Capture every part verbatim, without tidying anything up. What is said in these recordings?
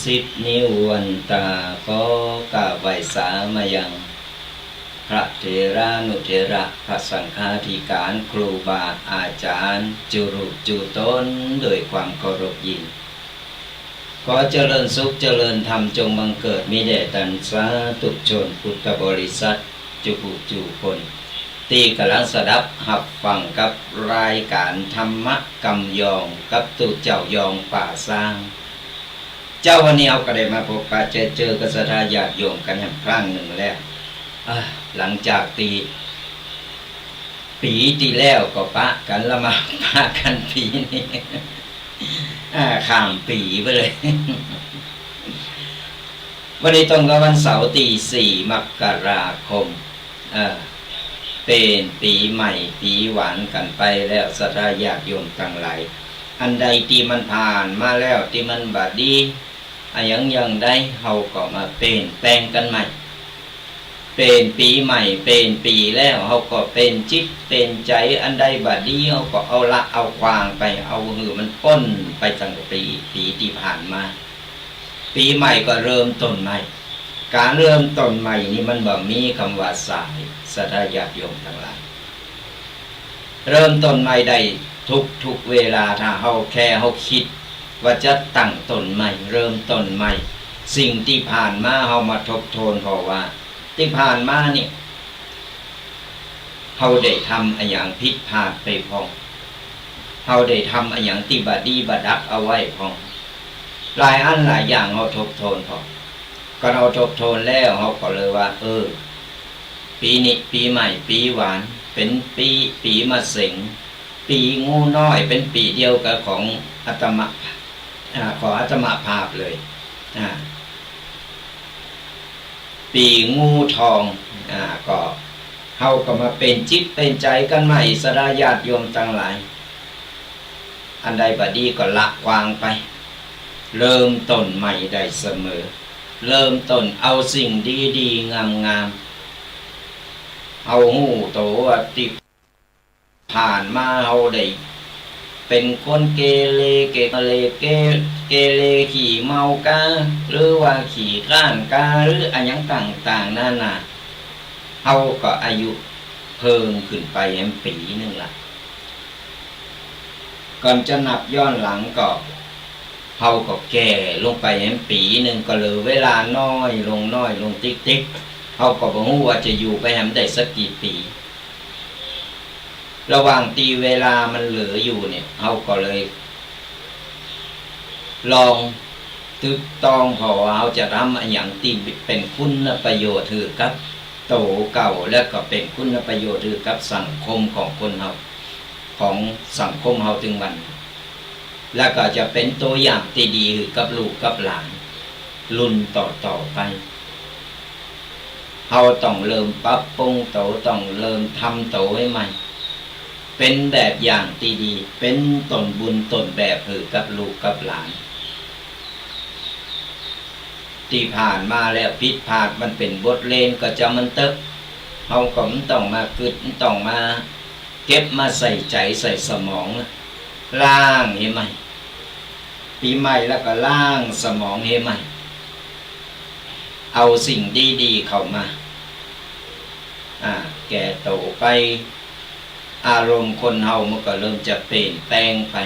สิบ นิวันตา ขอกราบไหว้สามายัง พระเถรานุเถระ พระสังฆาธิการ ครูบาอาจารย์ จุรูปจุตน ด้วยความเคารพยิ่ง ขอเจริญสุขเจริญธรรมจงบังเกิดมีแด่ตันสาธุชนพุทธบริษัท จุผู้จุคน ตี้ก่ำลังสดับฮับฟังกับรายการธรรมะกำยองกับตุ๊เจ้ายองป่าซาง เจ้าวันนี้เฮาก็ได้มาพบปะเจอเจอกับศรัทธาญาติโยมกันแหมครั้งนึ่งแล้ว อ่า หลังจากตี้ ปี๋ตี้แล้วก็ปะกั๋น แล้วมาปะกั๋นปี๋นี้ อ่า ข้ามปี๋ไปเลย วันนี้ตรงกับวันเสาร์ตี้สี่ มกราคม เออ เป๋นปี๋ใหม่ปี๋หวานกั๋นไปแล้ว ศรัทธาญาติโยมตังหลาย อันใดตี้มันผ่านมาแล้วตี้มันบ่ดี อะหยังหยังใด เฮาก็มาเป๋นแปลงกั๋นใหม่ เป๋นปี๋ใหม่ เป๋นปี๋แล้ว เฮาก็เป๋นจิตเป๋นใจ๋ อันใดบ่ดี เฮาก็เอาละเอาขว้างไป เอาหื้อมันป๊นไปตั้งแต่ปี๋ ปี๋ตี้ผ่านมา ปี๋ใหม่ก็เริ่มต้นใหม่ ก๋านเริ่มต้นใหม่นี่มันบ่มีกำว่าสาย ศรัทธาญาติโยมตังหลาย เริ่มต้นใหม่ได้ทุกๆ เวลา ถ้าเฮาแค่เฮากึ๊ดว่าจะตั้งต้นใหม่ เริ่มต้นใหม่ สิ่งตี้ผ่านมาเฮามาทบทวนผ่อว่า ตี้ผ่านมานี่ เฮาได้ทำอะหยังผิดพลาดไปพ่อง เฮาได้ทำอะหยังตี้บ่ดีบ่ดักเอาไว้พ่อง หลายอันหลายอย่างเฮาทบทวนผ่อ ก็เฮาทบทวนแล้ว เฮาก็เลยว่า เออ ปี๋นี้ปี๋ใหม่ปี๋หวาน เป๋นปี๋ ปี๋มะเสง ปี๋งูน้อย เป๋นปี๋เดียวกับของอาตมา อ่า ของอาตมาภาพเลย อ่า ปี๋งูทอง อ่า ก็ เฮาก็มาเป๋นจิตเป๋นใจ๋กั๋นใหม่ ศรัทธาญาติโยมตังหลาย อันใดบ่ดีก็ละขว้างไป เริ่มต้นใหม่ได้เสมอ เริ่มต้นเอาสิ่งดีๆ งามๆ เฮาฮู้ตั๋วว่าตี้ผ่านมาเฮาได้เป๋นคนเกเร เกเร เก เกเรขี้เมากา หรือว่าขี้คร้านกา หรืออะหยังต่างๆ นานา เฮาก็อายุ เพิ่มขึ้นไปแหมปี๋นึ่งละ ก่อนจะนับย้อนหลังก็ เฮาก็แก่ลงไปแหมปี๋นึ่ง ก็เหลือเวลาน้อยลง น้อยลงติ๊กๆ เฮาก็บ่ฮู้ว่าจะอยู่ไปแหมได้สักกี่ปี๋ ระหว่างตี้เวลามันเหลืออยู่เนี่ย เฮาก็เลย ลองตึกตองผ่อว่าเฮาจะทำอะหยังตี้เป๋นคุณประโยชน์หื้อกับโตเก่า และก็เป๋นคุณประโยชน์หื้อกับสังคมของคนเฮา ของสังคมเฮาตึงวัน และก็จะเป๋นตั๋วอย่างตี้ดีหื้อกับลูกกับหลานรุ่นต่อๆ ไป เฮาต้องเริ่มปรับปรุงโต ต้องเริ่มทำโตหื้อใหม่ เป๋นแบบอย่างตี้ดี เป๋นต้นบุญต้นแบบหื้อกับลูกกับหลาน ตี้ผ่านมาแล้วผิดพลาดมันเป๋นบทเรียนก็จามันเต๊อะ เฮาก็บ่ต้องมาคิด บ่ต้องมาเก็บมาใส่ใจ๋ใส่สมองละ ล้างหื้อใหม่ ปี๋ใหม่แล้วก็ล้างสมองหื้อใหม่ เอาสิ่งดีๆ เข้ามา อ่า แก่โตไป อารมณ์คนเฮามันก็เริ่มจะเปลี่ยนแปลงไป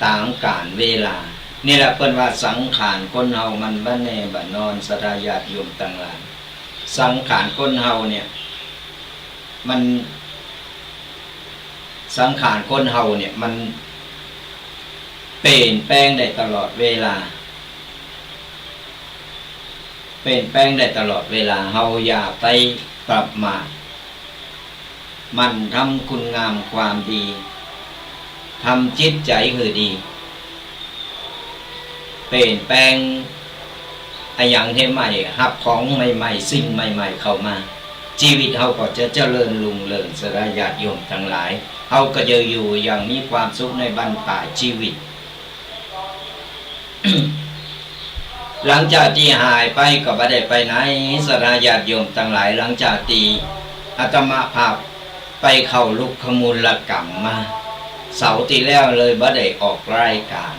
ต๋ามกาลเวลา นี่แหละเปิ้นว่าสังขารคนเฮามันบ่แน่บ่นอน ศรัทธาญาติโยมตังหลาย สังขารคนเฮาเนี่ย มัน สังขารคนเฮาเนี่ยมันเปลี่ยนแปลงได้ตลอดเวลา เปลี่ยนแปลงได้ตลอดเวลา เฮาอย่าไปประมาท หมั่นทำคุณงามความดี ทำจิตใจ๋หื้อดี เปลี่ยนแปลงอะหยังหื้อใหม่ ฮับของใหม่ๆ สิ่งใหม่ๆ เข้ามา จีวิตเฮาก็จะเจริญรุ่งเรือง ศรัทธาญาติโยมตังหลาย เฮาก็จะอยู่อย่างมีความสุขในบั้นปลายจีวิต หลังจากตี้หายไปก็บ่ได้ไปไหน ศรัทธาญาติโยมตังหลาย หลังจากตี้อาตมาภาพไปเข้ารุกขมูลกรรมมา เสาร์ตี้แล้วเลยบ่ได้ออกรายการ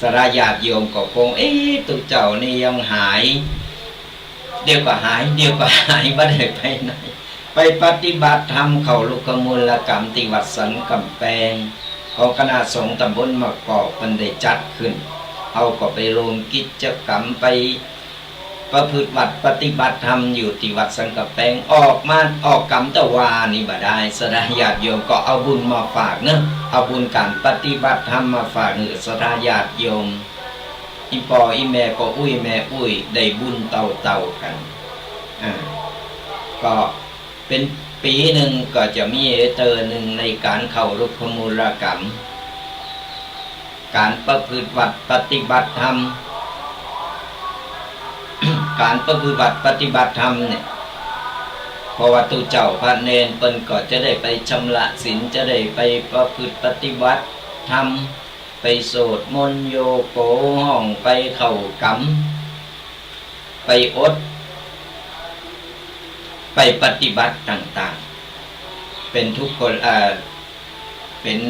ศรัทธาญาติโยมก็คง เอ๊ะ ตุ๊เจ้านี่ยังหาย เดี๋ยวก็หาย เดี๋ยวก็หาย บ่ได้ไปไหน ไปปฏิบัติธรรมเข้ารุกขมูลกรรมตี้วัดสันก๋ำแปง ของคณะสงฆ์ตำบลมะกอกเปิ้นได้จัดขึ้น เฮาก็ไปร่วมกิจกรรม ไปประพฤติวัตรปฏิบัติธรรมอยู่ตี้วัดสันก๋ำแปง ออกมาออกกรรมตะวานี่บ่ได้ ศรัทธาญาติโยมก็เอาบุญมาฝากเนาะ เอาบุญก๋านปฏิบัติธรรมมาฝากหื้อศรัทธาญาติโยม อี่ป้ออี่แม่ ป้ออุ๊ยแม่อุ๊ย ได้บุญเต้าๆ กั๋น อ่า ก็เป๋นปี๋นึ่งก็จะมีเตื้อนึ่งในก๋านเข้ารุกขมูลกรรม ก๋านประพฤติวัตรปฏิบัติธรรม ก๋านประพฤติวัตรปฏิบัติธรรมเนี่ย เพราะว่าตุ๊เจ้าพระเณรเปิ้นก็จะได้ไปชำระศีล จะได้ไปประพฤติปฏิบัติธรรม ไปสวดมนต์โยโกห้อง ไปเข้ากรรม ไปอด ไปปฏิบัติต่างๆ เป๋นทุกข์คน เอ่อ เป๋น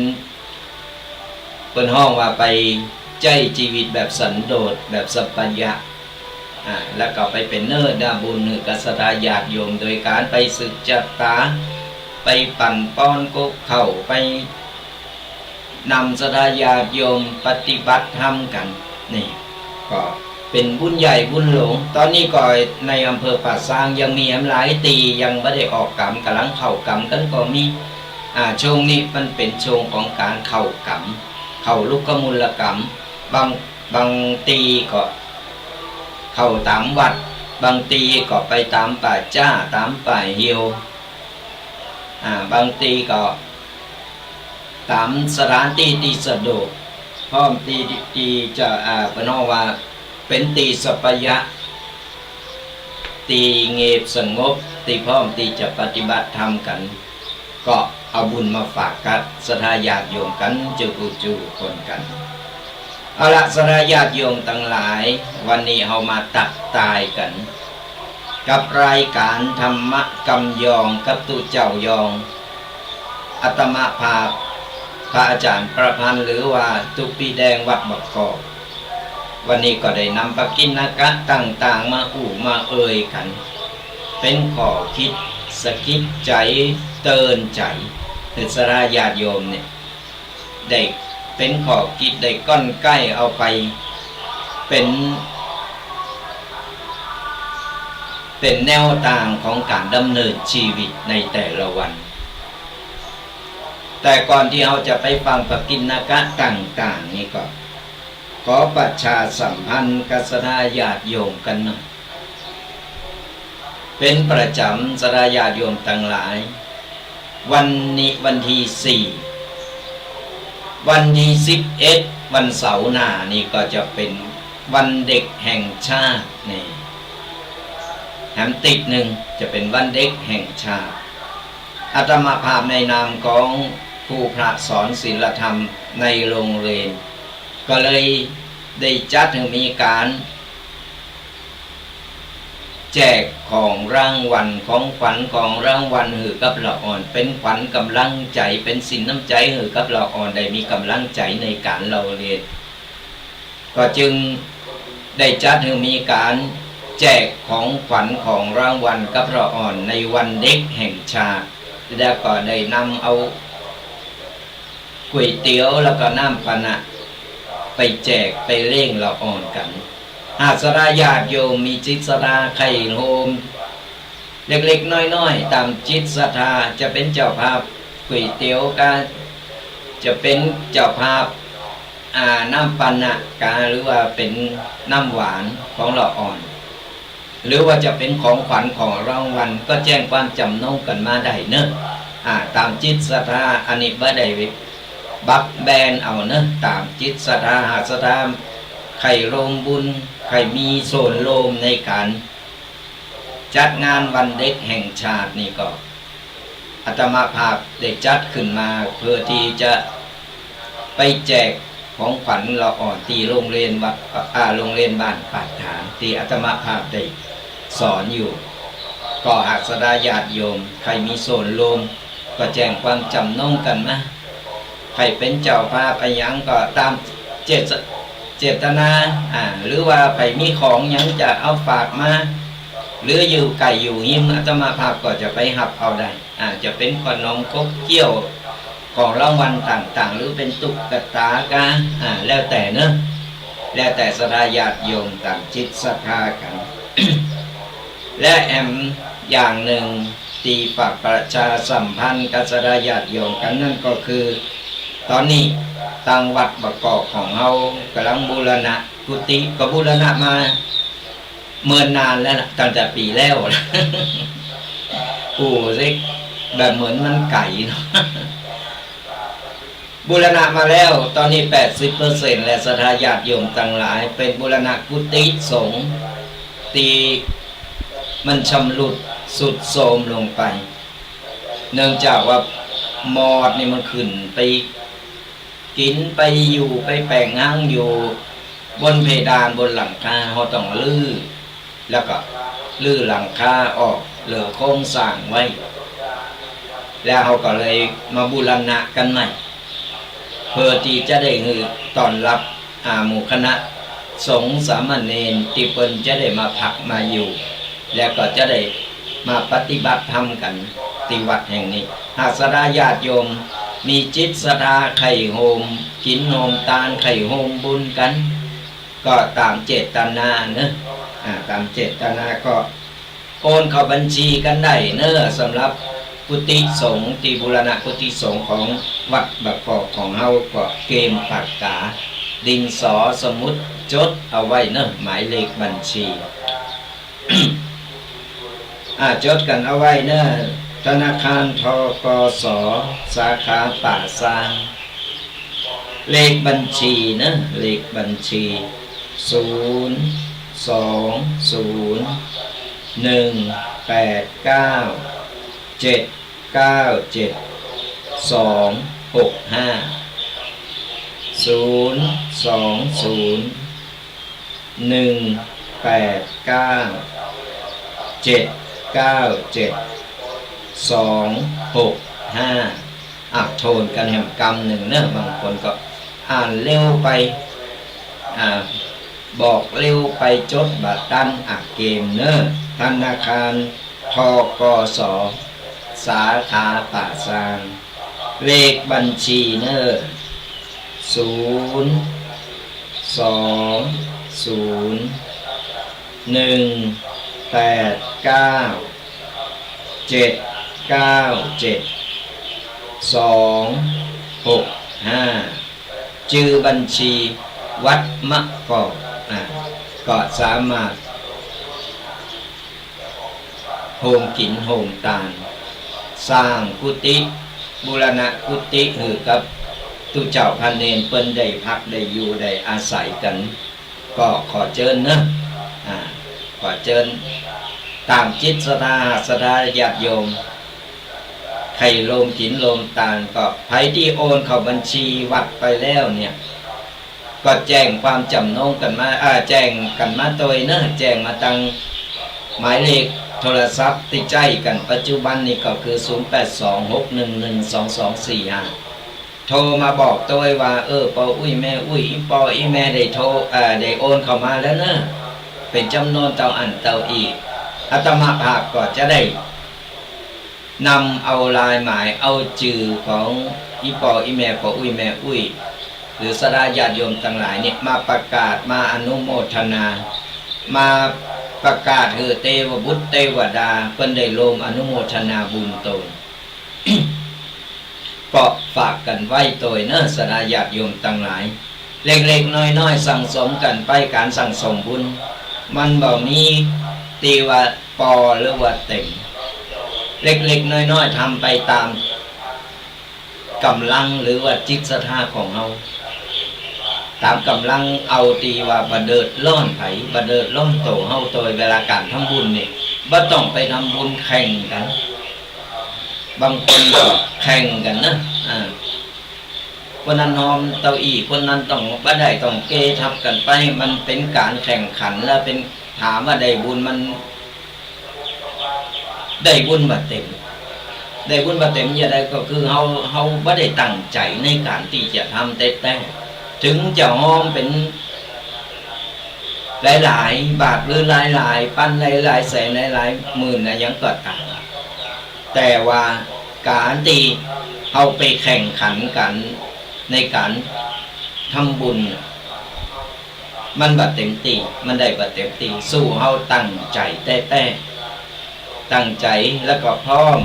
เปิ้นฮ้องว่าไปใจ๊จีวิตแบบสันโดษ แบบสัปปายะ อ่า แล้วก็ไปเป๋นเนื้อนาบุญหื้อกับศรัทธาญาติโยม โดยก๋านไปสืบจะต๋า ไปปั่นป้อนก๊กข้าว ไป นำศรัทธาญาติโยมปฏิบัติธรรมกั๋น นี่ก็เป๋นบุญใหญ่บุญหลวง ต๋อนนี้ก็ในอำเภอป่าซางยังมีแหมหลายตี้ยังบ่ได้ออกกรรม ก๋ำลังเข้ากรรมกั๋นก็มี อ่า ช่วงนี้มันเป๋นช่วงของก๋านเข้ากรรม เข้ารุกขมูลกรรม บาง บางตี้ก็เข้าต๋ามวัด บางตี้ก็ไปต๋ามป่าจ๊า ต๋ามป่าเหี่ยว อ่า บางตี้ก็ ต๋ามสถานตี้ตี้สะดวก พร้อมตี้ ตี้จะ อ่า เปิ้นฮ้องว่าเป๋นตี้สัปปายะ ตี้เงียบสงบ ตี้พร้อมตี้จะปฏิบัติธรรมกั๋น ก็เอาบุญมาฝากกับศรัทธาญาติโยมกั๋น จุ๊กู้จุ๊คนกั๋น เอาละ ศรัทธาญาติโยมตังหลาย วันนี้เฮามาตั๊กตายกั๋น กับรายก๋านธรรมะกำยองกับตุ๊เจ้ายอง อาตมาภาพ พระอาจ๋ารย์ประพันธ์ หรือว่าตุ๊ปี้แดงวัดมะกอก วันนี้ก็ได้นำปกิณกะต่างๆ มาอู้มาเอ่ยกั๋น เป๋นข้อคิด สะกิดใจ๋ เตื๋อนใจ๋ หื้อศรัทธาญาติโยมเนี่ย ได้เป๋นข้อคิด ได้ก้อนใก้เอาไปเป๋น เป๋นแนวตางของก๋านดำเนินชีวิตในแต่ละวัน แต่ก่อนตี้เฮาจะไปฟังปกิณณกะต่างๆ นี่ก็ ขอประชาสัมพันธ์กับศรัทธาญาติโยมกั๋นหน่อย เป๋นประจ๋ำ ศรัทธาญาติโยมตังหลาย วันนี้วันตี้สี่ วันตี้สิบเอ็ด วันเสาร์หน้านี่ก็จะเป๋นวันเด็กแห่งชาตินี่ แถมติดนึ่งจะเป๋นวันเด็กแห่งชาติ อาตมาภาพในนามของครูพระสอนศีลธรรมในโรงเรียน ก็เลยได้จัดหื้อมีก๋าน แจกของรางวัล ของขวัญของรางวัลหื้อกับละอ่อน เป๋นขวัญก๋ำลังใจ๋ เป๋นสินน้ำใจ๋หื้อกับละอ่อน ได้มีก๋ำลังใจ๋ในก๋านเล่าเรียน ก็จึงได้จัดหื้อมีก๋านแจกของขวัญของรางวัลกับละอ่อนในวันเด็กแห่งชาติ แล้วก็ได้นำเอา ก๋วยเตี๋ยวแล้วก็น้ำปานะ ไปแจกไปเลี้ยงละอ่อนกั๋น หากศรัทธาญาติโยมมีจิตศรัทธาใค่โฮม เล็กๆ น้อยๆ ต๋ามจิตศรัทธา จะเป๋นเจ้าภาพก๋วยเตี๋ยวกา จะเป๋นเจ้าภาพ อ่า น้ำปานะกา หรือว่าเป๋นน้ำหวานของละอ่อน หรือว่าจะเป๋นของขวัญของรางวัล ก็แจ้งความจ๋ำนงกั๋นมาได้เนาะ อ่า ต๋ามจิตศรัทธา อันนี้บ่ได้บักแบนเอาเนาะ ต๋ามจิตศรัทธา หากศรัทธาใค่ร่วมบุญ ใค่มีส่วนร่วมในก๋านจัดงานวันเด็กแห่งชาตินี่ก็ อาตมาภาพได้จัดขึ้นมาเพื่อตี้จะไปแจกของขวัญละอ่อนตี้โรงเรียนวัด อ่า โรงเรียนบ้านปากถางตี้อาตมาภาพได้สอนอยู่ ก็หากศรัทธาญาติโยมใค่มีส่วนร่วม ก็แจ้งความจ๋ำนงกั๋นมา ใค่เป๋นเจ้าภาพอะหยังก็ต๋ามเจต เจตนา อ่า หรือว่าใผมีของหยังจะเอาฝากมา หรืออยู่ใก้อยู่ฮิม อาตมาภาพก็จะไปฮับเอาได้ อ่า จะเป๋นขนมขบเคี้ยว ของรางวัลต่างๆ หรือเป๋นตุ๊กตากา อ่า แล้วแต่เนาะ แล้วแต่ศรัทธาญาติโยมต๋ามจิตศรัทธากั๋น และแหมอย่างนึ่งตี้ฝากประชาสัมพันธ์กับศรัทธาญาติโยมกั๋นนั้นก็คือ ต๋อนนี้ตางวัดบ่ากอกของเฮาก่ำลังบูรณะกุฏิ ก็บูรณะมา เมินนานแล้วล่ะ ตั้งแต่ปี๋แล้ว อู้ เสียแบบเหมือนมันไก๋เนาะ บูรณะมาแล้ว ต๋อนนี้แปดสิบเปอร์เซ็นต์ แล้ว ศรัทธาญาติโยมตังหลาย เป๋นบูรณะกุฏิสงฆ์ตี้มันชำรุดทรุดโทรมลงไป เนื่องจากว่ามอดนี่มันขึ้นไป กิ๋นไปอยู่ ไปแป๋งฮังอยู่บนเพดานบนหลังคา เฮาต้องรื้อ แล้วก็รื้อหลังคาออก เหลือโครงสร้างไว้ แล้วเฮาก็เลยมาบูรณะกั๋นใหม่ เพื่อตี้จะได้หื้อต้อนฮับ อ่า หมู่คณะสงฆ์สามเณรตี้เปิ้นจะได้มาพักมาอยู่ แล้วก็จะได้มาปฏิบัติธรรมกั๋นตี้วัดแห่งนี้ หากศรัทธาญาติโยมมีจิตศรัทธาใค่โฮมกิ๋นโฮมตาน ใค่โฮมบุญกั๋น ก็ต๋ามเจตนาเนาะ อ่า ต๋ามเจตนาก็โอนเข้าบัญชีกั๋นได้เนาะ สำหรับกุฏิสงฆ์ตี้บูรณะกุฏิสงฆ์ของวัดบ่ากอกของเฮาก็เกมปากกา ดินสอ สมุด จดเอาไว้เนาะ หมายเลขบัญชี อ่า จดกั๋นเอาไว้เนาะ ธนาคาร ธ.ก.ส. สาขาป่าซาง เลขบัญชีเนาะ เลขบัญชี ศูนย์ สอง ศูนย์ หนึ่ง แปด เก้า เจ็ด เก้า เจ็ด สอง หก ห้า ศูนย์ สอง ศูนย์ หนึ่ง แปด เก้า เจ็ด เก้า เจ็ด สอง หก ห้า อ่ะ โทนกั๋นแหมกำนึ่งเนาะ บางคนก็อ่านเร็วไป อ่า บอกเร็วไป จดบ่ตัน อ่ะ เกมเนาะ ธนาคาร ธ.ก.ส. สาขาป่าซาง เลขบัญชีเน่อ ศูนย์ สอง ศูนย์ หนึ่ง แปด เก้า เจ็ด เก้า เจ็ด สอง หก ห้า จื้อบัญชีวัดมะกอก อ่า ก็สามารถ โฮมกิ๋นโฮมตาน สร้างกุฏิ บูรณะกุฏิหื้อกับตุ๊เจ้าพระเณรเปิ้นได้พักได้อยู่ได้อาศัยกั๋น ก็ขอเจิญเนาะ อ่า ขอเจิญต๋ามจิตศรัทธา ศรัทธาญาติโยม ใค่โฮมกิ๋นโฮมตาน ก็ใผตี้โอนเข้าบัญชีวัดไปแล้วเนี่ย ก็แจ้งความจ๋ำนงกั๋นมา อ่า แจ้งกั๋นมาตวยเนาะ แจ้งมาตังหมายเลขโทรศัพท์ตี้ใจ๊กั๋นปัจจุบันนี้ก็คือ ศูนย์ แปด สอง หก หนึ่ง หนึ่ง สอง สอง สี่ ห้า โทรมาบอกตวยว่า เออ ป้ออุ๊ยแม่อุ๊ย อี่ป้ออี่แม่ได้โทร เอ่อ ได้โอนเข้ามาแล้วเนาะ เป๋นจ๋ำนวนเต้าอั้นเต้าอี้ อาตมาภาพก็จะได้ นำเอาลายหมาย เอาจื้อของอี่ป้ออี่แม่ ป้ออุ๊ยแม่อุ๊ย หรือศรัทธาญาติโยมตังหลายเนี่ย มาประกาศ มาอนุโมทนา มาประกาศหื้อเตวบุตรเตวดา เปิ้นได้โฮมอนุโมทนาบุญตวย ก็ฝากกั๋นไว้ตวยเนาะ ศรัทธาญาติโยมตังหลาย เล็กๆ น้อยๆ สั่งสมกั๋นไป ก๋านสั่งสมบุญ มันบ่มีตี้ว่าปอหรือว่าเต็ม เล็กๆ น้อยๆ ทำไปต๋ามก๋ำลังหรือว่าจิตศรัทธาของเฮา ต๋ามก๋ำลัง เอาตี้ว่าบ่เดือดร้อนใผ บ่เดือดร้อนตั๋วเฮาตวย เวลาก๋านทำบุญนี่ บ่ต้องไปทำบุญแข่งกั๋น บางคนก็แข่งกั๋นเนาะ อ่า คนนั้นฮอมเต้าอี้ คนนั้นต้องบ่ได้ ต้องเกทับกั๋นไป มันเป๋นก๋านแข่งขัน แล้วเป๋น ถามว่าได้บุญ มันได้บุญบ่เต็ม ได้บุญบ่เต็มจะใด ก็คือเฮา เฮาบ่ได้ตั้งใจ๋ในก๋านตี้จะทำแต๊ๆ เถิงจะฮอมเป๋นหลายๆ บาทหรือหลายๆ ปัน หลายๆ แสน หลายๆ หมื่นอะหยังก็ต๋าม แต่ว่าก๋านตี้เฮาไปแข่งขันกั๋นในก๋านทำบุญ มันบ่เต็มตี้ มันได้บ่เต็มตี้ สู้เฮาตั้งใจ๋แต๊ๆ ตั้งใจ๋แล้วก็พร้อม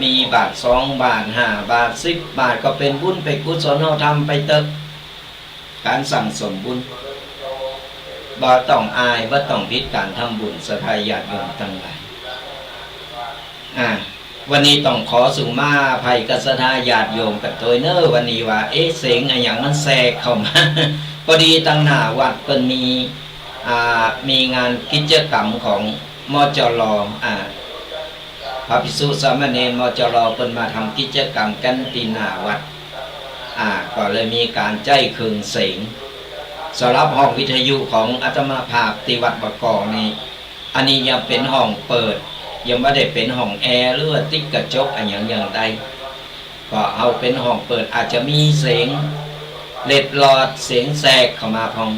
มีบาทสองบาท ห้าบาท สิบบาท ก็เป๋นบุญเป๋นกุศล เฮาทำไปเต๊อะ ก๋านสั่งสมบุญ บ่ต้องอาย บ่ต้องผิดก๋านทำบุญ ศรัทธาญาติโยมตังหลาย อ่า วันนี้ต้องขอสุมาอภัยกับศรัทธาญาติโยมกั๋นตวยเนาะ วันนี้ว่า เอ๊ะ เสียงอะหยังมันแทรกเข้ามา พอดีตังหน้าวัดเปิ้นมี อ่า มีงานกิจกรรมของ มจร อ่า พระภิกษุสามเณร มจร เปิ้นมาทำกิจกรรมกั๋นตี้หน้าวัด อ่า ก็เลยมีก๋านใจ๊เครื่องเสียง สำหรับห้องวิทยุของอาตมาภาพตี้วัดบ่ากอกนี่ อันนี้ยังเป๋นห้องเปิด ยังบ่ได้เป๋นห้องแอร์หรือว่าติดกระจกอะหยังอย่างใด ก็เอาเป๋นห้องเปิด อาจจะมีเสียงเล็ดลอด เสียงแทรกเข้ามาพ่อง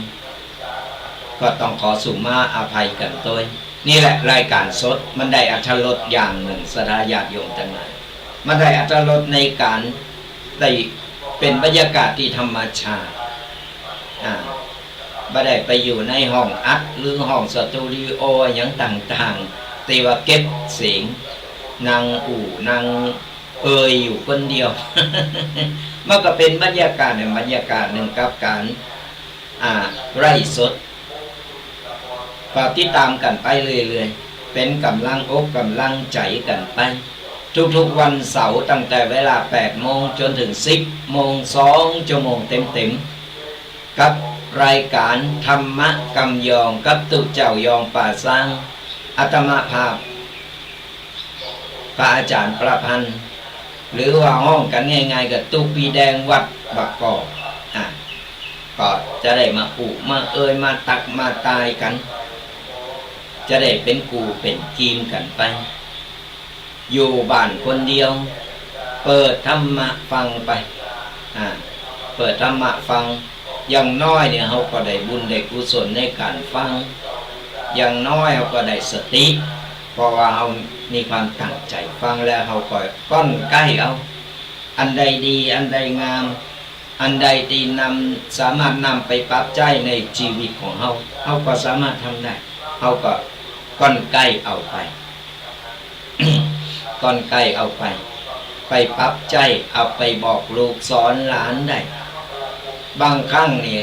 ก็ต้องขอสุมาอภัยกั๋นตวย นี่แหละรายก๋านสด มันได้อรรถรสอย่างนึ่ง ศรัทธาญาติโยมตังหลาย มันได้อรรถรสในก๋านได้เป๋นบรรยากาศตี้ธรรมชาติ อ่า บ่ได้ไปอยู่ในห้องอัดหรือห้องสตูดิโออะหยังต่างๆ ตี้ว่าเก็บเสียง นั่งอู้ นั่งเอ่ยอยู่คนเดียว มันก็เป๋นบรรยากาศนึ่ง บรรยากาศนึ่งกับก๋าน อ่า ไลฟ์สด ก็ติดต๋ามกั๋นไปเรื่อยๆ เป๋นก๋ำลังอกก๋ำลังใจ๋กั๋นไป ทุกๆ วันเสาร์ตั้งแต่เวลาแปดโมงจ๋นเถิงสิบโมง สองชั่วโมงเต๋มๆ กับรายก๋านธรรมะกำยองกับตุ๊เจ้ายองป่าซาง อาตมาภาพ พระอาจ๋ารย์ประพันธ์ หรือว่าฮ้องกั๋นง่ายๆ ก็ตุ๊ปีแดงวัดบ่ากอก อ่ะ ก็จะได้มาอู้มาเอ่ยมาตักมาตายกั๋น จะได้เป๋นกู่เป๋นกีมกั๋นไป อยู่บ้านคนเดียว เปิดธรรมะฟังไป อ่า เปิดธรรมะฟัง อย่างน้อยเนี่ยเฮาก็ได้บุญได้กุศลในก๋านฟัง อย่างน้อยเฮาก็ได้สติ เพราะว่าเฮามีความตั้งใจ๋ฟังแล้ว เฮาก็ก้อนใก้เอา อันใดดี อันใดงาม อันใดตี้นำ สามารถนำไปปรับใจ๊ในจีวิตของเฮา เฮาก็สามารถทำได้ เฮาก็ก้อนใก้เอาไป ก้อนใก้เอาไป ไปปรับใจ๊ เอาไปบอกลูกสอนหลานได้ บางครั้งนี่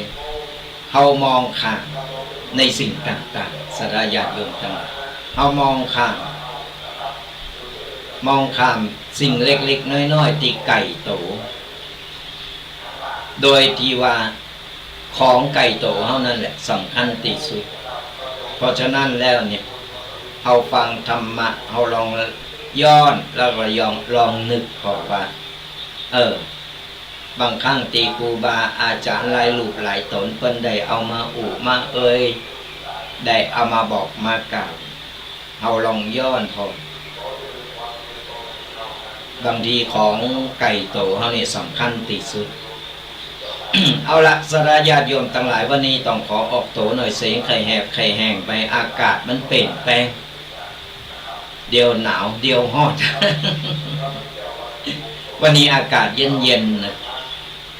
เฮามองข้ามในสิ่งต่างๆ ศรัทธาญาติโยมตังหลาย เฮามองข้าม มองข้ามสิ่งเล็กๆ น้อยๆ ตี้ใก่โต โดยตี้ว่าของใก่โตเฮานั้นแหละสำคัญตี้สุด เพราะฉะนั้นแล้วเนี่ย เฮาฟังธรรมะ เฮาลองย้อน แล้วก็ลอง ลองนึกผ่อว่า เออ บางครั้งตี้ครูบาอาจ๋ารย์หลายรูปหลายต๋นเปิ้นได้เอามาอู้มาเอ่ย ได้เอามาบอกมากล่าว เฮาลองย้อนผ่อ บางทีของใก่โตเฮานี่สำคัญตี้สุด เอาละ ศรัทธาญาติโยมตังหลาย วันนี้ต้องขอออกตั๋วหน่อย เสียงใค่แหบใค่แห้งไป อากาศมันเปลี่ยนแปลง เดี๋ยวหนาว เดี๋ยวฮ้อน วันนี้อากาศเย็นๆ นะ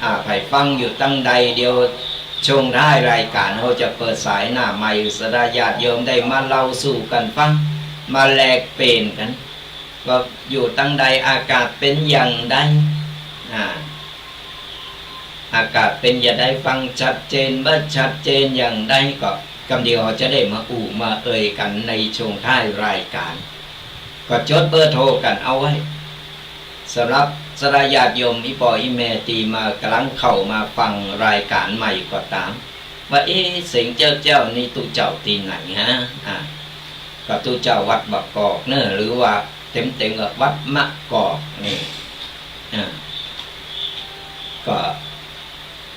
อ่า ใผฟังอยู่ตังใด เดี๋ยวช่วงท้ายรายก๋าน เฮาจะเปิดสายหน้าไมค์ ศรัทธาญาติโยมได้มาเล่าสู่กั๋นฟัง มาแลกเปลี่ยนกั๋น ว่าอยู่ตังใด อากาศเป๋นอย่างใด อ่า อากาศเป๋นอย่างใด ฟังชัดเจนบ่ชัดเจนอย่างใด ก็กำเดียวเฮาจะได้มาอู้มาเอ่ยกั๋นในช่วงท้ายรายก๋าน ก็จดเบอร์โทรกั๋นเอาไว้ สำหรับศรัทธาญาติโยมอี่ป้ออี่แม่ตี้มากำลังเข้ามาฟังรายก๋านใหม่ก็ต๋าม ว่า เอ๊ะ เสียงแจ้วๆ นี่ตุ๊เจ้าตี้ไหนฮะ อ่า ก็ตุ๊เจ้าวัดบางกอกเน่อ หรือว่าเต็มๆ ก็วัดมะกอกนี่ อ่า ก็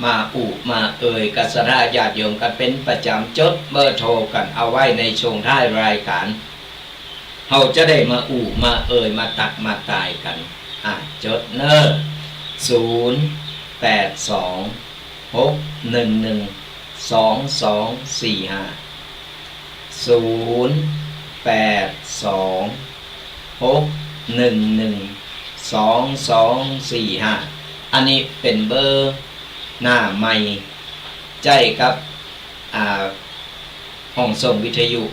มาอู้มาเอ่ยกับศรัทธาญาติโยมกั๋นเป๋นประจ๋ำ จดเบอร์โทรกั๋นเอาไว้ในช่วงท้ายรายก๋าน เฮาจะได้มาอู้มาเอ่ย มาตักมาตายกั๋น อ่ะ จดเน่อ ศูนย์ แปด สอง หก หนึ่ง หนึ่ง สอง สอง สี่ ห้า ศูนย์ แปด สอง หก หนึ่ง หนึ่ง สอง สอง สี่ ห้า อันนี้เป๋นเบอร์หน้าไมค์ ใจ๊กับ อ่า ห้องส่งวิทยุ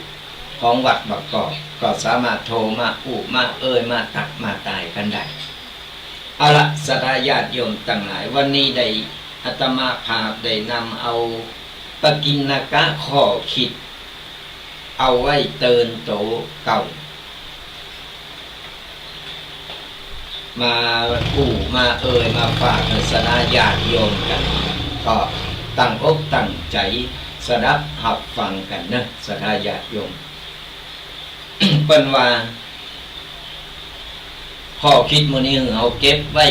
ของวัดบางกอก ก็สามารถโทรมาอู้มาเอ่ย มาตักมาตายกั๋นได้ เอาละ ศรัทธาญาติโยมตังหลาย วันนี้ได้ อาตมาภาพได้นำเอาปกิณณกะข้อคิด เอาไว้เตือนโตเก่า มาอู้มาเอ่ย มาฝากศรัทธาญาติโยมกั๋น ก็ตั้งอกตั้งใจ๋สดับฮับฟังกั๋นเน่อ ศรัทธาญาติโยม เปิ้นว่า ข้อคิดหมู่นี้หื้อเฮาเก็บไว้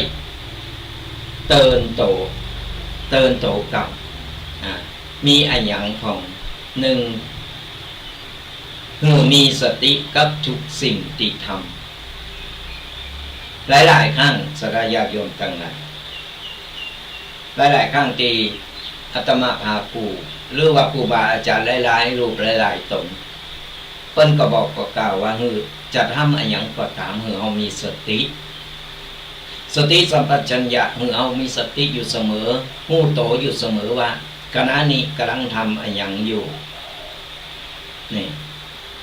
เตือนโต เตือนโตเก่า อ่า มีอะหยังพ่อง นึ่ง หื้อมีสติกับทุกสิ่งตี้ทำ หลายๆ ครั้ง ศรัทธาญาติโยมตังหลาย หลายๆ ครั้งตี้อาตมาภาพอู้ หรือว่าครูบาอาจ๋ารย์หลายๆ รูปหลายๆ ต๋น เปิ้นก็บอกก็กล่าวว่า หื้อจะทำอะหยังก็ต๋าม หื้อเฮามีสติ สติสัมปชัญญะ หื้อเฮามีสติอยู่เสมอ ฮู้โตอยู่เสมอว่า ขณะนี้ก่ำลังทำอะหยังอยู่ นี่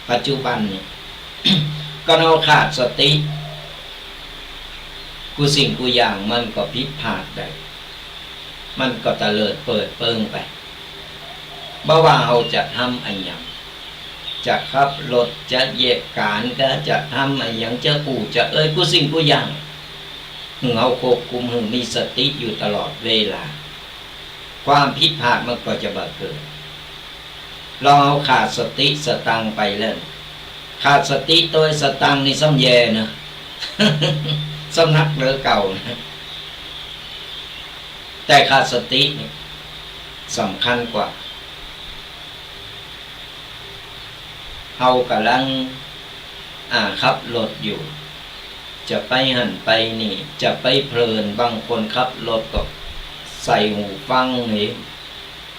ปัจจุบันนี่ ก็เฮาขาดสติ กู้สิ่งกู้อย่างมันก็ผิดพลาดได้ มันก็เตลิดเปิดเปิงไป บ่ว่าเฮาจะทำอะหยัง จะขับรถ จะเหยียบก๋าน ก็จะทำอะหยัง จะอู้ จะเอ่ย กู้สิ่งกู้อย่าง หื้อเฮาควบคุม หื้อมีสติอยู่ตลอดเวลา ความผิดพลาดมันก็จะบ่เกิด ลองเฮาขาดสติสตังค์ไปแล้ว ขาดสติโตยสตังค์นี่ซ้ำแย่เนาะ ซ้ำหนักเหลือเก่านะ แต่ขาดสตินี่สำคัญกว่า เฮาก่ำลัง อ่า ขับรถอยู่ จะไปหั้นไปนี่ จะไปเพลิน บางคนขับรถก็ใส่หูฟังนี่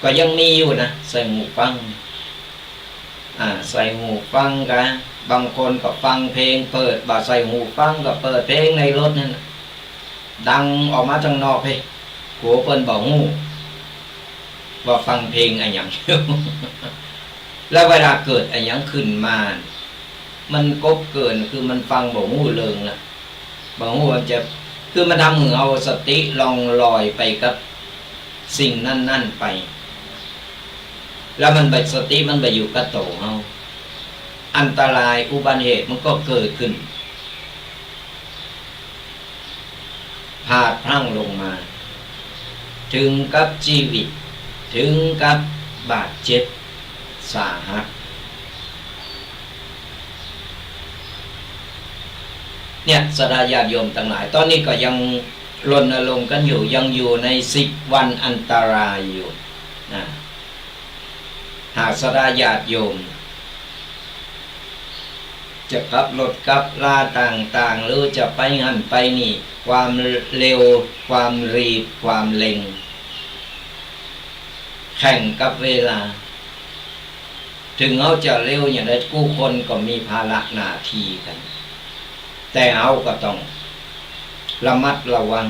ก็ยังมีอยู่นะ ใส่หูฟัง อ่า ใส่หูฟังกะ บางคนก็ฟังเพลง เปิด บ่ใส่หูฟังก็เปิดเพลงในรถนั่นน่ะ ดังออกมาตังนอกเพ่ กั๋วเปิ้นบ่ฮู้ว่าฟังเพลงอะหยังอยู่ แล้วเวลาเกิดอะหยังขึ้นมา มันกบเกลื่อน คือมันฟังบ่ฮู้เรื่องละ บ่ฮู้ว่าจะ คือมันทำหื้อเฮาสติล่องลอยไปกับสิ่งนั้นๆ ไป แล้วมันบ่ สติมันบ่อยู่กับตั๋วเฮา อันตรายอุบัติเหตุมันก็เกิดขึ้น พลาดพลั้งลงมา ถึงกับจีวิต ถึงกับบาดเจ็บสาหัส เนี่ย ศรัทธาญาติโยมตังหลาย ต๋อนนี้ก็ยังรณรงค์กั๋นอยู่ ยังอยู่ในสิบวันอันตรายอยู่นะ หากศรัทธาญาติโยม จะขับรถขับลาต่างๆ หรือจะไปหั้นไปนี่ ความเร็ว ความรีบ ความเร่ง แข่งกับเวลา ถึงเฮาจะเร็วอย่างใด กู้คนก็มีภาระหน้าตี้กั๋น แต่เฮาก็ต้องระมัดระวัง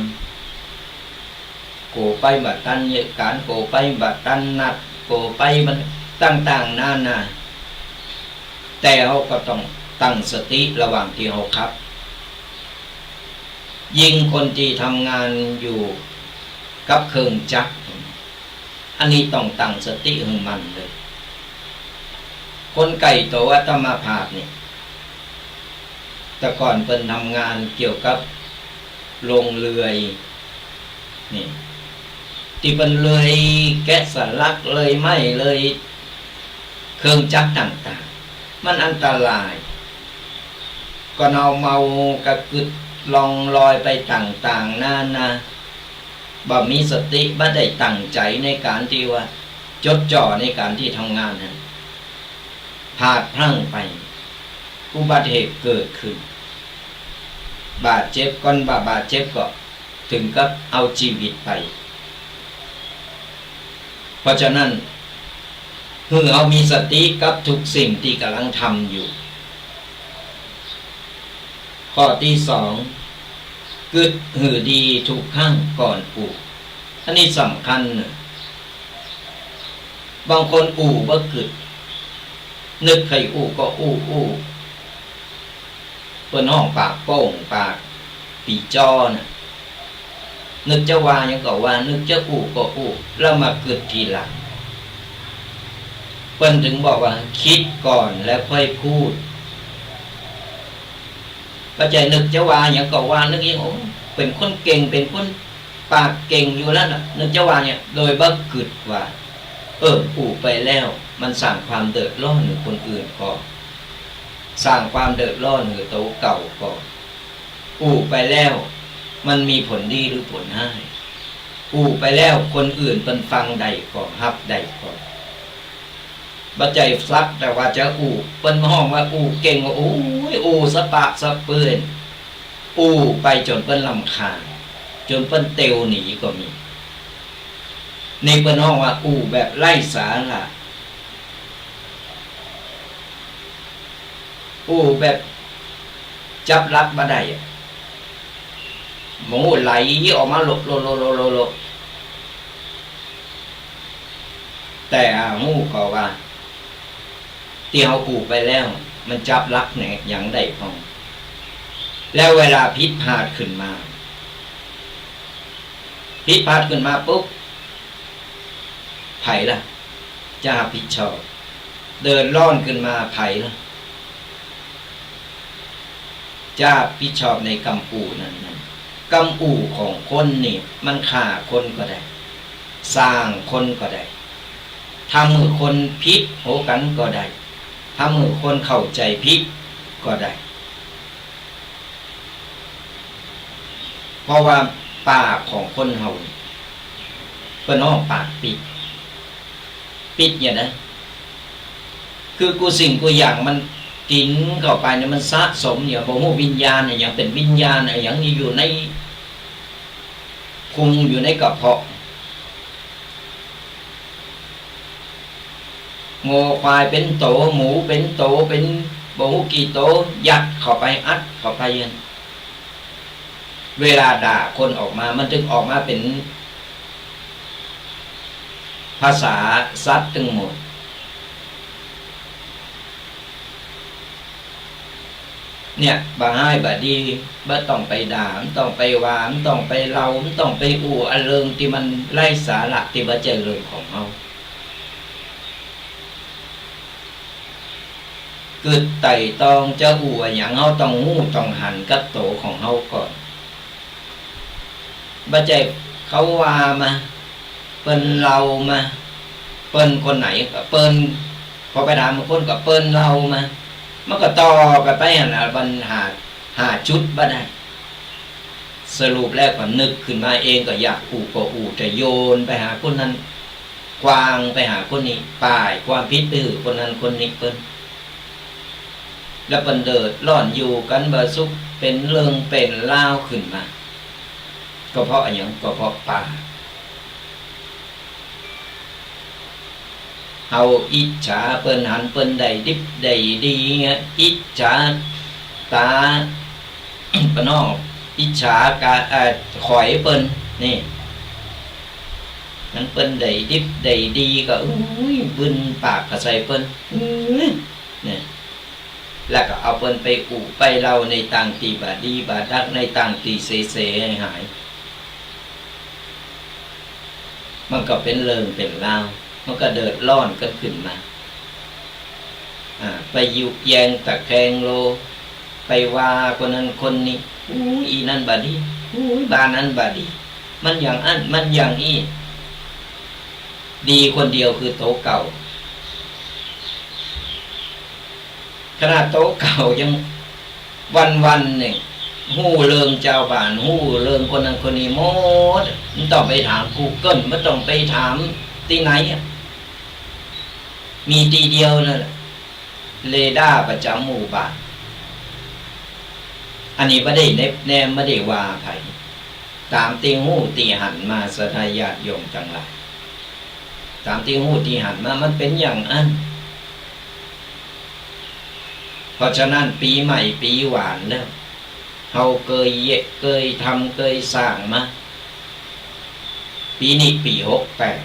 กั๋วไปบ่ตันเยียะก๋าน กั๋วไปบ่ตันนัด กั๋วไปมันต่างๆ นานา แต่เฮาก็ต้องตั้งสติระหว่างตี้เฮาขับ ยิ่งคนตี้ทำงานอยู่กับเครื่องจักร อันนี้ต้องตั้งสติหื้อมั่นเลย คนใก้ตั๋วอาตมาภาพนี่ แต่ก่อนเปิ้นทำงานเกี่ยวกับโฮงเลื่อย นี่ ตี้เปิ้นเลื่อยแกะสลัก เลื่อยไม้ เลื่อยเครื่องจักรต่างๆ มันอันตราย ก็เฮาเมากะกึ๊ดล่องลอยไปต่างๆ นานา บ่มีสติ บ่ได้ตั้งใจ๋ในก๋านตี้ว่าจดจ่อในก๋านตี้ทำงานหั้น พลาดพลั้งไป อุบัติเหตุเกิดขึ้น บาดเจ็บ ก่อนบ่าบาดเจ็บก็ถึงกับเอาจีวิตไป เพราะฉะนั้น หื้อเฮามีสติกับทุกสิ่งตี้ก่ำลังทำอยู่ ข้อตี้สอง กึ๊ดหื้อดีทุกครั้งก่อนอู้ อันนี้สำคัญนะ บางคนอู้บ่กึ๊ด นึกใค่อู้ก็อู้ อู้ เปิ้นฮ้องปากโป้ง ปากปี๋จ้อน่ะ นึกจะว่าหยังก็ว่า นึกจะอู้ก็อู้ แล้วมากึ๊ดทีหลัง เปิ้นถึงบอกว่า "คิดก่อนแล้วค่อยพูด" บ่ใจ้นึกจะว่าหยังก็ว่า นึกหยัง โอ้ เป๋นคนเก่ง เป๋นคนปากเก่งอยู่แล้วน่ะ นึกจะว่าเนี่ย โดยบ่กึ๊ดว่า เออ อู้ไปแล้ว มันสร้างความเดือดร้อนหื้อคนอื่นก่อ สร้างความเดือดร้อนหื้อตั๋วเก่าก่อ อู้ไปแล้ว มันมีผลดีหรือผลฮ้าย อู้ไปแล้ว คนอื่นเปิ้นฟังได้ก่อ ฮับได้ก่อ บ่ใจ้สักแต่ว่าจะอู้ เปิ้นฮ้องว่าอู้เก่ง ว่า โอ้ย อู้สะปากสะเปื้อน อู้ไปจ๋นเปิ้นรำคาญ จ๋นเปิ้นเตียวหนีก็มี นี่เปิ้นฮ้องว่าอู้แบบไร้สาระ อู้แบบจับหลักบ่ได้อะ โมโหไหลออกมาโลโล แต่ฮู้ก่อว่า ตี้เฮาอู้ไปแล้ว มันจับหลักแหนหยังได้พ่อง แล้วเวลาผิดพลาดขึ้นมา ผิดพลาดขึ้นมาปุ๊บ ไผล่ะ จะฮับผิดชอบ เดือดร้อนขึ้นมา ไผล่ะ จะฮับผิดชอบในกำอู้นั้นๆ กำอู้ของคนนี่ มันฆ่าคนก็ได้ สร้างคนก็ได้ ทำหื้อคนผิดโหกั๋นก็ได้ ทำหื้อคนเข้าใจ๋ผิดก็ได้ เพราะว่าปากของคนเฮานี่ เปิ้นฮ้องปากปิ๊ด ปิ๊ดเนี่ยนะ คือกู้สิ่งกู้อย่างมันกิ๋นเข้าไปเนี่ย มันสะสมเนี่ย บ่ฮู้วิญญาณอะหยัง เป๋นวิญญาณอะหยังอยู่ในพุง อยู่ในกระเพาะ งัวควายเป๋นโต หมูเป๋นโต เป๋น บ่ฮู้กี่โต ยัดเข้าไป อัดเข้าไปอย่างนั้น เวลาด่าคนออกมา มันจึงออกมาเป๋นภาษาสัตว์ตึงหมด เนี่ย บ่ฮ้ายบ่ดี บ่ต้องไปด่า บ่ต้องไปว่า บ่ต้องไปเล่า บ่ต้องไปอู้ อันเรื่องตี้มันไร้สาระ ตี้บ่ใจ้เรื่องของเฮา กึ๊ดไต่ตองจะอู้อะหยัง เฮาต้องฮู้ต้องหันกับโตของเฮาก่อน บ่ใจ้เขาว่ามา เปิ้นเล่ามา เปิ้นคนไหนก็เปิ้น พอไปถามบางคนก็เปิ้นเล่ามา มันก็ต่อกันไปหั้นน่ะ ปัญหาหาจุดบ่ได้ สรุปแล้วก็นึกขึ้นมาเอง ก็อยากอู้ก็อู้ แต่โยนไปหาคนนั้น กว้างไปหาคนนี้ ป้ายความผิดไปหื้อคนนั้นคนนี้เปิ้น แล้วเปิ้นเดือดร้อนอยู่กั๋นบ่สุข เป๋นเรื่องเป๋นราวขึ้นมา ก็เพราะอะหยัง ก็เพราะปาก เฮาอิจฉาเปิ้น หันเปิ้นได้ดิบได้ดี อิจฉาต๋า ปะน้อง อิจฉากะ เอ่อ ขอยเปิ้น นี่ หันเปิ้นได้ดิบได้ดีก็ อุ๊ย บึนปากเข้าใส่เปิ้น อุ๊ย เนี่ย แล้วก็เอาเปิ้นไปอู้ไปเล่าในตางตี้บ่ดีบ่ดัก ในตางตี้เสๆ หายๆ มันก็เป๋นเรื่องเป๋นราว มันก็เดือดร้อนกั๋นขึ้นมา อ่า ไปยุแยงตะแคงโล ไปว่าคนนั้นคนนี้ อู้ย อี่นั้นบ่ดี อู้ย บ้านนั้นบ่ดี มันอย่างอั้น มันอย่างอี้ ดีคนเดียวคือโตเก่า ขนาดโตเก่ายังวันๆ นึ่ง ฮู้เรื่องจาวบ้าน ฮู้เรื่องคนนั้นคนนี้หมด บ่ต้องไปถามกูเกิล บ่ต้องไปถามตี้ไหนอะ มีตี้เดียวนั่นแหละ เรดาร์ประจ๋ำหมู่บ้าน อันนี้บ่ได้เน็บแนม บ่ได้ว่าใผ ต๋ามตี้ฮู้ตี้หันมา ศรัทธาญาติโยมตังหลาย ต๋ามตี้ฮู้ตี้หันมา มันเป๋นอย่างอั้น เพราะฉะนั้นปี๋ใหม่ปี๋หวานแล้ว เฮาเกยเยะ เกยทำ เกยสร้างมา ปี๋นี้ปี๋หกแปด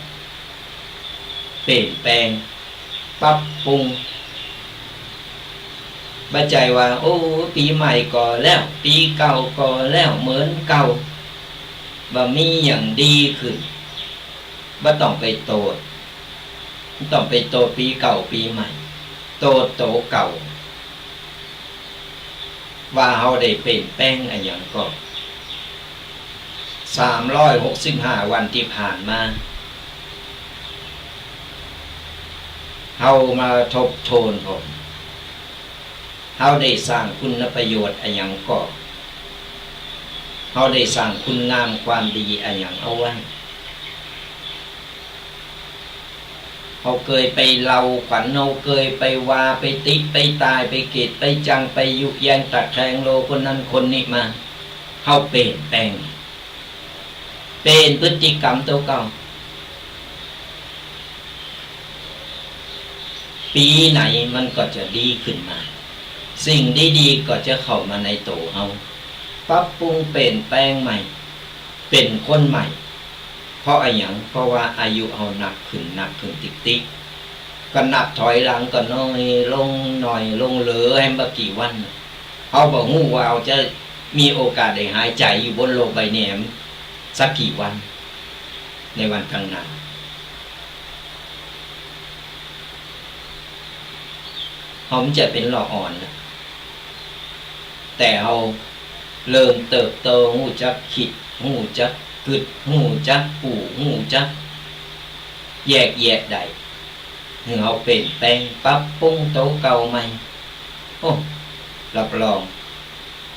เปลี่ยนแปลง ปรับปรุง บ่ใจ้ว่า โอ้ ปี๋ใหม่ก็แล้ว ปี๋เก่าก็แล้ว เหมือนเก่า บ่มีหยังดีขึ้น บ่ต้องไปโต้ษ บ่ต้องไปโต้ษปี๋เก่าปี๋ใหม่ โต้ษโตเก่า ว่าเฮาได้เปลี่ยนแปลงอะหยังก่อ สามร้อยหกสิบห้าวันตี้ผ่านมา เฮามาทบทวนผม เฮาได้สร้างคุณประโยชน์อะหยังก่อ เฮาได้สร้างคุณงามความดีอะหยังเอาไว้ เฮาเกยไปเล่าขวัญ เฮาเกยไปว่า ไปติ ไปต้าย ไปเกลียด ไปจัง ไปยุแยงตะแคงโลคนนั้นคนนี้มา เฮาเปลี่ยนแปลง เปลี่ยนพฤติกรรมโตเก่า ปี๋ไหนมันก็จะดีขึ้นมา สิ่งดีๆ ก็จะเข้ามาในโตเฮา ปรับปรุงเปลี่ยนแปลงใหม่ เป๋นคนใหม่ เพราะอะหยัง เพราะว่าอายุเฮานับขึ้น นับขึ้นติ๊กๆ ก็นับถอยหลังก็น้อยลง น้อยลง เหลือแหมบ่กี่วัน เฮาบ่ฮู้ว่าเฮาจะมีโอกาสได้หายใจ๋อยู่บนโลกใบนี้แหมสักกี่วัน ในวันตังหน้า เฮาบ่ใจ้เป๋นละอ่อนนะ แต่เฮาเริ่มเติบโต ฮู้จักกึ๊ด ฮู้จักกึ๊ด ฮู้จักอู้ ฮู้จักแยกแยะได้ หื้อเฮาเปลี่ยนแปลง ปรับปรุงโตเก่าใหม่ โอ้ รับรอง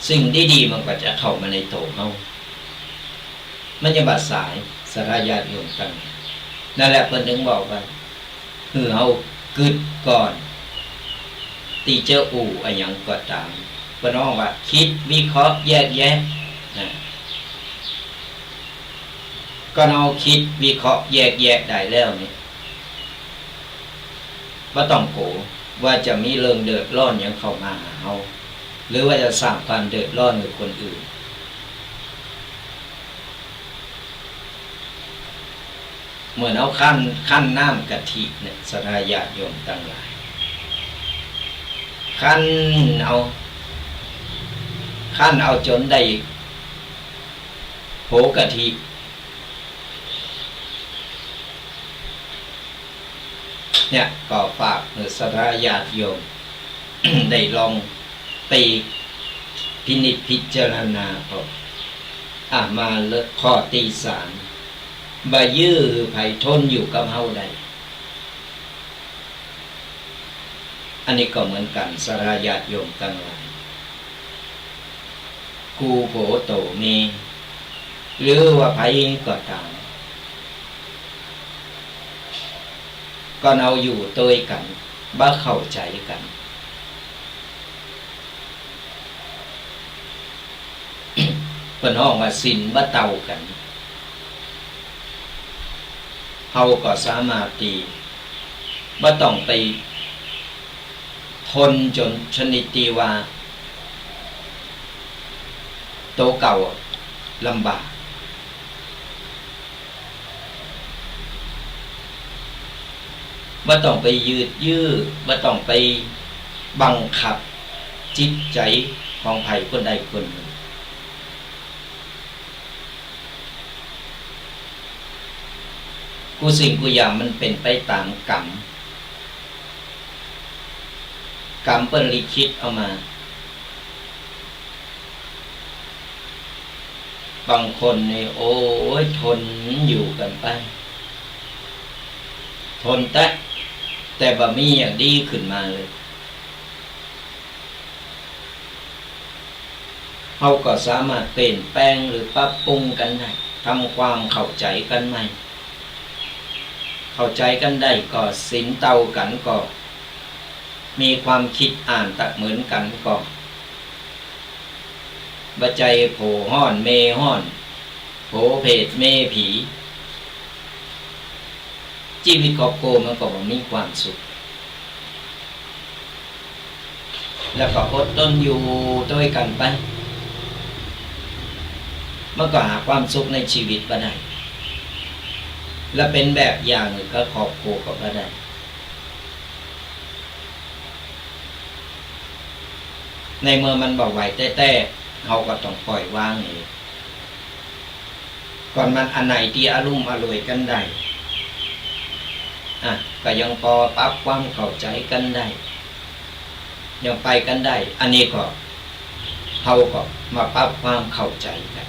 สิ่งดีๆ มันก็จะเข้ามาในโตเฮา มันจะบ่สาย ศรัทธาญาติโยมตังหลาย นั่นแหละเปิ้นถึงบอกว่า หื้อเฮากึ๊ดก่อน ตี้จะอู้อะหยังก็ต๋าม เปิ้นฮ้องว่า กึ๊ดวิเคราะห์แยกแยะ นะ ก็เฮากึ๊ดวิเคราะห์แยกแยะได้แล้วนี่ บ่ต้องกั๋ว ว่าจะมีเรื่องเดือดร้อนหยังเข้ามาหาเฮา หรือว่าจะสร้างความเดือดร้อนหื้อคนอื่น เหมือนเอาคั้น คั้นน้ำกะทิเนี่ย ศรัทธาญาติโยมตังหลาย คั้นเอา คั้นเอาจ๋นได้โผกะทิ เนี่ย ก็ฝากหื้อศรัทธาญาติโยม ได้ลองไปพินิจพิจารณาเอา อ่ะ มาเรื่องข้อตี้สาม บ่ยื้อหื้อใผทนอยู่กับเฮาได้ อันนี้ก็เหมือนกั๋น ศรัทธาญาติโยมตังหลาย กู่ผัวโตเมีย หรือว่าใผก็ต๋าม ก็เฮาอยู่ตวยกั๋น บ่เข้าใจ๋กั๋น เปิ้นฮ้องว่าศีลบ่เต้ากั๋น เฮาก็สามารถตี้บ่ต้องไปทนจ๋นชนิดตี้ว่า โตเก่าลำบาก บ่ต้องไปยืดยื้อ บ่ต้องไปบังคับจิตใจ๋ของใผคนใดคนนึ่ง กู้สิ่งกู้อย่างมันเป๋นไปต๋ามกรรม กรรมเปิ้นลิขิตเอามา บางคนนี่ โอ๊ย ทนอยู่กั๋นไป ทนแต๊ แต่บ่มีหยังดีขึ้นมาเลย เฮาก็สามารถเปลี่ยนแปลงหรือปรับปรุงกั๋นได้ ทำความเข้าใจ๋กั๋นใหม่ เข้าใจ๋กั๋นได้ก็ศีลเต้ากั๋นก็ มีความกึ๊ดอ่านตะเหมือนกั๋นก็ บ่ใจ้ผัวฮ้อนเมียฮ้อน ผัวเผดเมียผี จีวิตครอบครัวมันก็บ่มีความสุข แล้วก็อดตนอยู่ตวยกั๋นไป มันก็หาความสุขในจีวิตบ่ได้ และเป๋นแบบอย่างหื้อกับครอบครัวก็บ่ได้ ในเมื่อมันบ่ไหวแต๊ๆ เฮาก็ต้องปล่อยวางเอง ก่อนมันอันไหนตี้อะลุ่มอล่วยกั๋นได้ อ่ะ ก็ยังปอปรับความเข้าใจ๋กั๋นได้ ยังไปกั๋นได้ อันนี้ก็ เฮาก็มาปรับความเข้าใจ๋กั๋น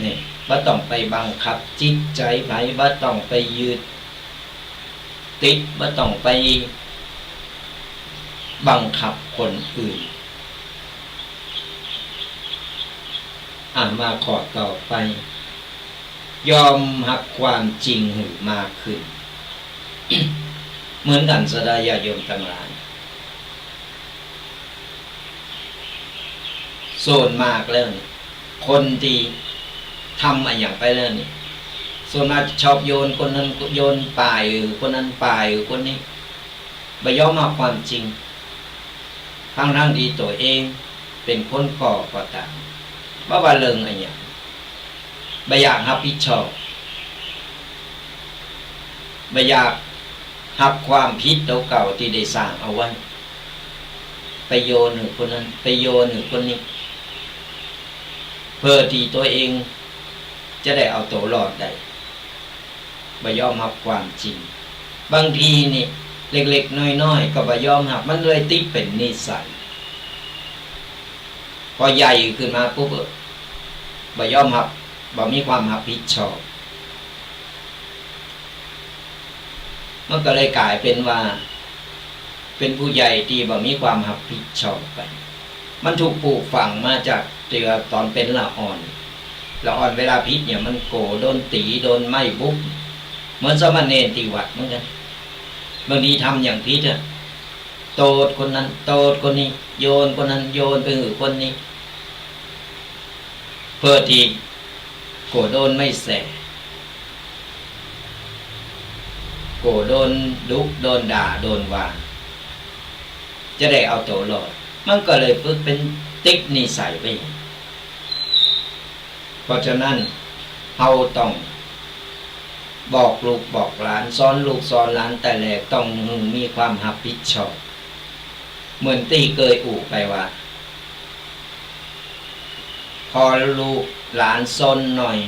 นี่ บ่ต้องไปบังคับจิตใจ๋ใผ บ่ต้องไปยึดติด บ่ต้องไปบังคับคนอื่น อ่ะ มาข้อต่อไป ยอมฮับความจริงหื้อมากขึ้น เหมือนกั๋น ศรัทธาญาติโยมตังหลาย ส่วนมากแล้วนี่ คนตี้ทำอะหยังไปแล้วนี่ ส่วนมากจะชอบโยนคนนั้น โยนป้ายหื้อคนนั้น ป้ายหื้อคนนี้ บ่ยอมฮับความจริง ทั้งๆ ตี้ตั๋วเองเป๋นคนก่อก็ต๋าม บ่ว่าเรื่องอะหยัง บ่อยากฮับผิดชอบ บ่อยากฮับความผิดตั๋วเก่าตี้ได้สร้างเอาไว้ ไปโยนหื้อคนนั้น ไปโยนหื้อคนนี้ เพื่อตี้ตั๋วเองจะได้เอาตั๋วรอดได้ บ่ยอมฮับความจริง บางทีนี่ เล็กๆ น้อยๆ ก็บ่ยอมฮับ มันเลยติดเป๋นนิสัย ปอใหญ่ขึ้นมาปุ๊บ บ่ยอมฮับ บ่มีความฮับผิดชอบ มันก็เลยก๋ายเป๋นว่า เป๋นผู้ใหญ่ตี้บ่มีความฮับผิดชอบไป มันถูกปลูกฝังมาจากตี้ว่าต๋อนเป๋นละอ่อน ละอ่อนเวลาผิดเนี่ยมันโก๋โดนตี๋ โดนไม้บุก เหมือนสามเณรตี้วัดเหมือนกั๋น บางทีทำอย่างผิดอะ โตดคนนั้น โตดคนนี้ โยนคนนั้น โยนไปหื้อคนนี้ เพื่อตี้โก๋โดนไม้แส่ กั๋วโดนดุ โดนด่า โดนว่า จะได้เอาตั๋วรอด มันก็เลยฝึกเป๋นติดนิสัยไป เพราะฉะนั้น เฮาต้องบอกลูกบอกหลาน สอนลูกสอนหลานแต่แรก ต้องหื้อมีความฮับผิดชอบ เหมือนตี้เกยอู้ไปว่า พอลูกหลานซนหน่อย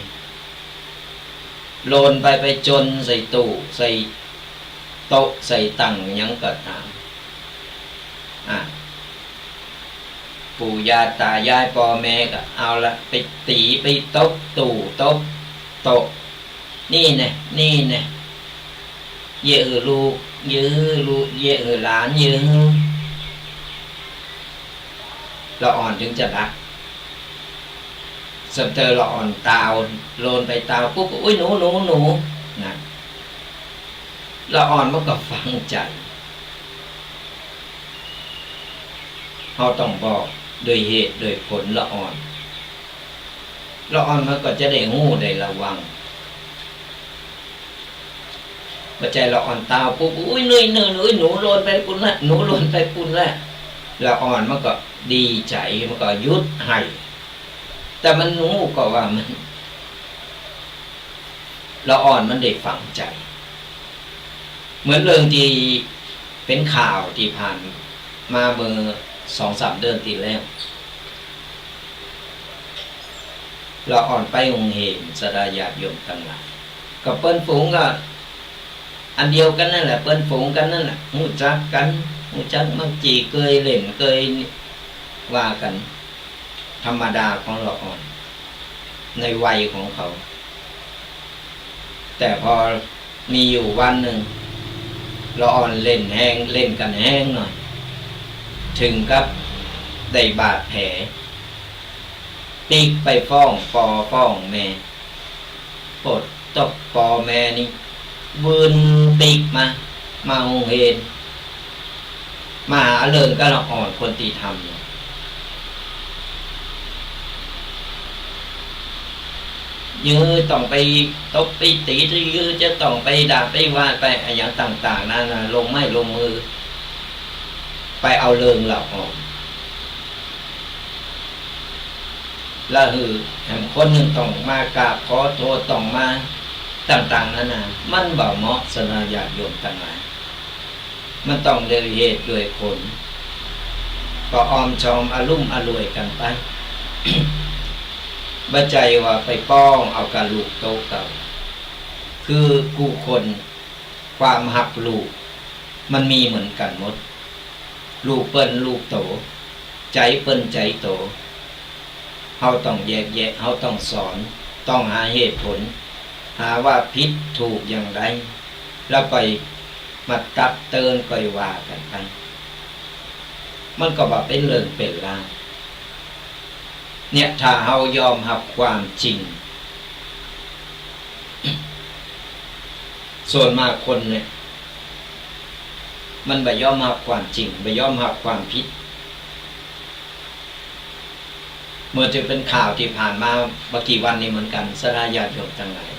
หล่นไป ไปจนใส่ตู้ ใส่โต๊ะ ใส่ตังหยังก็ต๋าม อ่ะ ปู่ย่าต๋ายายป้อแม่ก็เอาละ ไปตี๋ ไปตบตู้ ตบโต๊ะ นี่แน่ นี่แน่ เยียะหื้อลูก เยียะหื้อลูก เยียะหื้อหลาน เยียะหื้อ ละอ่อนเถิงจะดัก สำเตอละอ่อนตาว หล่นไปตาวปุ๊บ อุ๊ย หนู หนู หนู นะ ละอ่อนมันก็ฝังใจ๋ เฮาต้องบอกโดยเหตุโดยผลละอ่อน ละอ่อนมันก็จะได้ฮู้ได้ระวัง บ่ใจ้ละอ่อนตาวปุ๊บ อุ๊ย เหนื่อย เหนื่อย อุ๊ย หนูหล่นไปปุ้นละ หนูหล่นไปปุ้นละ ละอ่อนมันก็ดีใจ๋ มันก็หยุดไห้ แต่มันฮู้ก่อว่ามัน ละอ่อนมันได้ฝังใจ๋ เหมือนเรื่องตี้เป๋นข่าวตี้ผ่านมาเมื่อสองสามเดือนตี้แล้ว ละอ่อนไปโฮงเฮียน ศรัทธาญาติโยมตังหลาย ก็เปิ้นฝูงก็อันเดียวกั๋นนั่นแหละ เปิ้นฝูงกั๋นนั่นแหละ ฮู้จักกั๋น ฮู้จักมักจี่ เกยเล่น เกยว่ากั๋น ธรรมดาของละอ่อน ในวัยของเขา แต่พอมีอยู่วันนึ่ง ละอ่อนเล่นแฮง เล่นกั๋นแฮงหน่อย เถิงกับได้บาดแผล ปิ๊กไปฟ้องป้อฟ้องแม่ โปดตกป้อแม่นี่ วืนปิ๊กมา มาโฮงเฮียน มาหาเรื่องกับละอ่อนคนตี้ทำเนี่ย เยียะต้องไปตบไปตี๋ เยียะจะต้องไปด่าไปว่าไปอะหยังต่างๆ นานา ลงไม้ลงมือ ไปเอาเรื่องละอ่อน ละหื้อแหมคนนึ่งต้องมากราบขอโทษ ต้องมาต่างๆ นานา มันบ่เหมาะ ศรัทธาญาติโยมตังหลาย มันต้องโดยเหตุโดยผล ก็ออมชอมอะลุ่มอล่วยกั๋นไป บ่ใจ้ว่าไปป้องเอากับลูกโตเก่า คือกู้คน ความฮักลูกมันมีเหมือนกั๋นหมด ลูกเปิ้นลูกโต ใจ๋เปิ้นใจ๋โต เฮาต้องแยกแยะ เฮาต้องสอน ต้องหาเหตุผล หาว่าผิดถูกอย่างใด แล้วก่อยมาตักเตือน ก่อยว่ากั๋นไป มันก็บ่เป๋นเรื่องเป๋นราว เนี่ย ถ้าเฮายอมฮับความจริง ส่วนมากคนเนี่ย มันบ่ยอมฮับความจริง บ่ยอมฮับความผิด เมื่อจะเป๋นข่าวตี้ผ่านมาบ่กี่วันนี้เหมือนกั๋น ศรัทธาญาติโยมตังหลาย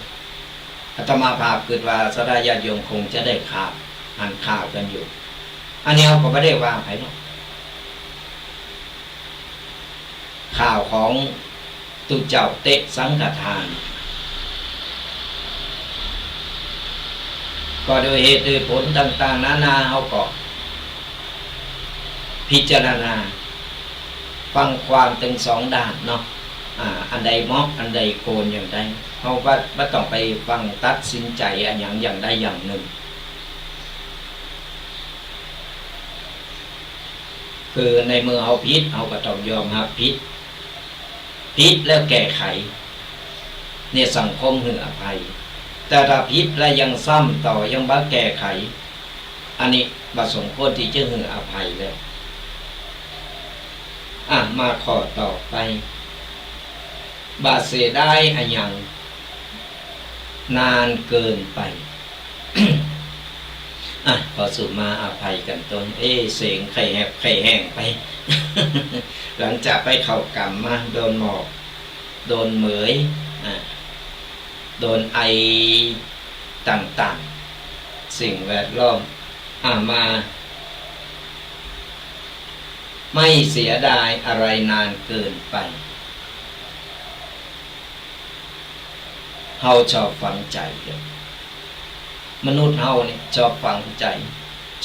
อาตมาภาพกึ๊ดว่าศรัทธาญาติโยมคงจะได้ข่าว หันข่าวกั๋นอยู่ อันนี้เฮาก็บ่ได้ว่าใผเนาะ ข่าวของตุ๊เจ้าเตะสังฆทาน ก็โดยเหตุโดยผลต่างๆ นานา เฮาก็พิจารณาฟังความตึงสองด้านเนาะ อ่า อันใดเหมาะ อันใดควรอย่างใด เฮาบ่ บ่ต้องไปฟังตัดสินใจ๋อะหยังอย่างใดอย่างนึ่ง คือในเมื่อเฮาผิด เฮาก็ต้องยอมฮับผิด ผิดแล้วแก้ไข เนี่ยสังคมหื้ออภัย แต่ถ้าผิดแล้วยังซ้ำต่อ ยังบ่แก้ไข อันนี้บ่สมควรตี้จะหื้ออภัยแล้ว อ่ะ มาข้อต่อไป บ่เสียดายอะหยัง นานเกินไป อ่ะ ขอสุมาอภัยกั๋นตน เอ๊ะ เสียงใค่แหบใค่แห้งไป หลังจากไปเข้ากรรมมา โดนหมอก โดนเหมย อ่ะ โดนไอต่าง สิ่งแวดล้อม อ่ะ มา ไม่เสียดายอะไรนานเกินไป เฮาชอบฝังใจ๋ มนุษย์เฮานี่ชอบฝังใจ๋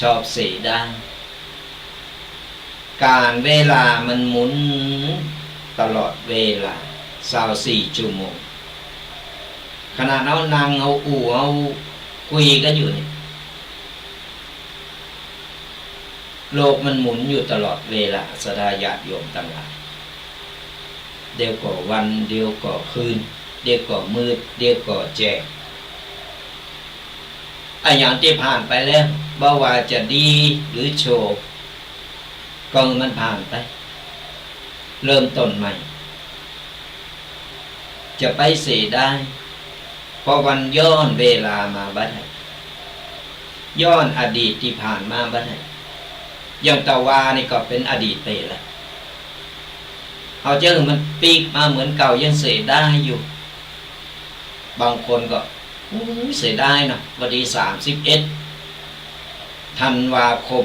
ชอบเสียดาย ก๋านเวลามันหมุนตลอดเวลา ซาวสี่ชั่วโมง ขนาดเฮานั่ง เฮาอู้ เฮาคุยกั๋นอยู่นี่ โลกมันหมุนอยู่ตลอดเวลา ศรัทธาญาติโยมตังหลาย เดี๋ยวก็วัน เดี๋ยวก็คืน เดี๋ยวก็มืด เดี๋ยวก็แจ้ง อะหยังตี้ผ่านไปแล้ว บ่ว่าจะดีหรือชั่ว ก็หื้อมันผ่านไป เริ่มต้นใหม่ จะไปเสียดาย เพราะมันย้อนเวลามาบ่ได้ ย้อนอดีตตี้ผ่านมาบ่ได้ อย่างตะวานี่ก็เป๋นอดีตไปแล้ว เฮาจะหื้อมันปิ๊กมาเหมือนเก่ายังเสียดายอยู่ บางคนก็ อู้ เสียดายเนาะ วันตี้สามสิบเอ็ดธันวาคม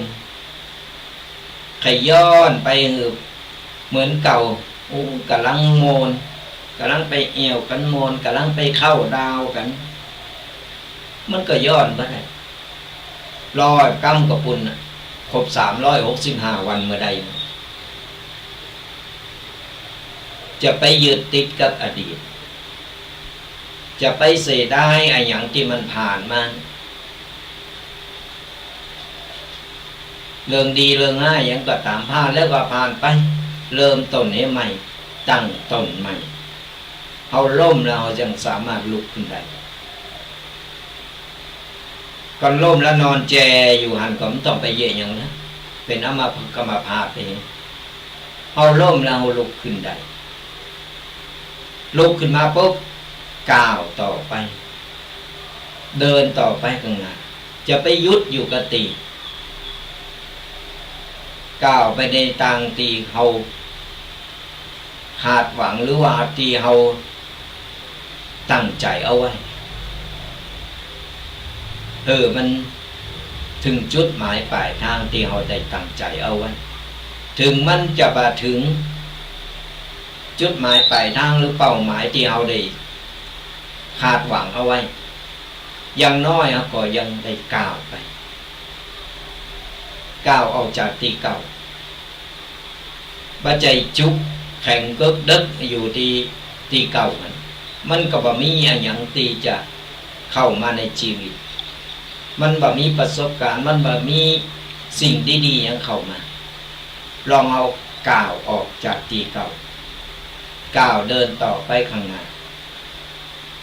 ใค่ย้อนไปหื้อเหมือนเก่า อู้ ก่ำลังม่วน ก่ำลังไปเอี่ยวกั๋นม่วน ก่ำลังไปเข้าดาวกั๋น มันก็ย้อนบ่ได้ รอก้ำกะปุ้นน่ะ ครบสามร้อยหกสิบห้าวันเมื่อใด จะไปยึดติดกับอดีต จะไปเสียดายอะหยังตี้มันผ่านมา เรื่องดีเรื่องฮ้ายหยังก็ต๋าม ผ่านแล้วก็ผ่านไป เริ่มต้นหื้อใหม่ ตั้งต้นใหม่ เฮาล้มแล้วเฮายังสามารถลุกขึ้นได้ ก่อนล้มแล้วนอนแจอยู่หั้นก็บ่ต้องไปเยียะหยังนะ เป๋นอัมพาต อัมพาตไป เฮาล้มแล้วเฮาลุกขึ้นได้ ลุกขึ้นมาปุ๊บ ก้าวต่อไป เดินต่อไปข้างหน้า จะไปหยุดอยู่กับตี้ ก้าวไปในตางตี้เฮาคาดหวัง หรือว่าตี้เฮาตั้งใจ๋เอาไว้ เออ มันเถิงจุดหมายป๋ายตางตี้เฮาได้ตั้งใจ๋เอาไว้ เถิงมันจะบ่เถิงจุดหมายป๋ายตางหรือเป้าหมายตี้เฮาได้คาดหวังเอาไว้ อย่างน้อยเฮาก็ยังได้ก้าวไป ก้าวออกจากตี้เก่า บ่ใจ้จุกแข็งเกิกเดิกอยู่ตี้ ตี้เก่าหั้น มันก็บ่มีอะหยังตี้จะเข้ามาในจีวิต มันบ่มีประสบก๋ารณ์ มันบ่มีสิ่งดีๆ หยังเข้ามา ลองเฮาก้าวออกจากตี้เก่า ก้าวเดินต่อไปข้างหน้า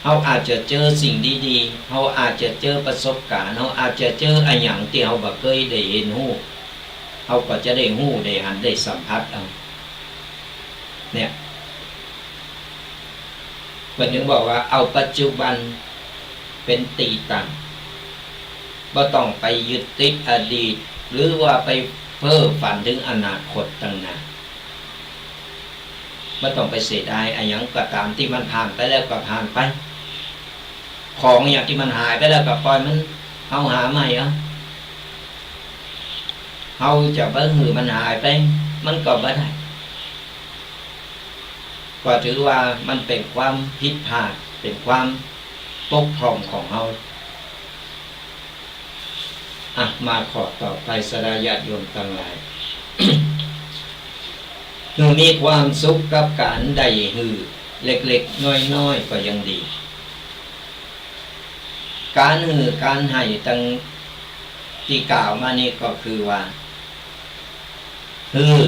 เฮาอาจจะเจอสิ่งดีๆ เฮาอาจจะเจอประสบก๋ารณ์ เฮาอาจจะเจออะหยังตี้เฮาบ่เกยได้หันฮู้ เฮาก็จะได้ฮู้ ได้หัน ได้สัมผัสเอา เนี่ย เปิ้นจึงบอกว่าเอาปัจจุบันเป๋นตี้ตั้ง บ่ต้องไปยึดติดอดีต หรือว่าไปเพ้อฝันเถิงอนาคตตังหน้า บ่ต้องไปเสียดายอะหยังก็ต๋ามตี้มันผ่านไปแล้วก็ผ่านไป ของอะหยังตี้มันหายไปแล้วก็ปล่อยมัน เฮาหาใหม่เอา เฮาจะบ่หื้อมันหายไป มันก็บ่ได้ ก็ถือว่ามันเป๋นความผิดพลาด เป๋นความบกพร่องของเฮา อ่ะ มาข้อต่อไป ศรัทธาญาติโยมตังหลาย หื้อมีความสุขกับก๋านได้หื้อเล็กๆ น้อยๆ ก็ยังดี ก๋านหื้อก๋านให้ตังตี้กล่าวมานี่ก็คือว่า หื้อ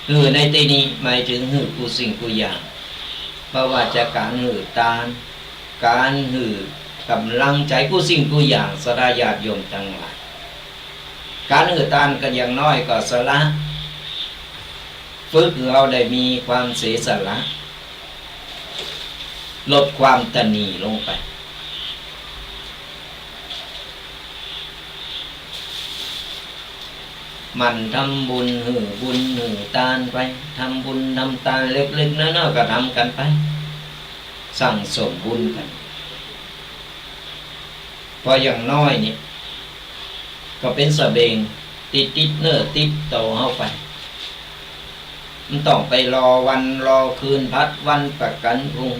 หื้อในตี้นี้หมายเถิงหื้อกู้สิ่งกู้อย่าง บ่ว่าจะก๋านหื้อตาน ก๋านหื้อก๋ำลังใจ๋กู้สิ่งกู้อย่าง ศรัทธาญาติโยมตังหลาย ก๋านหื้อตานก็อย่างน้อยก็สละ ฝึกหื้อเฮาได้มีความเสียสละ ลดความตณีลงไป หมั่นทำบุญ หื้อบุญหื้อตานไป ทำบุญทำตานเล็กๆ น้อยๆ ก็ทำกั๋นไป สั่งสมบุญกั๋น ก็อย่างน้อยนี่ ก็เป๋นสะเบง ติด ติดเนื้อติดตั๋วเฮาไป บ่ต้องไปรอวันรอคืน ผัดวันประกั๋นพรุ่ง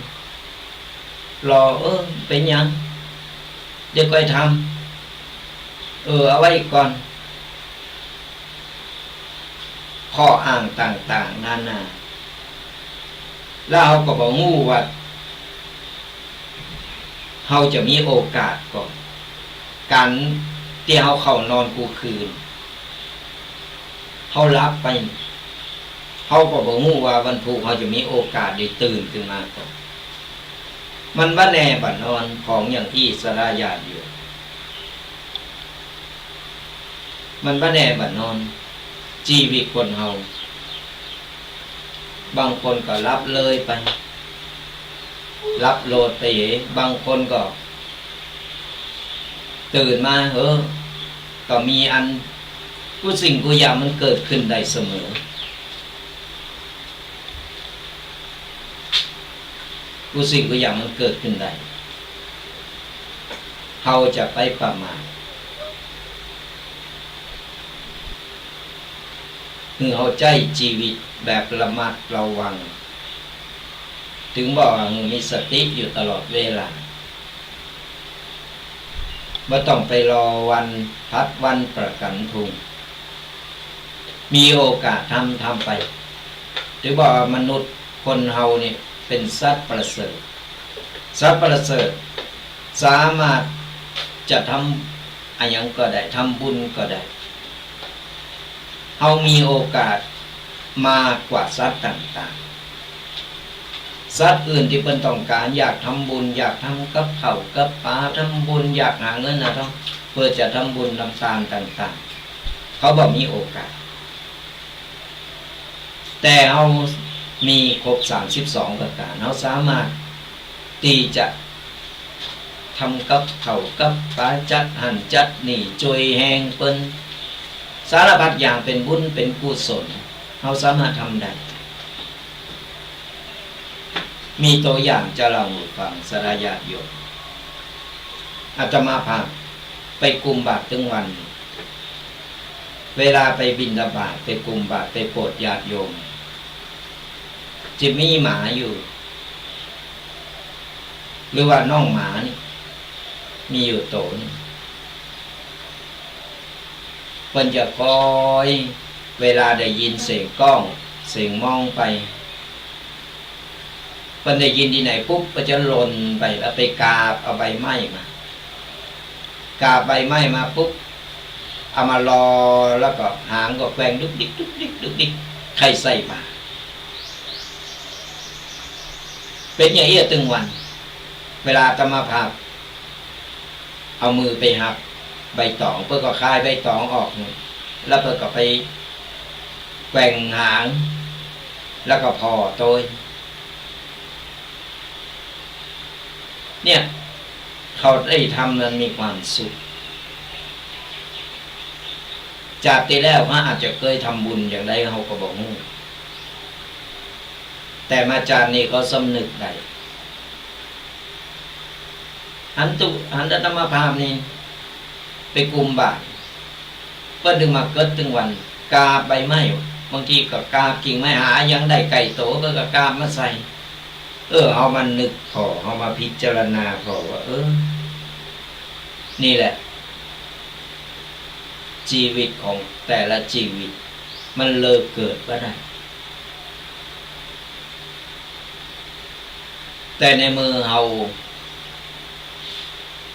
รอ เออ เป๋นหยัง เดี๋ยวก่อยทำ เออ เอาไว้ก่อน ข้ออ้างต่างๆ นานา แล้วเฮาก็บ่ฮู้ว่า เฮาจะมีโอกาสก่อ ก๋านตี้เฮาเข้านอนกู้คืน เฮาหลับไป เฮาก็บ่ฮู้ว่าวันพูกเฮาจะมีโอกาสได้ตื่นขึ้นมาก่อ มันบ่แน่บ่นอน ของอย่างอี้สาระญาติโยม มันบ่แน่บ่นอน จีวิตคนเฮา บางคนก็หลับเลยไป หลับโลดไปเหย บางคนก็ตื่นมา เออ ก็มีอัน กู้สิ่งกู้อย่างมันเกิดขึ้นได้เสมอ กู้สิ่งกู้อย่างมันเกิดขึ้นได้ เฮาจะไปประมาท หื้อเฮาใจ๊จีวิตแบบระมัดระวัง เถิงบอกว่าหื้อมีสติอยู่ตลอดเวลา บ่ต้องไปรอวันผัดวันประกั๋นพรุ่ง มีโอกาสทำ ทำไป ถือว่ามนุษย์คนเฮานี่เป๋นสัตว์ประเสริฐ สัตว์ประเสริฐ สามารถจะทำอะหยังก็ได้ ทำบุญก็ได้ เฮามีโอกาสมากกว่าสัตว์ต่างๆ สัตว์อื่นตี้เปิ้นต้องก๋านอยากทำบุญ อยากทำกับข้าวกับป๋า ทำบุญ อยากหาเงินหาทอง เปื้อจะทำบุญทำตานต่างๆ เขาบ่มีโอกาส แต่เฮามีครบสามสิบสองประก๋าน เฮาสามารถตี้จะทำกับข้าวกับป๋า จัดหั้นจัดนี่ จ้วยแฮงเปิ้น สารพัดอย่าง เป๋นบุญเป๋นกุศล เฮาสามารถทำได้ มีตั๋วอย่างจะเล่าหื้อฟัง สาระญาติโยม อาตมาภาพไปกุมบาตรตึงวัน เวลาไปบิณฑบาต ไปกุมบาตร ไปโปรดญาติโยม จะมีหมาอยู่ หรือว่าน้องหมานี่ มีอยู่ตั๋วนึ่ง เปิ้นจะคอย เวลาได้ยินเสียงก้อง เสียงม้องไป เปิ้นได้ยินตี้ไหนปุ๊บ เปิ้นจะหล่นไป แล้วไปกาบเอาใบไม้มา กาบใบไม้มาปุ๊บ เอามาลอ แล้วก็หางก็แกว่งดุกดิก ดุกดิก ดุกดิก ใค่ใส่บาตร เป๋นอย่างอี้ตึงวัน เวลาอาตมาภาพ เอามือไปหับใบตอง เปิ้นก็คายใบตองออก แล้วเปิ้นก็ไปแกว่งหาง แล้วก็ผ่อโตย เนี่ย เขาได้ทำนั้นมีความสุข จาติตี้แล้วเขาอาจจะเกยทำบุญอย่างใดเฮาก็บ่ฮู้ แต่มาจาตินี้เขาสำนึกได้ หันตุ หันอาตมาภาพนี่ไปกุมบาตร เปิ้นตึงมาเกิดตึงวัน กาบใบไม้ บางทีก็กาบกิ่งไม้ หาหยังได้ใก้ตั๋ว เปิ้นก็กาบมาใส่ เออ เฮามานึกผ่อ เฮามาพิจารณาผ่อว่า เออ นี่แหละ จีวิตของแต่ละจีวิต มันเลิกเกิดบ่ได้ แต่ในเมื่อเฮา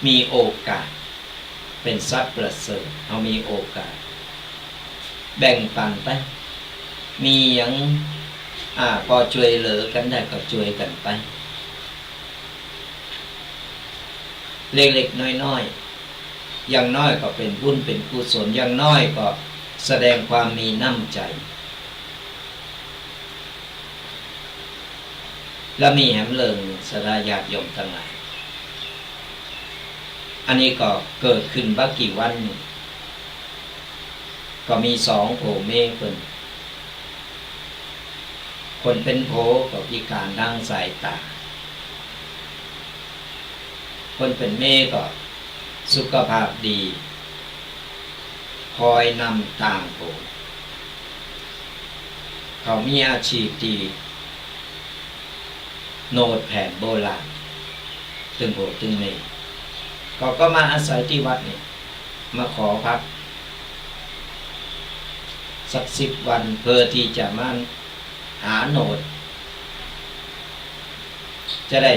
มีโอกาส เป๋นสัตว์ประเสริฐ เฮามีโอกาส แบ่งปั๋นไป มีหยัง อ่า ปอจ้วยเหลือกั๋นได้ก็จ้วยกั๋นไป เล็กๆ น้อยๆ อย่างน้อยก็เป๋นบุญเป๋นกุศล อย่างน้อยก็แสดงความมีน้ำใจ๋ และมีแหมเลิง ศรัทธาญาติโยมตังหลาย อันนี้ก็เกิดขึ้นบ่กี่วันนี่ ก็มีสองผัวเมียเปิ้น คนเป๋นผัวก็พิการตางสายต๋า คนเป๋นเมียก็ สุขภาพดี คอยนำตางโผ เขามีอาชีพตี้โนดแผนโบราณ ตึงโผตึงเม เขาก็มาอาศัยตี้วัดนี่ มาขอพักสักสิบวัน เพื่อตี้จะมาหาโนด จะได้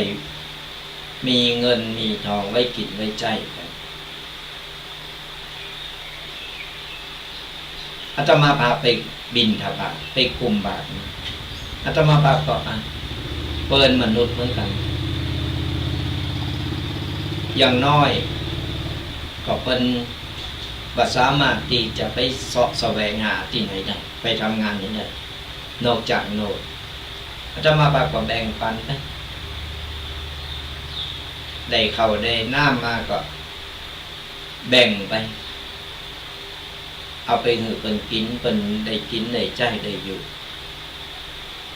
มีเงินมีทองไว้กิ๋นไว้ใจ๊กั๋น อาตมาภาพไปบิณฑบาต ไปคุมบาตร อาตมาภาพก็ อ่ะ เปิ้นมนุษย์เหมือนกั๋น อย่างน้อยก็เปิ้นบ่สามารถตี้จะไปเสาะแสวงหาตี้ไหนได้ ไปทำงานตี้ไหนได้ นอกจากโนด อาตมาภาพก็แบ่งปั๋นไป ได้ข้าวได้น้ำมาก็แบ่งไป เอาไปหื้อเปิ้นกิ๋น เปิ้นได้กิ๋นได้ใจ๊ได้อยู่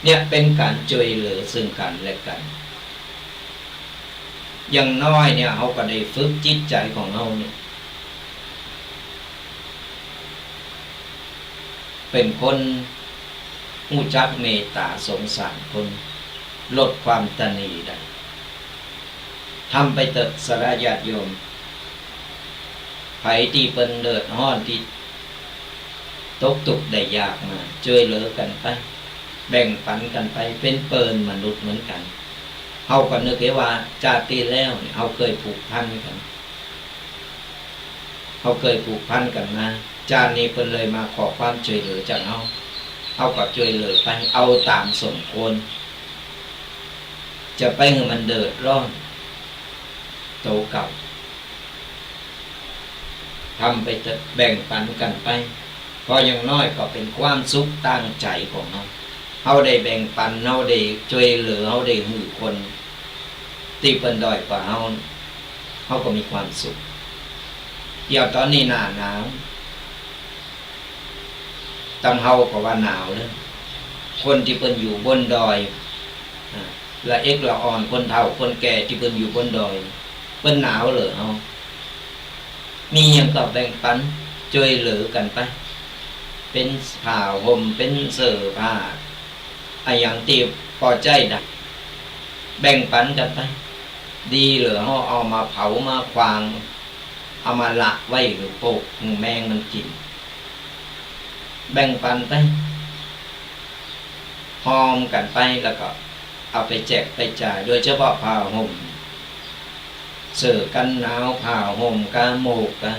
เนี่ยเป๋นก๋านจ้วยเหลือเซิ่งกั๋นและกั๋น อย่างน้อยเนี่ย เฮาก็ได้ฝึกจิตใจ๋ของเฮาเนี่ย เป๋นคนฮู้จักเมตต๋าสงสารคน ลดความตระหนี่ได้ ทำไปเต๊อะ ศรัทธาญาติโยม ใผตี้เปิ้นเดือดฮ้อน ตี้ตกตุ๊กข์ได้ยากมา จ้วยเหลือกั๋นไป แบ่งปั๋นกั๋นไป เป๋นเปิ้นมนุษย์เหมือนกั๋น เฮาก็นึกได้ว่าจาติตี้แล้วเนี่ย เฮาเกยผูกพันกั๋น เฮาเกยผูกพันกั๋นมา จาตินี้เปิ้นเลยมาขอความจ้วยเหลือจากเฮา เฮาก็จ้วยเหลือไป เอาต๋ามสมควร จะไปหื้อมันเดือดฮ้อนโตเก่า ทำไปเต๊อะ แบ่งปั๋นกั๋นไป เพราะอย่างน้อยก็เป๋นความสุขตางใจ๋ของเฮา เฮาได้แบ่งปั๋น เฮาได้จ้วยเหลือ เฮาได้หื้อคนตี้เปิ้นด้อยกว่าเฮา เฮาก็มีความสุข เดี๋ยวต๋อนนี้หน้าหนาว ตังเฮาก็ว่าหนาวแล้ว คนตี้เปิ้นอยู่บนดอย อ่า ละเอกละอ่อน คนเฒ่าคนแก่ตี้เปิ้นอยู่บนดอย เปิ้นหนาวเหลือเฮา มีหยังก็แบ่งปั๋นจ้วยเหลือกั๋นไป เป๋นผ้าห่ม เป๋นเสื้อผ้า อะหยังตี้ปอใจ๊ได้ แบ่งปั๋นกั๋นไป ดีเหลือเฮาเอามาเผามาขว้าง เอามาละไว้หื้อปลวกหื้อแมงมันกิ๋น แบ่งปั๋นไป ฮอมกั๋นไป แล้วก็เอาไปแจกไปจ่าย โดยเฉพาะผ้าห่ม เสื้อกั๋นหนาว ผ้าห่ม กาโมก กา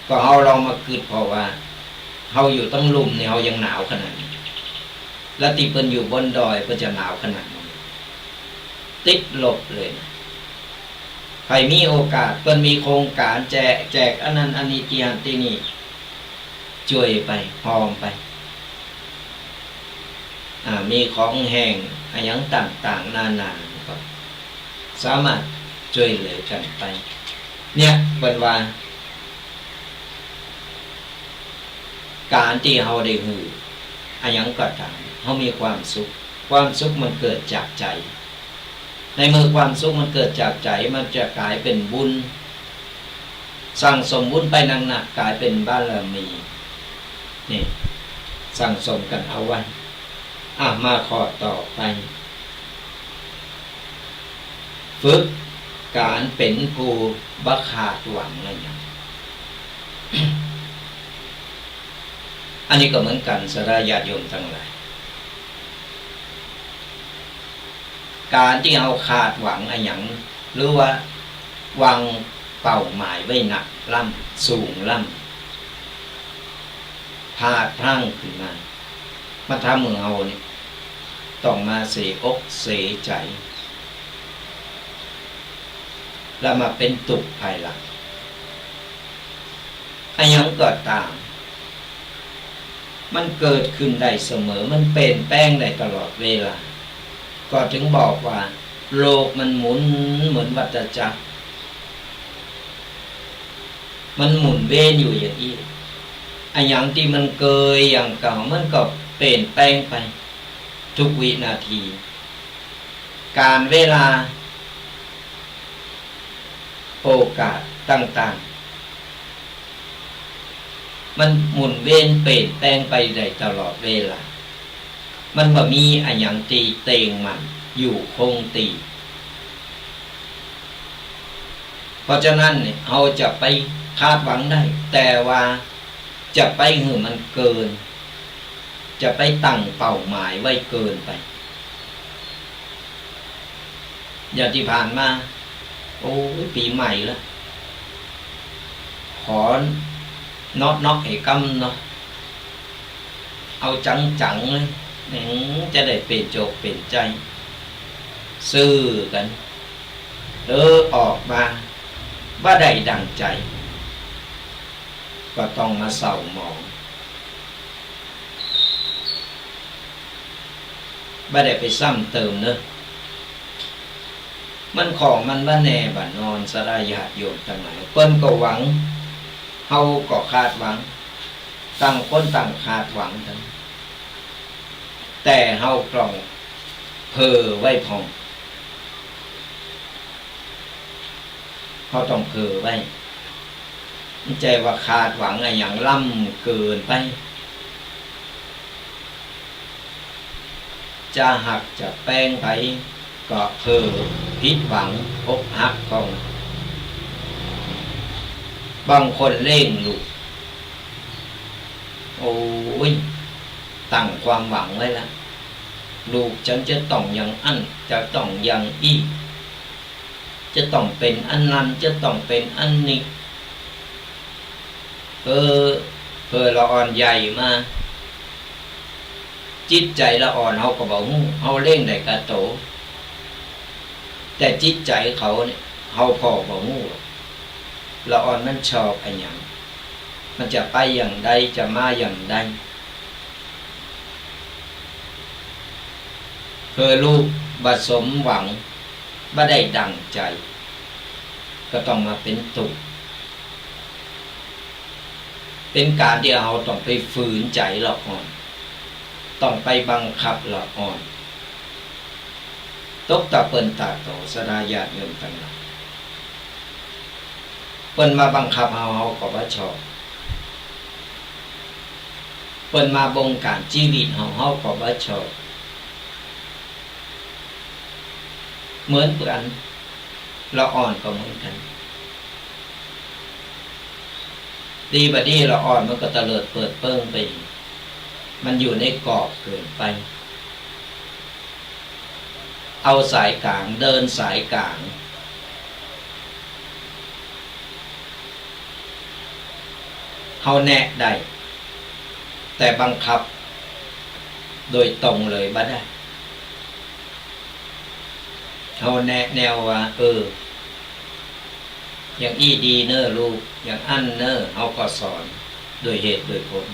ก็เฮาลองมากึ๊ดผ่อว่า เฮาอยู่ตังลุ่มนี่ เฮายังหนาวขนาดนี้ แล้วตี้เปิ้นอยู่บนดอยเปิ้นจะหนาวขนาดไหน ติดลบเลยนะ ใผมีโอกาส เปิ้นมีโครงก๋านแจก แจกอันนั้นอันนี้ ตี้หั้นตี้นี่ จ้วยไป ฮอมไป อ่า มีของแห้ง อะหยังต่างๆ นานา ก็สามารถจ้วยเหลือกั๋นไป เนี่ย เปิ้นว่า ก๋านตี้เฮาได้หื้ออะหยังก็ต๋าม เฮามีความสุข ความสุขมันเกิดจากใจ๋ ในเมื่อความสุขมันเกิดจากใจ๋ มันจะก๋ายเป๋นบุญ สั่งสมบุญไปนักๆ ก๋ายเป๋นบารมี นี่ สั่งสมกั๋นเอาไว้ อ่ะ มาข้อต่อไป ฝึกก๋านเป๋นผู้บ่ขาดหวังอะหยัง อันนี้ก็เหมือนกั๋น ศรัทธาญาติโยมตังหลาย ก๋านตี้เฮาขาดหวังอะหยัง หรือว่าวางเป้าหมายไว้หนักล้ำ สูงล้ำ พลาดพลั้งขึ้นมา มาทำหื้อเฮานี่ต้องมาเสียอกเสียใจ๋ แล้วมาเป๋นตุ๊กข์ภายหลัง อะหยังก็ต๋าม มันเกิดขึ้นได้เสมอ มันเปลี่ยนแปลงได้ตลอดเวลา ก็ถึงบอกว่าโลกมันหมุนเหมือนวัฏจักร มันหมุนเวียนอยู่อย่างอี้ อะหยังตี้มันเกยอย่างเก่า มันก็เปลี่ยนแปลงไปทุกวินาที ก๋าลเวลา ป โอกาสต่างๆ มันหมุนเวียนเปลี่ยนแปลงไปได้ตลอดเวลา มันบ่มีอะหยังตี้เต็งมั่นอยู่คงตี้ เพราะฉะนั้นเนี่ย เฮาจะไปคาดหวังได้ แต่ว่าจะไปหื้อมันเกิน จะไปตั้งเป้าหมายไว้เกินไป อย่างตี้ผ่านมา โอ้ย ปี๋ใหม่ละ ขอเนาะๆ ไอ้กำเนาะ เอาจังๆ เลย แหม จะได้เป๋นจอกเป๋นใจ๋ ซื้อกั๋น เออ ออกมา บ่ได้ดั่งใจ๋ ก็ต้องมาเศร้าหมอง บ่ได้ไปซ้ำเติมเนาะ มันของมันบ่แน่บ่นอน ศรัทธาญาติโยมตังหลาย เปิ้นก็หวัง เฮาก็คาดหวัง ต่างคนต่างคาดหวังกั๋น แต่เฮาต้องเผื่อไว้พ่อง เฮาต้องเผื่อไว้ บ่ใจ้ว่าคาดหวังอะหยังล้ำเกินไป จะหักจะแป้งไป ก็เผื่อผิดหวังอกหักพ่อง บางคนเลี้ยงลูก โอ้ย ตั้งความหวังไว้ละ ลูกฉันจะต้องอย่างอั้น จะต้องอย่างอี้ จะต้องเป๋นอันนั้น จะต้องเป๋นอันนี้ เออ เผื่อละอ่อนใหญ่มา จิตใจ๋ละอ่อนเฮาก็บ่ฮู้ เฮาเลี้ยงได้ก้าโต แต่จิตใจ๋เขาเนี่ย เฮาผ่อบ่ฮู้ ละอ่อนมันชอบอะหยัง มันจะไปอย่างใด จะมาอย่างใด เผื่อลูกบ่สมหวัง บ่ได้ดั่งใจ๋ ก็ต้องมาเป๋นตุ๊กข์ เป๋นก๋านตี้เฮาต้องไปฝืนใจ๋ละอ่อน ต้องไปบังคับละอ่อน ตกตะเปิ้นตะโต ศรัทธาญาติโยมตังหลาย เปิ้นมาบังคับเฮา เฮาก็บ่ชอบ เปิ้นมาบงก๋านจีวิตเฮา เฮาก็บ่ชอบ เหมือนกั๋น ละอ่อนก็เหมือนกั๋น ดีบ่ดีละอ่อนมันก็เตลิดเปิดเปิ้งไป มันอยู่ในกรอบเกินไป เอาสายก๋าง เดินสายก๋าง เฮาแนะได้ แต่บังคับโดยตรงเลยบ่ได้ เฮาแนะแนวว่า เออ อย่างอี้ดีเน่อลูก อย่างอั้นเน่อ เฮาก็สอนโดยเหตุโดยผล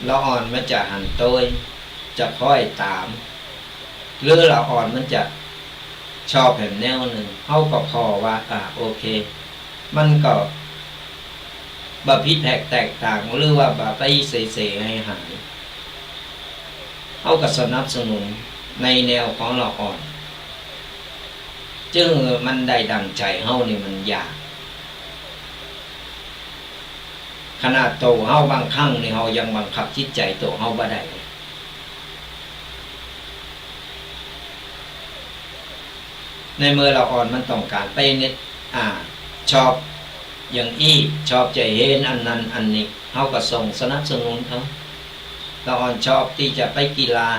ละอ่อนมันจะหันโต้ย จะคอยต๋าม หรือละอ่อนมันจะชอบแหมแนวหนึ่ง เฮาก็ผ่อว่า อ่า โอเค มันก็บ่ผิดแผกแตกต่าง หรือว่าบ่ไปเสยเสยหายหาย เฮาก็สนับสนุนในแนวของละอ่อน จึงมันได้ดั่งใจ๋เฮานี่มันยาก ขนาดโตเฮาบางครั้งนี่ เฮายังบังคับจิตใจ๋โตเฮาบ่ได้เลย ในเมื่อละอ่อนมันต้องก๋านไปเนี่ย อ่า ชอบอย่างอี้ ชอบจะเห็นอันนั้นอันนี้ เฮาก็ส่งสนับสนุนเขา ละอ่อนชอบตี้จะไปกีฬา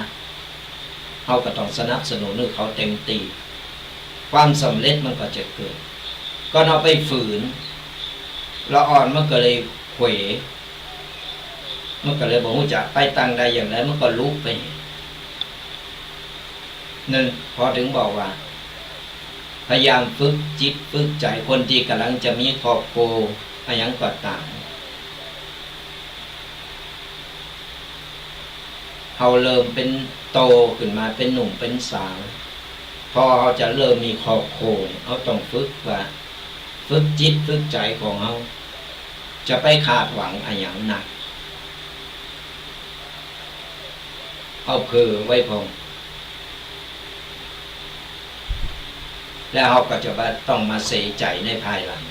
เฮาก็ต้องสนับสนุนหื้อเขาเต็มตี้ ความสำเร็จมันก็จะเกิด ก็เฮาไปฝืน ละอ่อนมันก็เลยเขว มันก็เลยบ่ฮู้จักไปตางใดอย่างใด มันก็ลุไป นั่น พอจึงบอกว่า พยายามฝึกจิตฝึกใจ๋ คนตี้ก่ำลังจะมีครอบครัวอะหยังก็ต๋าม เฮาเริ่มเป๋นโตขึ้นมา เป๋นหนุ่มเป๋นสาว พอเฮาจะเริ่มมีครอบครัวเนี่ย เฮาต้องฝึกว่า ฝึกจิตฝึกใจ๋ของเฮา จะไปคาดหวังอะหยังนัก เอาเผื่อไว้พ่อง แล้วเฮาก็จะบ่ต้องมาเสียใจ๋ในภายหลัง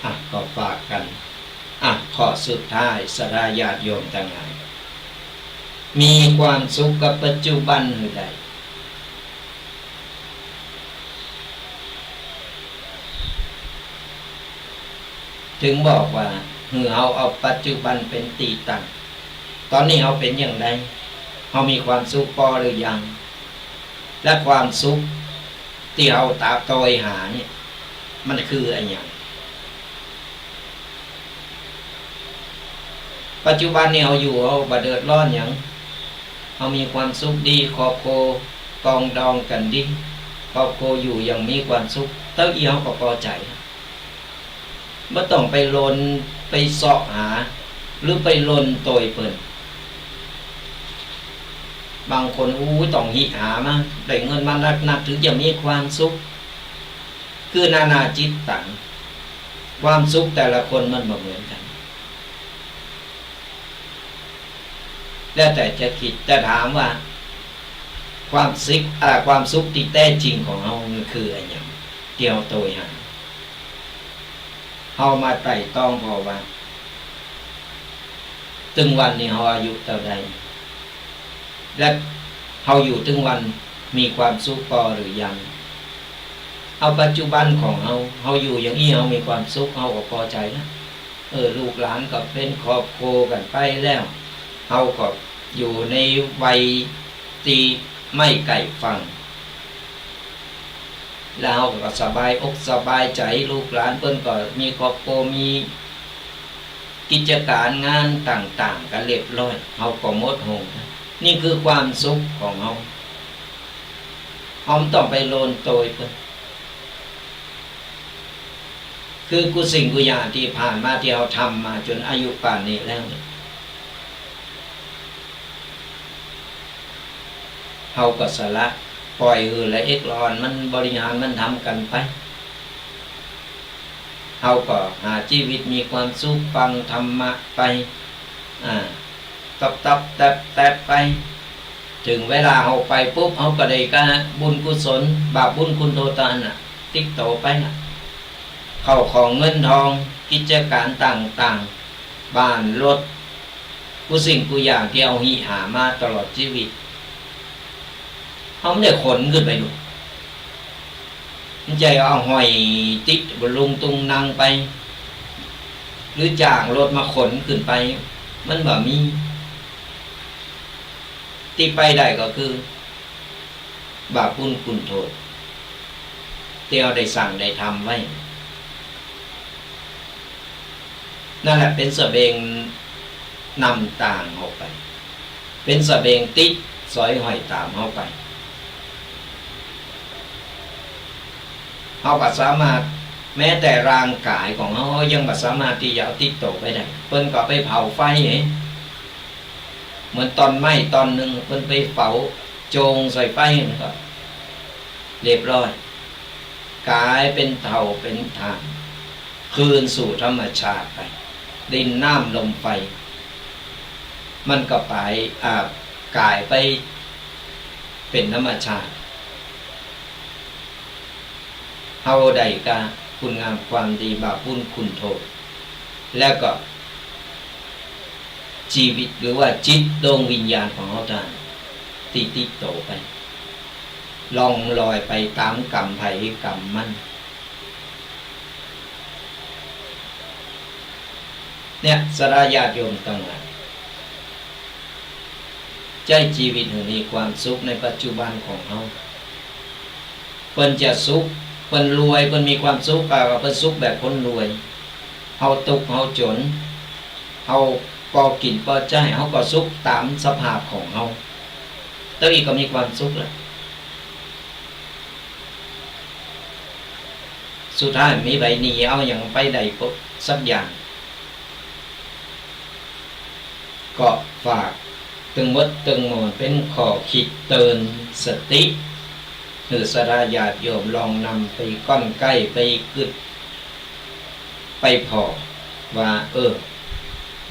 อ่ะ ก็ฝากกั๋น อ่ะ ข้อสุดท้าย ศรัทธาญาติโยมตังหลาย มีความสุขกับปัจจุบันหื้อได้ เถิงบอกว่า หื้อเฮาเอาปัจจุบันเป๋นตี้ตั้ง ต๋อนนี้เฮาเป๋นอย่างใด เฮามีความสุขปอหรือยัง และความสุขตี้เฮาตามโตยหาเนี่ย มันคืออะหยัง ปัจจุบันนี่เฮาอยู่ เฮาบ่เดือดร้อนหยัง เฮามีความสุขดี ครอบครัวปรองดองกั๋นดี ครอบครัวอยู่อย่างมีความสุข เต้าอี้เฮาก็ปอใจ๋ บ่ต้องไปรน ไปเซาะหา หรือไปรนโตยเปิ้น บางคน อู้ ต้องหิหามา ได้เงินมานักๆ เถิงจะมีความสุข คือนานาจิตตัง ความสุขแต่ละคนมันบ่เหมือนกั๋น แล้วแต่จะกึ๊ด แต่ถามว่า ความสุข อ่า ความสุขตี้แต๊จริงของเฮามันคืออะหยัง ตี้เฮาโตยหา เฮามาไตร่ตรองผ่อว่า ตึงวันนี้เฮาอายุเต้าใด และเฮาอยู่ตึงวันมีความสุขปอหรือยัง เอาปัจจุบันของเฮา เฮาอยู่อย่างอี้เฮามีความสุข เฮาก็ปอใจ๋ละ เออ ลูกหลานก็เป๋นครอบครัวกั๋นไปแล้ว เฮาก็อยู่ในวัยตี้ไม่ใก้ฝั่ง แล้วเฮาก็สบายอกสบายใจ๋ ลูกหลานเปิ้นก็มีครอบครัว มีกิจก๋านงานต่างๆ กั๋นเรียบร้อย เฮาก็หมดห่วง นี่คือความสุขของเฮา เฮาบ่ต้องไปรนโตยเปิ้น คือกู้สิ่งกู้อย่างตี้ผ่านมา ตี้เฮาทำมาจ๋นอายุป่านนี้แล้วเนี่ย เฮาก็สละ ป่อยหื้อละเอียดละอ่อนมันบริหารมันทำกั๋นไป เฮาก็หาจีวิตมีความสุข ฟังธรรมะไป อ่า ตับๆ แต๊บๆ ไป เถิงเวลาเฮาไปปุ๊บ เฮาก็ได้ก้าบุญกุศล บาปบุญคุณโทษอันนั้นน่ะ ติดโตไปน่ะ เข้าของเงินทอง กิจก๋านต่างๆ บ้านรถ กู้สิ่งกู้อย่างตี้เฮาหิหามาตลอดจีวิต เฮาบ่ได้ขนขึ้นไปดู บ่ใจ้เอาห้อยติดบนลุงตุงนังไป หรือจ้างรถมาขนขึ้นไป มันบ่มี ตี้ไปได้ก็คือ บาปบุญคุณโทษ ตี้เฮาได้สั่งได้ทำไว้ นั่นแหละเป๋นสะเบงนำตางเฮาไป เป๋นสะเบงติดสอยห้อยต๋ามเฮาไป เฮาก็สามารถ แม้แต่ร่างก๋ายของเฮายังบ่สามารถตี้จะเอาติดโตไปได้ เปิ้นก็ไปเผาไฟ เหมือนต้นไม้ต้นนึ่ง เปิ้นไปเผาโจงใส่ไฟ มันก็เรียบร้อย ก๋ายเป๋นเถ้าเป๋นถ่าน คืนสู่ธรรมชาติไป ดินน้ำลมไฟ มันก็ไป อ่า ก๋ายไปเป๋นธรรมชาติ เฮาได้ก้าคุณงามความดี บาปบุญคุณโทษ แล้วก็จีวิตหรือว่าจิตดวงวิญญาณของเฮาต้านตี้ติดโตไป ล่องลอยไปต๋ามก๋รรมใผก๋รรมมัน เนี่ย ศรัทธาญาติโยมตังหลาย ใจ๊จีวิตหื้อมีความสุขในปัจจุบันของเฮา เปิ้นจะสุข เปิ้นรวย เปิ้นมีความสุข ก็เปิ้นสุขแบบคนรวย เฮาตุ๊กข์ เฮาจ๋น เฮาปอกิ๋นปอใจ๊ เฮาก็สุขต๋ามสภาพของเฮา เต้าอี้ก็มีความสุขแล้ว สุดท้ายมีใผหนีเอาหยังไปได้สักอย่าง ก็ฝากตึงหมดตึงมวลเป๋นข้อคิดเตือนสติ หื้อศรัทธาญาติโยมลองนำไปก้อนใก้ ไปกึ๊ด ไปผ่อว่า เออ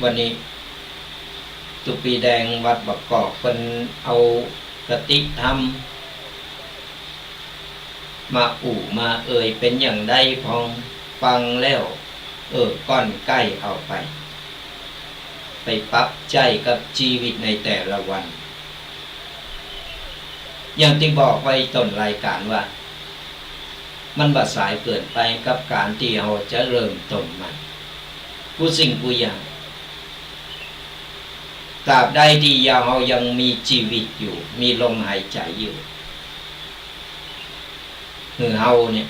วันนี้ตุ๊ปีแดงวัดบางกอกเปิ้นเอา คติธรรม มาอู้มาเอ่ยเป๋นอย่างใด พอฟังแล้ว เออ ก้อนใก้เอาไป ไปปรับใจ๊กับจีวิตในแต่ละวัน อย่างตี้บอกไว้ต้นรายก๋านว่า มันบ่สายเกินไปกับก๋านตี้เฮาจะเริ่มต้นใหม่ กู้สิ่งกู้อย่าง ตราบใดตี้เฮายังมีจีวิตอยู่ มีลมหายใจ๋อยู่ หื้อเฮาเนี่ย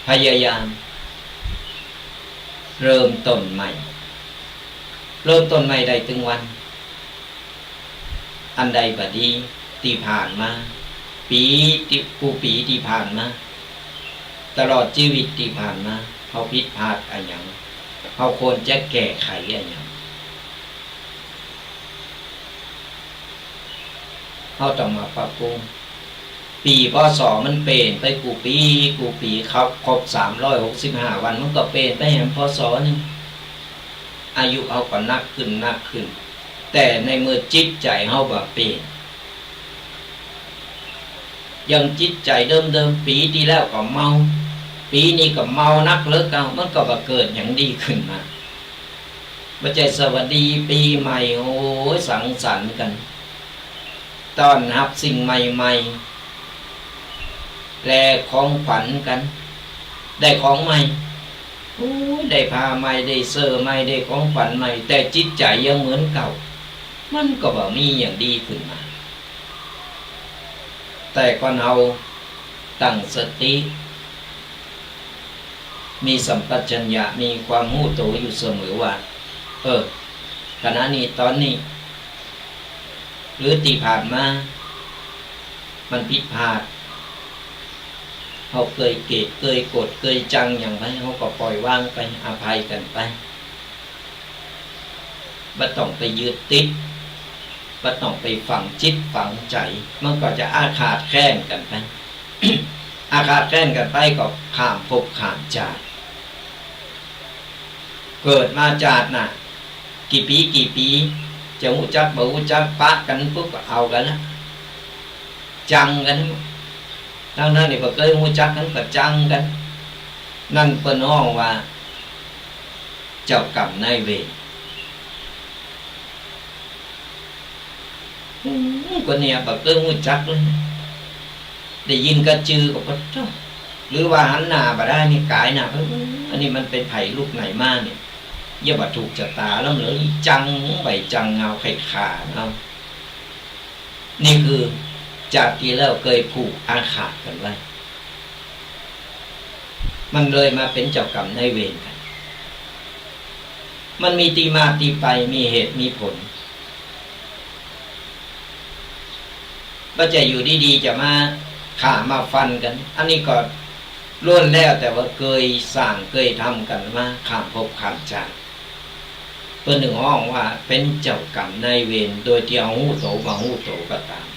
พยายาม เริ่มต้นใหม่ เริ่มต้นใหม่ได้ตึงวัน อันใดบ่ดีตี้ผ่านมา ปี๋ตี้ กู้ปี๋ตี้ผ่านมา ตลอดจีวิตตี้ผ่านมา เฮาผิดพลาดอะหยัง เฮาควรจะแก้ไขอะหยัง เฮาต้องมาปรับปรุง ปี๋ พ.ศ. มันเป๋นไปกู้ปี๋ กู้ปี๋ ครบ ครบสามร้อยหกสิบห้าวัน มันก็เป๋นไปแหม พ.ศ. นึ่ง อายุเฮาก็นักขึ้น นักขึ้น แต่ในเมื่อจิตใจ๋เฮาบ่เป๋น ยังจิตใจ๋เดิมๆ ปี๋ตี้แล้วก็เมา ปี๋นี้ก็เมานักเหลือเก่า มันก็บ่เกิดหยังดีขึ้นมา บ่ใจ้สวัสดีปี๋ใหม่ โอ้ย สังสรรค์กั๋น ต้อนฮับสิ่งใหม่ๆ แลของขวัญกั๋น ได้ของใหม่ โอ้ย ได้ผ้าใหม่ ได้เสื้อใหม่ ได้ของขวัญใหม่ แต่จิตใจ๋ยังเหมือนเก่า มันก็บ่มีหยังดีขึ้นมา แต่ก่อนเฮาตั้งสติ มีสัมปชัญญะ มีความฮู้โตอยู่เสมอว่า เออ ขณะนี้ ต๋อนนี้ หรือตี้ผ่านมา มันผิดพลาด เฮาเกยเกลียด เกยโกรธ เกยจังหยังไป เฮาก็ปล่อยวางไป อภัยกั๋นไป บ่ต้องไปยึดติด บ่ต้องไปฝังจิตฝังใจ๋ มันก็จะอาฆาตแค้นกั๋นไป อาฆาตแค้นกั๋นไปก็ข้ามภพข้ามจาติ เกิดมาจาติหน้า กี่ปี๋กี่ปี๋ จะฮู้จักบ่ฮู้จัก ปะกั๋นปุ๊บก็เอากั๋นละ จังกั๋น ทั้งๆ ตี้บ่เกยฮู้จักกั๋นก็จังกั๋น นั่นเปิ้นฮ้องว่า เจ้ากรรมนายเวร อืม คนเนี่ยบ่เกยฮู้จักเลย ได้ยินกะจื้อก็ปะโธ่ หรือว่าหันหน้าบ่ได้นี่ ก๋ายหน้าไป อืม อันนี้มันเป๋นใผลุกไหนมาเนี่ย อย่าบ่ถูกจะต๋าลำเหลือ จังใบ้จังเอา ใค่ขาเอา นี่คือจาติตี้แล้วเกยผูกอาฆาตกั๋นไว้ มันเลยมาเป๋นเจ้ากรรมนายเวรกั๋น มันมีตี้มาตี้ไป มีเหตุมีผล บ่ใจ้อยู่ดีๆ จะมาฆ่ามาฟันกั๋น อันนี้ก็ล้วนแล้วแต่ว่าเกยสร้างเกยทำกั๋นมาข้ามภพข้ามจาติ เปิ้นนึ่งฮ้องว่าเป๋นเจ้ากรรมนายเวร โดยตี้เฮาฮู้โตบ่ฮู้โตก็ต๋าม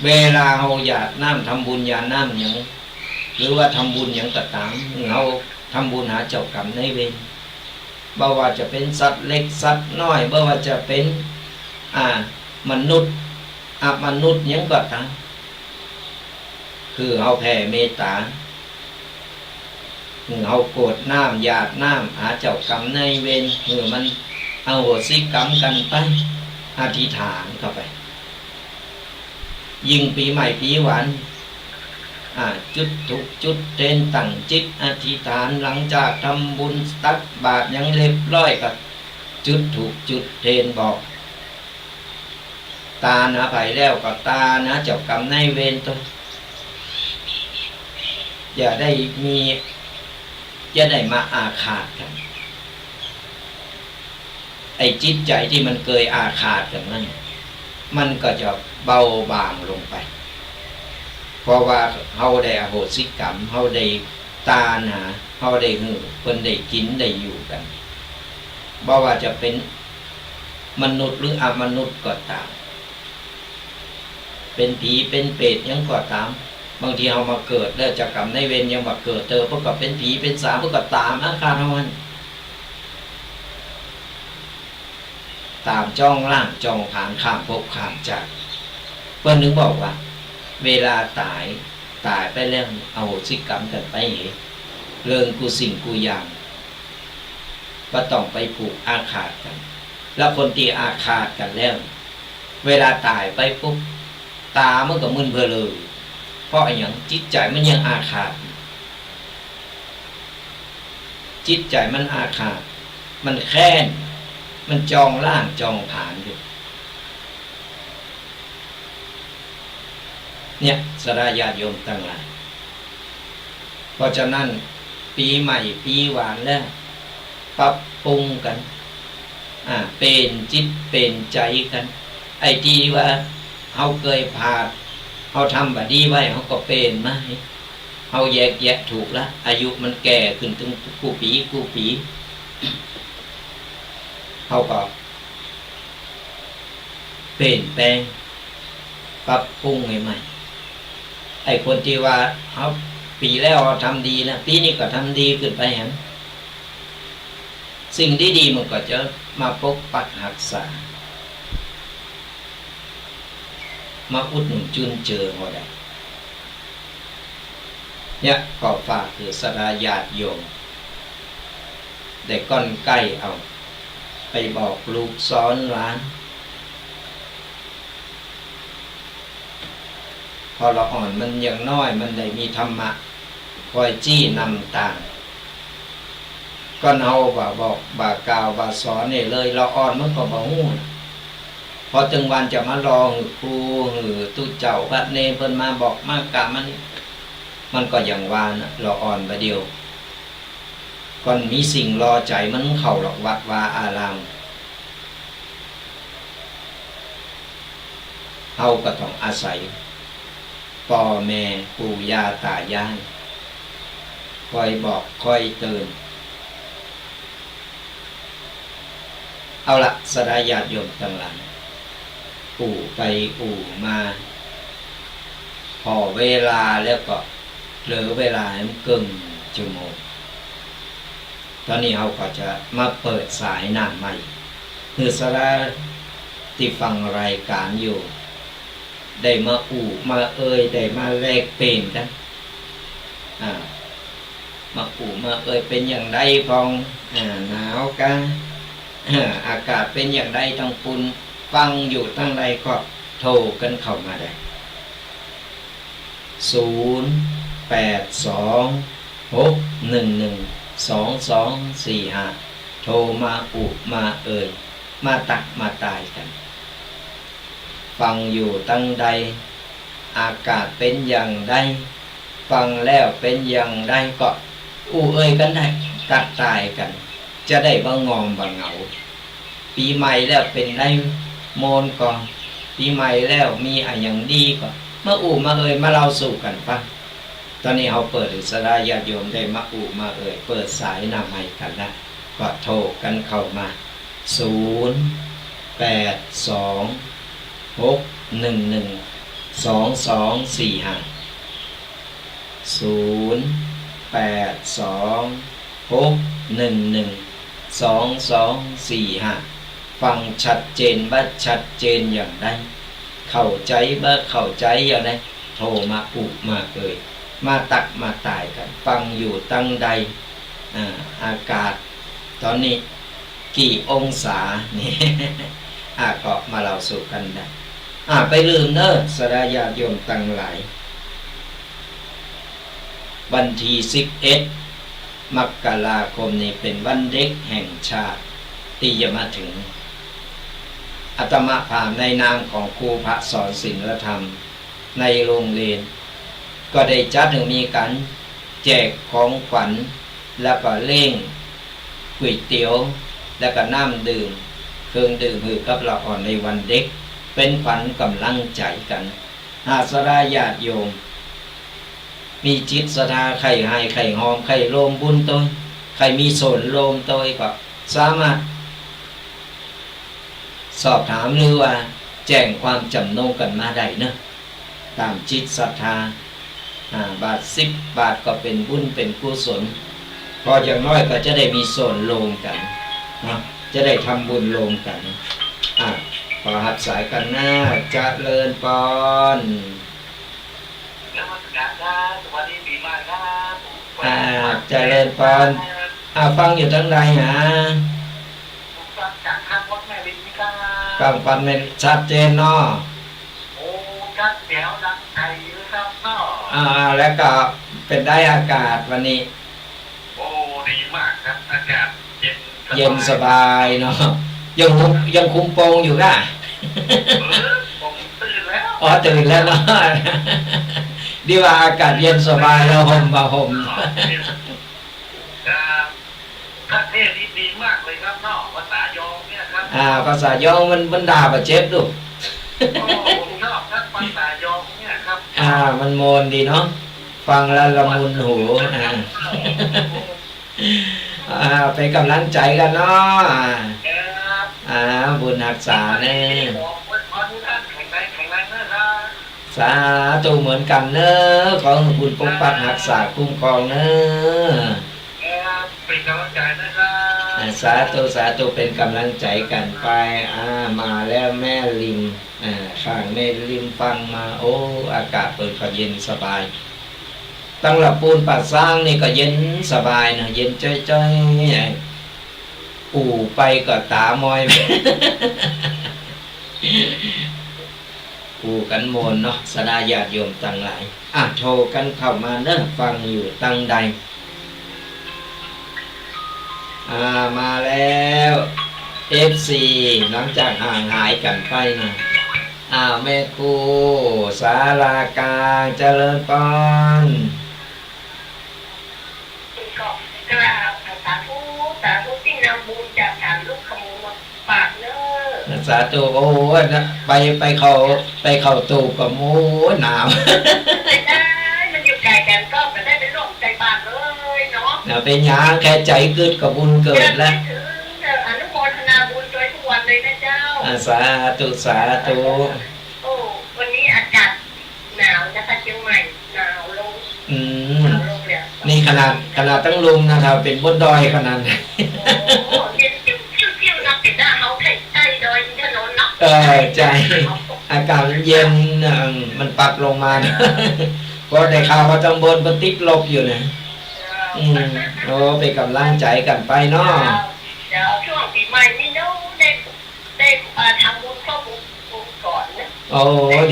เวลาเฮาหยาดน้ำทำบุญหยาดน้ำหยัง หรือว่าทำบุญหยังก็ต๋าม เฮาทำบุญหาเจ้ากรรมนายเวร บ่ว่าจะเป๋นสัตว์เล็กสัตว์น้อย บ่ว่าจะเป๋น อ่า มนุษย์ อมนุษย์หยังก็ต๋าม คือเฮาแผ่เมตต๋า คือเฮากรวดน้ำหยาดน้ำหาเจ้ากรรมนายเวร คือมันอโหสิกรรมกั๋นไป อธิษฐานเข้าไป ยิ่งปี๋ใหม่ปี๋หวาน อ่า จุดธูปจุดเตียน ตั้งจิตอธิษฐาน หลังจากทำบุญตักบาตรหยังเรียบร้อยก็จุดธูปจุดเตียนบอก ตานหาใผแล้วก็ตานหาเจ้ากรรมนายเวรโต อย่าได้มี อย่าได้มาอาฆาตกั๋น ไอ้จิตใจ๋ตี้มันเกยอาฆาตกั๋นนั้น มันก็จะเบาบางลงไป เพราะว่าเฮาได้อโหสิกรรม เฮาได้ตานหา เฮาได้หื้อเปิ้นได้กิ๋นได้อยู่กั๋น บ่ว่าจะเป๋นมนุษย์หรืออมนุษย์ก็ต๋าม เป๋นผีเป๋นเปรตหยังก็ต๋าม บางทีเฮามาเกิดแล้วเจ้ากรรมนายเวรยังบ่เกิดเตื้อ เปิ้นก็เป๋นผีเป๋นสาง เปิ้นก็ต๋ามอาฆาตเฮาหั้น ต๋ามจ้องล้างจ้องผลาญข้ามภพข้ามจาติ เปิ้นถึงบอกว่า เวลาต๋าย ต๋ายไปแล้วอโหสิกรรมกั๋นไปเห เลิงกู้สิ่งกู้อย่าง บ่ต้องไปผูกอาฆาตกั๋น แล้วคนตี้อาฆาตกั๋นแล้ว เวลาต๋ายไปปุ๊บ ต๋ามันก็มึนเผลอ เพราะอะหยัง จิตใจ๋มันยังอาฆาต จิตใจ๋มันอาฆาต มันแค้น มันจ้องล้างจ้องผลาญอยู่ เนี่ย ศรัทธาญาติโยมตังหลาย เพราะฉะนั้น ปี๋ใหม่ปี๋หวานแล้ว ปรับปรุงกั๋น อ่า เป๋นจิตเป๋นใจ๋กั๋น ไอ้ตี้ว่าเฮาเกยผาด เฮาทำบ่ดีไว้ เฮาก็เป๋นมา เฮาแยกแยะถูกละ อายุมันแก่ขึ้นตึงกู้ปี๋กู้ปี๋ เฮาก็ เป๋นแปลง ปรับปรุงใหม่ๆ ไอ้คนตี้ว่า เฮา ปี๋แล้วเฮาทำดีแล้ว ปี๋นี้ก็ทำดีขึ้นไปแหม สิ่งดีๆ มันก็จะมาปกปักฮักษา มาอุดหนุนจุนเจือเฮาได้ เนี่ย ก็ฝากหื้อศรัทธาญาติโยม ได้ก้อนใก้เอา ไปบอกลูกสอนหลาน เพราะละอ่อนมันยังน้อย มันได้มีธรรมะคอยจี้นำตาง ก้อนเฮาบ่บอกบ่กล่าวบ่สอนนี่เลย ละอ่อนมันก็บ่ฮู้ พอตึงวันจะมารอหื้อครู หื้อตุ๊เจ้าพระเณรเปิ้นมาบอกมากล่าวมานี่ มันก็อย่างว่านะ ละอ่อนบ่าเดี่ยว ก้อนมีสิ่งรอใจ๋มันเข้าหรอก วัดวาอาราม เฮาก็ต้องอาศัย ป้อแม่ปู่ย่าต๋ายาย คอยบอกคอยเตื๋อน เอาละ ศรัทธาญาติโยมตังหลาย อู้ไปอู้มา ผ่อเวลาแล้วก็เหลือเวลาหื้อมันเกิ่งชั่วโมง ต๋อนนี้เฮาก็จะมาเปิดสายหน้าไมค์ หื้อศรัทธาตี้ฟังรายก๋านอยู่ ได้มาอู้มาเอ่ย ได้มาแลกเปลี่ยนกั๋น อ่า มาอู้มาเอ่ย เป๋นอย่างใดพ่อง อ่า หนาวกา อ่า อากาศเป๋นอย่างใดตางปู้น ฟังอยู่ตังใดก็โทรกั๋นเข้ามาได้ ศูนย์ แปด สอง หก หนึ่ง หนึ่ง สอง สอง สี่ ห้า โทรมาอู้มาเอ่ย มาตักมาตายกั๋น ฟังอยู่ตังใด อากาศเป๋นอย่างใด ฟังแล้วเป๋นอย่างใด ก็อู้เอ่ยกั๋นได้ ตักตายกั๋น จะได้บ่งอมบ่เหงา ปี๋ใหม่แล้วเป๋นใด โมนก่อ ปี๋ใหม่แล้วมีอะหยังดีก็มาอู้มาเอ่ย มาเล่าสู่กั๋นฟัง ต๋อนนี้เฮาเปิดหื้อศรัทธาญาติโยมได้มาอู้มาเอ่ย เปิดสายหน้าไมค์กั๋นละ ก็โทรกั๋นเข้ามา ศูนย์ แปด สอง หก หนึ่ง หนึ่ง สอง สอง สี่ ห้า ศูนย์ แปด สอง หก หนึ่ง หนึ่ง สอง สอง สี่ ห้า ฟังชัดเจนบ่ชัดเจนอย่างใด เข้าใจ๋บ่เข้าใจ๋อย่างใด โทรมาอู้มาเอ่ย มาตักมาตายกั๋น ฟังอยู่ตังใด อ่า อากาศต๋อนนี้กี่องศา นี่ อ่า ก็มาเล่าสู่กั๋นได้ อ่า ไปลืมเน่อ ศรัทธาญาติโยมตังหลาย วันตี้สิบเอ็ด มกราคมนี้เป๋นวันเด็กแห่งชาติตี้จะมาเถิง อาตมาภาพในนามของครูพระสอนศีลธรรมในโฮงเฮียน ก็ได้จัดหื้อมีก๋านแจกของขวัญ แล้วก็เลี้ยงก๋วยเตี๋ยว แล้วก็น้ำดื่ม เครื่องดื่มหื้อกับละอ่อนในวันเด็ก เป๋นขวัญก๋ำลังใจ๋กั๋น หากศรัทธาญาติโยม มีจิตศรัทธาใค่ไห้ใค่หอม ใค่ร่วมบุญตวย ใค่มีส่วนร่วมตวย ก็สามารถสอบถามหรือว่าแจ้งความจ๋ำนงกั๋นมาได้เนาะ ต๋ามจิตศรัทธา ห้าบาท สิบบาท ก็เป๋นบุญเป๋นกุศล พออย่างน้อยก็จะได้มีส่วนร่วมกั๋นเนาะ จะได้ทำบุญร่วมกั๋น ขอฮับสายก่อนนะ เจริญปอน นมัสการครับ สวัสดีปีใหม่ครับ ผม อ่า เจริญปอน อ่า ฟังอยู่ตางใดหา ผมฟังจากทางวัดแม่ริมนี่ครับ ฟัง ฟังแม่นชัดเจนเนาะ โอ้ ครับ แจ๋วดังไกลอยู่ครับเนาะ อ่า แล้วก็เป๋นใดอากาศวันนี้ โอ้ ดีมากครับ อากาศเย็นสบาย เย็นสบายเนาะ ยัง ยังคุมโปงอยู่ก่ะ เออ ผมตื่นแล้ว อ๋อ ตื่นแล้วเนาะ ดีว่าอากาศเย็นสบาย แล้วห่มผ้าห่ม ครับ พระเทศน์นี่ดีมากเลยครับเนาะ ภาษายองเนี่ยครับ อ่า ภาษายองมัน มันด่าบ่เจ็บดู โอ้ ผมชอบครับ ภาษายองเนี่ยครับ อ่า มันม่วนดีเนาะ ฟังแล้วละมุนหู อ่า อ่า เป๋นก๋ำลังใจ๋กั๋นเนาะ อ่า ครับ อ่า บุญฮักษาเน่อ ขออวยพรให้ท่านแข็งแรง แข็งแรงนะครับ สาธุเหมือนกั๋นเน่อ ขอหื้อบุญปกปักฮักษาคุ้มครองเน่อ ครับ เป๋นก๋ำลังใจ๋นะครับ อ่า สาธุ สาธุ เป๋นก๋ำลังใจ๋กั๋นไป อ่า มาแล้วแม่ริม อ่า ข้างแม่ริมฟังมา โอ้ อากาศเปิ้นก็เย็นสบาย ตังละปูนป่าซางนี่ก็เย็นสบายนะ เย็นจ้อยๆ ไอ้ อู่ไปก็ต๋ามอย อู้กั๋นม่วนเนาะ ศรัทธาญาติโยมตังหลาย อ่ะ โทรกั๋นเข้ามาเน่อ ฟังอยู่ตังใด อ่า มาแล้ว เอฟซี หลังจากห่างหายกั๋นไปนะ อ้าว แม่ครู ศาลากลาง เจริญปอน ก็กราบสาธุ สาธุ ตี้นำบุญจากฐานลูกขมูลมาฝากเน่อ สาธุ โอ้ยนะ ไป ไปเข้า ไปเข้าตูบก็ โอ้ย หนาว ไปได้ มันอยู่ไก๋กั๋นก็ไปได้ ไปร่วมใส่บาตรเลยเนาะ นะ เป๋นหยัง แค่ใจ๋กึ๊ดก็บุญเกิดแล้ว นึกถึงเน่อ อนุโมทนาบุญโดยทุกวันเลยนะเจ้า อ่า สาธุ สาธุ โอ้ วันนี้อากาศ หนาวนะคะ เจียงใหม่ หนาวลง อืม หนาวลงเลยอะ นี่ขนาด ขนาดตังลุ่มนะครับ เป๋นบนดอยขนาด โอ้โห เย็นปิ้วๆ นะ เป๋นหน้าเฮาไถ่ใต้ดอยอินทนนท์เนาะ เออ ใจ้ อากาศมันเย็นนะ อืม มันปัดลงมานะ เพราะได้ข่าวว่าตังบนมันติดลบอยู่นะ อืม โอ้ เป๋นก๋ำลังใจ๋กั๋นไปเนาะ เดี๋ยวช่วงปี๋ใหม่นี่เนาะ ได้ ได้ เอ่อ ทำบุญครบองค์กรนะ โอ้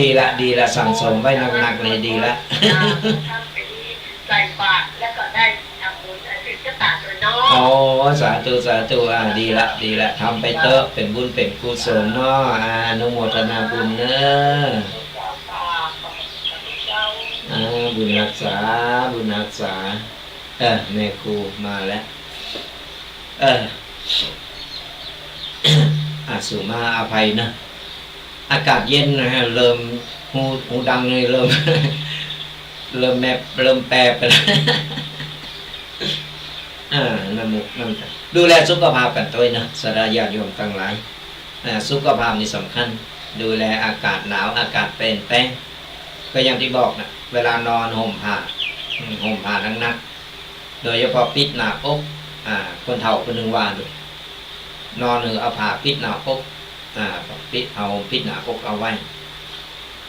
ดีละ ดีละ สั่งสมไว้หนักๆ เลย ดีละ อ่า ทำไปใส่บาตร แล้วก็ได้ทำบุญสืบชะตาโดยเนาะ โอ้ สาธุ สาธุ อ่า ดีละ ดีละ ทำไปเต๊อะ เป๋นบุญเป๋นกุศลเนาะ อ่า อนุโมทนาบุญเน่อ อ่า บุญฮักษา บุญฮักษา เออ แม่ครูมาแล้ว เออ อ่ะ สุมาอภัยนะ อากาศเย็นนะฮะ เริ่ม หู หูดังนี่เริ่ม เริ่มแมบ เริ่มแปบไปแล้ว อ่า น้ำมูกน้ำตา ดูแลสุขภาพกั๋นตวยนะ ศรัทธาญาติโยมตังหลาย อ่า สุขภาพนี่สำคัญ ดูแล อากาศหนาว อากาศเปลี่ยนแปลง ก็อย่างตี้บอกนะ เวลานอนห่มผ้า อืม ห่มผ้าหนักๆ โดยเฉพาะปิดหน้าอก อ่า คนเฒ่าคนนึ่งว่าดู นอนหื้อเอาผ้าปิดหน้าอก อ่า ปิด เอาปิดหน้าอกเอาไว้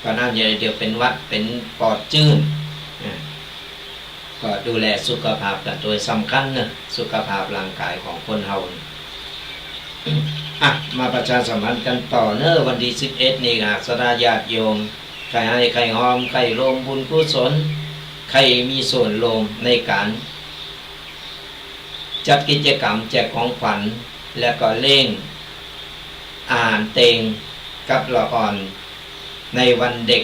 ก็นั่นจะ เดี๋ยวเป๋นหวัด เป๋นปอดจื้น อ่า ก็ดูแลสุขภาพกั๋นตวย สำคัญเน่อ สุขภาพร่างกายของคนเฮานี่ อ่ะ มาประชาสัมพันธ์กั๋นต่อเน่อ วันตี้สิบเอ็ดนี่ หากศรัทธาญาติโยม ใค่ไฮ่ ใค่ฮอม ใค่ร่วมบุญกุศล ใค่มีส่วนร่วมในก๋าน จัดกิจกรรมแจกของขวัญ และก็เลี้ยงอาหารเตงกับละอ่อน ในวันเด็ก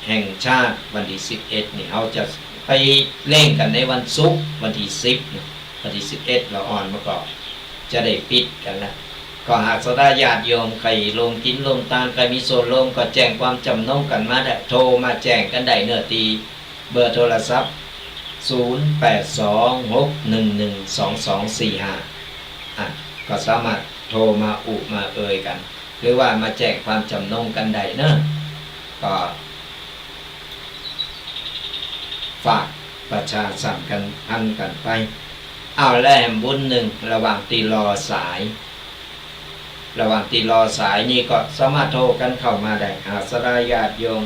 แห่งชาติ วันตี้สิบเอ็ดนี่ เฮาจะไปเลี้ยงกั๋นในวันศุกร์ วันตี้สิบนี่ วันตี้สิบเอ็ดละอ่อนมันก็จะได้ปิดกั๋นละ ก็หากศรัทธาญาติโยมใค่ร่วมกิ๋นร่วมตาน ใค่มีส่วนร่วม ก็แจ้งความจ๋ำนงกั๋นมาได้ โทรมาแจ้งกั๋นได้เน่อ ตี้ เบอร์โทรศัพท์ ศูนย์แปดสอง หกหนึ่งหนึ่ง สองสองสี่ห้า อ่ะ ก็สามารถโทรมาอุมาเอ่ยกั๋น หรือว่ามาแจ้งความจ๋ำนงกั๋นได้เน่อ ก็ฝากประชาสัมพันธ์กั๋นไป อ้าว และแหมบุญนึ่ง ระหว่างตี้รอสาย ระหว่างตี้รอสายนี้ก็สามารถโทรกั๋นเข้ามาได้ หากศรัทธาญาติโยม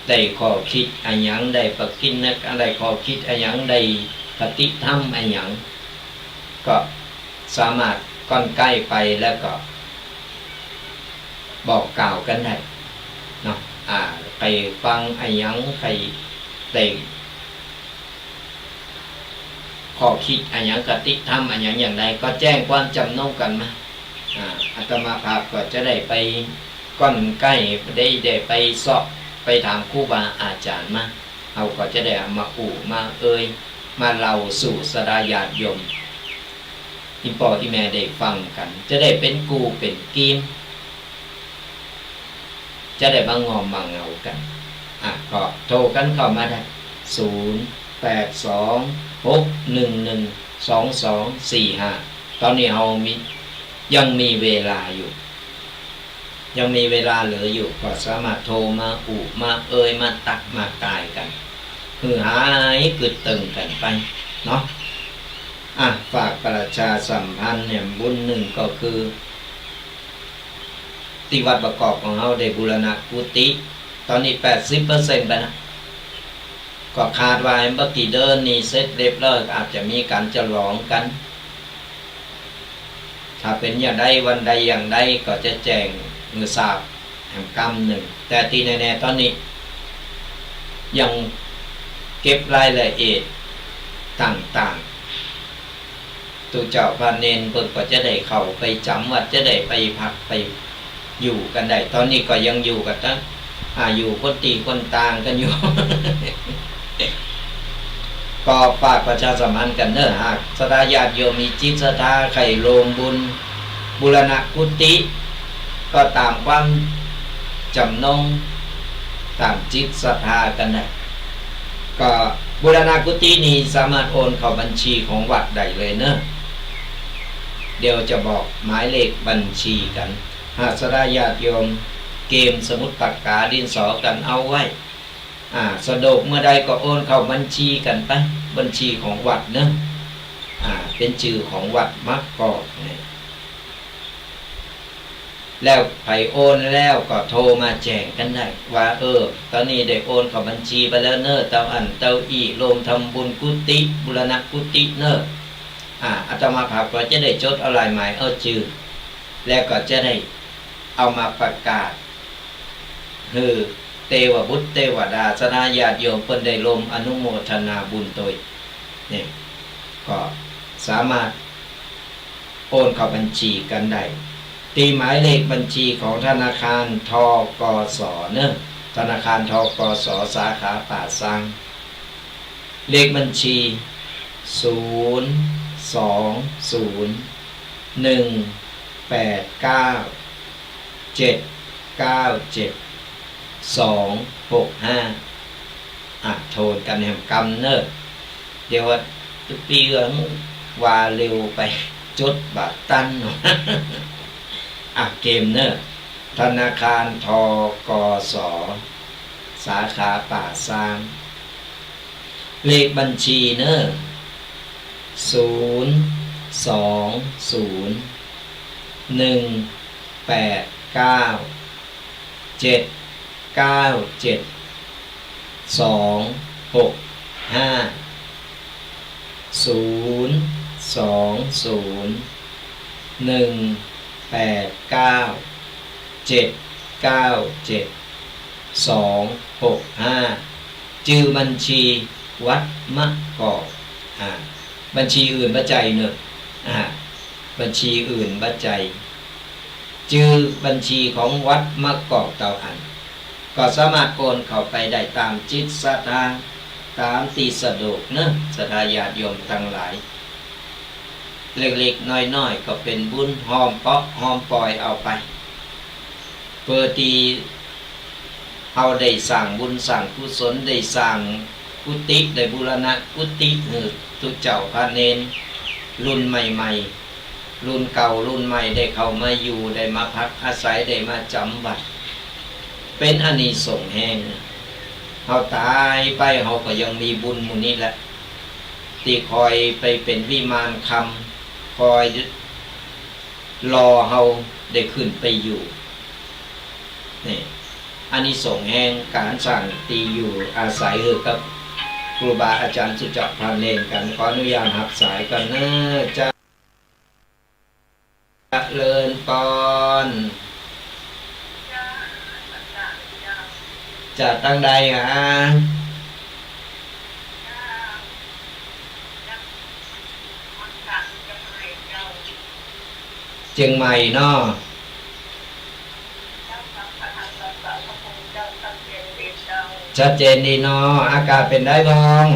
ได้ข้อคิดอะหยัง ได้ปะกิ๋นนึก ได้ข้อคิดอะหยัง ได้คติธรรมอะหยัง ก็สามารถก้อนใก้ไปแล้วก็บอกกล่าวกั๋นได้เนาะ อ่า ใผฟังอะหยัง ใผได้ ข้อคิดอะหยัง คติธรรมอะหยังอย่างใด ก็แจ้งความจ๋ำนงกั๋นมา อ่า อาตมาภาพก็จะได้ไปก้อนใก้ ได้ ได้ไปเซาะ ไปถามครูบาอาจ๋ารย์มา เฮาก็จะได้เอามาอู้ มาเอ่ย มาเล่าสู่ศรัทธาญาติโยม อี่ป้ออี่แม่ได้ฟังกั๋น จะได้เป๋นกู้เป๋นกีม จะได้มาง่อมมาเหงากั๋น อ่ะ ก็โทรกั๋นเข้ามาได้ ศูนย์ แปด สอง หก หนึ่ง หนึ่ง สอง สอง สี่ ห้า ต๋อนนี้เฮามี ยังมีเวลาอยู่ ยังมีเวลาเหลืออยู่ ก็สามารถโทรมาอู้ มาเอ่ย มาตัก มาตายกั๋น หื้อหายกึ๊ดตึงกั๋นไปเนาะ อ่ะ ฝากประชาสัมพันธ์แหมบุญนึ่งก็คือ ตี้วัดบางกอกของเฮาได้บูรณะกุฏิ ต๋อนนี้แปดสิบเปอร์เซ็นต์ไปนะ ก็คาดว่าแหมบ่กี่เดือนนี้เสร็จเรียบร้อย อาจจะมีก๋านฉลองกั๋น ถ้าเป๋นอย่างใดวันใดอย่างใดก็จะแจ้งหื้อทราบแหมกำนึ่ง แต่ตี้แน่ๆ ต๋อนนี้ยังเก็บรายละเอียดต่างๆ ตุ๊เจ้าพระเณรเปิ้นก็จะได้เข้าไปจ๋ำวัด จะได้ไปพักไปอยู่กั๋นได้ ต๋อนนี้ก็ยังอยู่กั๋นตัง อ่า อยู่คนตี้คนตางกั๋นอยู่ ก็ฝากประชาสัมพันธ์กั๋นเนาะ หากศรัทธาญาติโยมมีจิตศรัทธาใค่โฮมบุญบูรณะกุฏิ ก็ต๋ามความจ๋ำนง ต๋ามจิตศรัทธากั๋นได้ ก็บูรณะกุฏินี้สามารถโอนเข้าบัญชีของวัดได้เลยเนาะ เดี๋ยวจะบอกหมายเลขบัญชีกั๋น หากศรัทธาญาติโยมเกียมสมุดปากกาดินสอกั๋นเอาไว้ อ่า สะดวกเมื่อใดก็โอนเข้าบัญชีกั๋นไป บัญชีของวัดเนาะ อ่า เป๋นจื้อของวัดมะกอกเนี่ย แล้วใผโอนแล้วก็โทรมาแจ้งกั๋นได้ว่า เออ ต๋อนนี้ได้โอนเข้าบัญชีไปแล้วเนาะ เต้าอั้นเต้าอี้ โฮมทำบุญกุฏิ บูรณะกุฏิเนาะ อ่า อาตมาภาพก็จะได้จดเอาลายหมายเอาจื้อ แล้วก็จะได้เอามาประกาศ หื้อเตวบุตรเตวดา ศรัทธาญาติโยมเปิ้นได้โฮมอนุโมทนาบุญตวย เนี่ย ก็สามารถโอนเข้าบัญชีกั๋นได้ ตี้หมายเลขบัญชีของธนาคาร ธ.ก.ส. เนาะ ธนาคาร ธ.ก.ส. สาขาป่าซาง เลขบัญชี ศูนย์ สอง ศูนย์ หนึ่ง แปด เก้า เจ็ด เก้า เจ็ด สอง หก ห้า อ่ะ โทนกั๋นแหมกำเนาะ เดี๋ยวว่าตุ๊ปี้เอื้องว่าเร็วไป จดบ่ตัน อ่ะ เกียมเนาะ ธนาคาร ธ.ก.ส. สาขาป่าซาง เลขบัญชีเนาะ ศูนย์ สอง ศูนย์ หนึ่ง แปด เก้า เจ็ด เก้า เจ็ด สอง หก ห้า ศูนย์ สอง ศูนย์ หนึ่ง แปด เก้า เจ็ด เก้า เจ็ด สอง หก ห้า จื้อบัญชีวัดมะกอก อ่า บัญชีอื่นบ่ใจ้เนาะ อ่า บัญชีอื่นบ่ใจ้ จื้อบัญชีของวัดมะกอกเต้าอั้น ก็สามารถโอนเข้าไปได้ต๋ามจิตศรัทธา ต๋ามตี้สะดวกเนาะ ศรัทธาญาติโยมตังหลาย เล็กๆ น้อยๆ ก็เป๋นบุญหอมเปาะหอมปอยเอาไป เปื้อตี้เฮาได้สร้างบุญสร้างกุศล ได้สร้างกุฏิ ได้บูรณะกุฏิหื้อตุ๊เจ้าพระเณรรุ่นใหม่ๆ รุ่นเก่ารุ่นใหม่ได้เข้ามาอยู่ ได้มาพักอาศัย ได้มาจ๋ำวัด เป๋นอานิสงส์แฮง เฮาต๋ายไปเฮาก็ยังมีบุญหมู่นี้แหละ ตี้คอยไปเป๋นวิมานคำ คอย หล่อเฮาได้ขึ้นไปอยู่ นี่ อานิสงส์แห่งก๋านสร้างตี้อยู่อาศัยหื้อกับครูบาอาจ๋ารย์สุจาพรรณเองกั๋น ขออนุญาตฮับสายก่อนเน้อ เจริญปอน จากตางใดหา เจียงใหม่เนาะ ชัดเจนดีเนาะ อากาศเป๋นใดพ่อง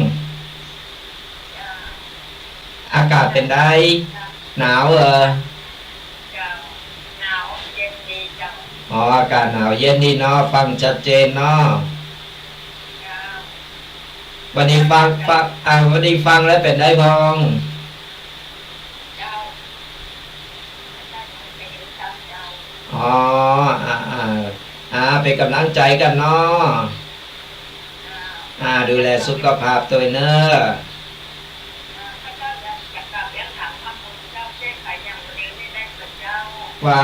อากาศเป๋นใด หนาวเออ อ๋อ อากาศหนาวเย็นดีเนาะ ฟังชัดเจนเนาะ วันนี้ฟัง ฟัง อ่า วันนี้ฟังแล้วเป๋นใดพ่อง อ๋อ อ่า อ่า อ่า เป๋นก๋ำลังใจ๋กั๋นเนาะ อ่า ดูแลสุขภาพตวยเน้อ ว่า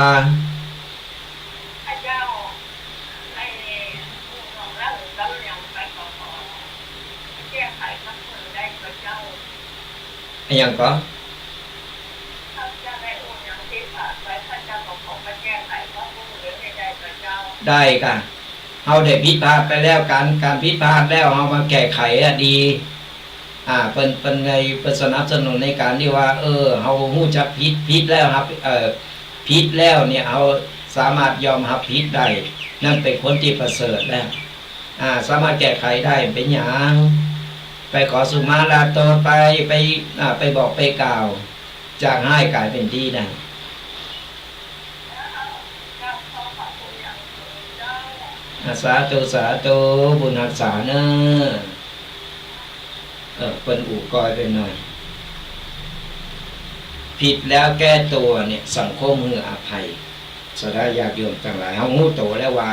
อะหยังก่อ ได้ก่ะ เฮาได้ผิดพลาดไปแล้ว ก๋าน ก๋านผิดพลาดแล้วเฮามาแก้ไขอะดี อ่า เปิ้น เปิ้นใน เปิ้นสนับสนุนในก๋านตี้ว่า เออ เฮาฮู้จักผิด ผิดแล้วครับ เอ่อ ผิดแล้วเนี่ย เฮาสามารถยอมฮับผิดได้ นั่นเป๋นคนตี้ประเสริฐแล้ว อ่า สามารถแก้ไขได้ เป๋นหยัง ไปขอสุมาลาโตษ ไป ไป อ่า ไปบอกไปกล่าว จากฮ้ายก๋ายเป๋นดีได้ อ่ะ สาธุ สาธุ บุญฮักษาเน้อ เออ เปิ้นอู้ก้อยไปหน่อย ผิดแล้วแก้ตั๋วเนี่ย สังคมหื้ออภัย ศรัทธาญาติโยมตังหลาย เฮาฮู้ตั๋วแล้วว่า